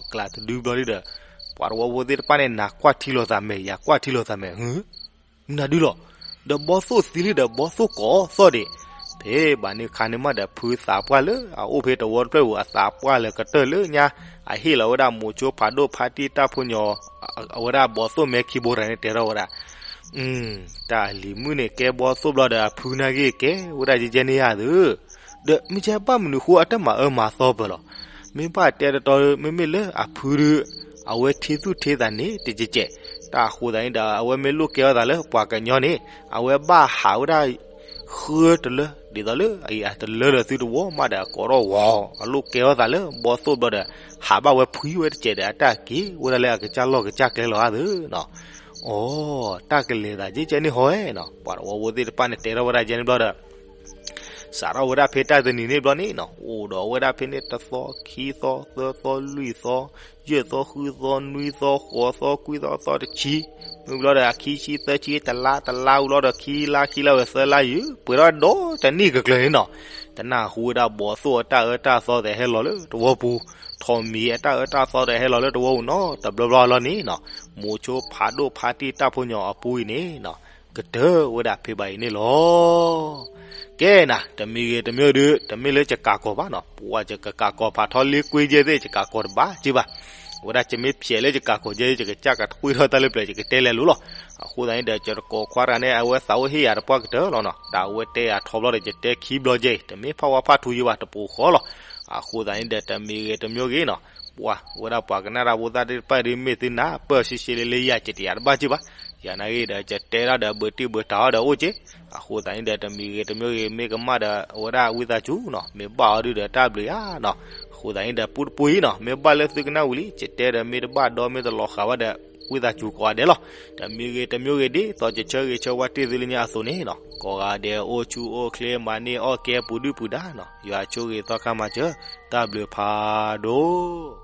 ကျးတဒုဘျီဒုဒီး ပှၤတဝီဖိသ့ၣ်တဖၣ်န့ၣ် နၤကွၢ်ထံလီၤသးမဲာ် ယၤကွၢ်ထံလီၤသးမဲာ် ဟု မနုၤဒုလီၤ, ဒီးဘီသိၣ်သံလံဒီး ဘီသိၣ်ကိးသီၣ်ဒံး. ဖဲဘၣ်န့ၣ်ခါန့ၣ်မးဒီး ဖုသးပှၢ်လၢအအိၣ်ဖဲတဝီတဖျၢၣ်ပူၤ အသးပှၢ်လၢကတၢၢ်လၢညါ အဟ့ၣ်လီၤဝဲဒၣ်မိၤဆိဖးဒိၣ်ဖးတံၢ်တၢ်ဖိညီၤ အဝဲဒၣ်ဘီသိၣ်မဲခံဘိတဂၤန့ၣ် တဲထီၣ်ဝဲဒၣ် တၢ်လံၤမုၣ်န့ၣ် ကဲဘီသိၣ်ဘျီဒီး အဖုန့ၣ်ဂ့ၤကဲဝဲဒၣ်ယဲယဲန့ၣ်ယါသု, ဒီးမ့ၢ်ကဲဘၣ်မနုၤဃိအတမၤအၢမၤသီပၢၤလီၤ. မ့ၢ်ဘၣ်တဲတတီ မ့မ့ၢ်လၢအဖုဒု အဝဲထံသူၣ်ထံသးန့ၣ် တကဲးကဲး, တၢ်အဃိသတးန့ၣ်ဒီး အဝဲမ့ၢ်လိၣ်ကဲထီၣ်သးလၢပှၤကညီန့ၣ် အဝဲဘၣ်ဟးဝဲဒၣ် ဃၢတလၢ ဒ်သိးလၢအတလၢလၢၤသုတဝီမးဒီး ကိးထီၣ်ဝီၤ အလိၣ်ကဲထီၣ်သးလၢဘီသိၣ်ဘျီဒီး ဟးဘၣ်ဝဲဖှံဝဲတကဲးဒီး အတၢ်က့ၤဝဲဒၣ်လၢအကစၢ်လီၢ်ကစၢ်ကျဲလီၤဧါသုနီၤ. အိ တၢ်ကလဲၤသးကဲကဲန့ၣ်ဟီဧဲနီၤ. ပှၤတဝီဖိသ့ၣ်တဖၣ်န့ၣ် တဲထီၣ်ဝဲဒၣ်ယဲန့ၣ်ဘျီဒီး စးထီၣ်ဝဲဒၣ်ဖဲတၢ်တနံၤန့ၣ်ဘျီန့ၣ်နီၤ အိၣ်ဒီးဝဲဒၣ်ဖဲန့ၣ် တသီ ခံသီ သၢသီ လွံၢ်သီ ယဲၢ်သီ ဃုသီ နွံသီ ဃိးသီ ခွံသီ သီတဆံ, မုၢ်ဘျီဒီး အခံဆံ သၢဆံ တလါ တလါဝံၤဘျီဒီး ခံလါ ခံလါဝဲ သၢလါယုာ် ပှဲၤထီၣ်ဒီတနံၣ်ကကျၢၤန့ၣ်နီၤ. တနၢ်ဟူဝဲဒၣ်ဘီသိၣ်အတၢ်အၢတၢ်သီ သဲးဟဲလီၤလၢတဝီပူၤ, ထိးမံၤအတၢ်အၢတၢ်သီ သဲးဟဲလီၤလၢတဝီပူၤနီၤ တဘျီဘျီလီၤန့ၣ်နီၤ. မိၤဆိဖးဒိၣ်ဖးတံၢ်တၢ်ဖိညီအပူၤအံၤန့ၣ်နီၤ ကတၢၢ်ဝဲဒၣ်ဖဲဘၣ်အံၤန့ၣ်လီၤ. ကဲနၤ တမံၤဂ့ၤတမံၤဒုး တမ့ၢ်လၢယကးကီၤဘၣ်နီၤ, ပှၤယကကးကီၤဖးထီလ့ကွ့ယဲၢ်သ့ၣ် ယကးကီၤတဘၣ်က့ဘၣ်. အဝဲဒၣ်ယမ့ၢ်ဖျဲးလၢယကးကီၤယဲၢ် ယကစၢ်ကတကွံထီၣ်တၢ်လၢပျၢၤ ယကတဲလဲၤလိၤလီၤ. အဃိသတးန့ၣ်ဒီး ယတကိးခွါတဂၤန့ၣ် အဝဲသးအိၣ်ဟ့ၣ်ယၤတပှၢ်ကတၢၢ်လီၤနီၤ. တၢ်အဝဲတဲယၤထီဘျီဒီး ယတဲခံဘျီယဲၢ် တမ့ၢ်ဖးဝါဖးထူယဲၢ်ဘၣ် တပိာ်ဃီလီၤ. အဃိသတးန့ၣ်ဒီးတမံၤဂ့ၤတမံၤဂ့ၤနီၤ, ပှၤဝဲဒၣ်ပှၤကနၣ်တၢ်ဖိသၣ်သ့ၣ်တဖၣ်ဒ်မ့ၢ်သုနၢ်ပၢၢ်ဆ့ဆ့လၢလၢယၤ ကတဲယၤတဘၣ်က့ၢ်ဘၣ်, ယၤနာ်ဂ့ၤဒီး ကတဲဒၣ်ဒီးဘၢတံၢ်ဘၢတၢ်အီၤဒီးအိၣ်က့ၢ်. အဃိသတးန့ၣ်ဒီးတမံၤဂ့ၤတမံၤဂ့ၤ မ့ၢ်ကမၣ်ဒီးအဝဲဒၣ်ဝံသးစူၤနီၤ, မ့ၢ်ဘၣ်အီၤဒုဒီးတၢ်ဘျုးယၤနီၤ. အဃိသတးန့ၣ်ဒီးပူတပူအံၤနီၤ, မ့ၢ်ဘၣ်လၢသုကနၣ်ဝံၤလံ ကတဲဒီးမ့ၢ်တဘၣ်ဒီမ့ၢ်တလီၤဃာ်ဘၣ်ဒီး ဝံသးစူၤကိးဂၤဒဲးလီၤ. တမံၤဂ့ၤတမံၤဂ့ၤ ဒ်သိးယဆၢဂ့ၤဆၢဝါတ့ၢ်သုလၢညါအသိးန့ၣ်နီၤ, ကိးဂၤဒဲးအိၣ်ဆူၣ်အိၣ်ချ့ မၤန့ၢ်အီၣ်ကဲပူၤဒုၣ်ပူၤဒါနီၤ, ယွၤဆိၣ်ဂ့ၤသီခါမၤစၢၤ, တၢ်ဘျုးဖးဒိၣ်.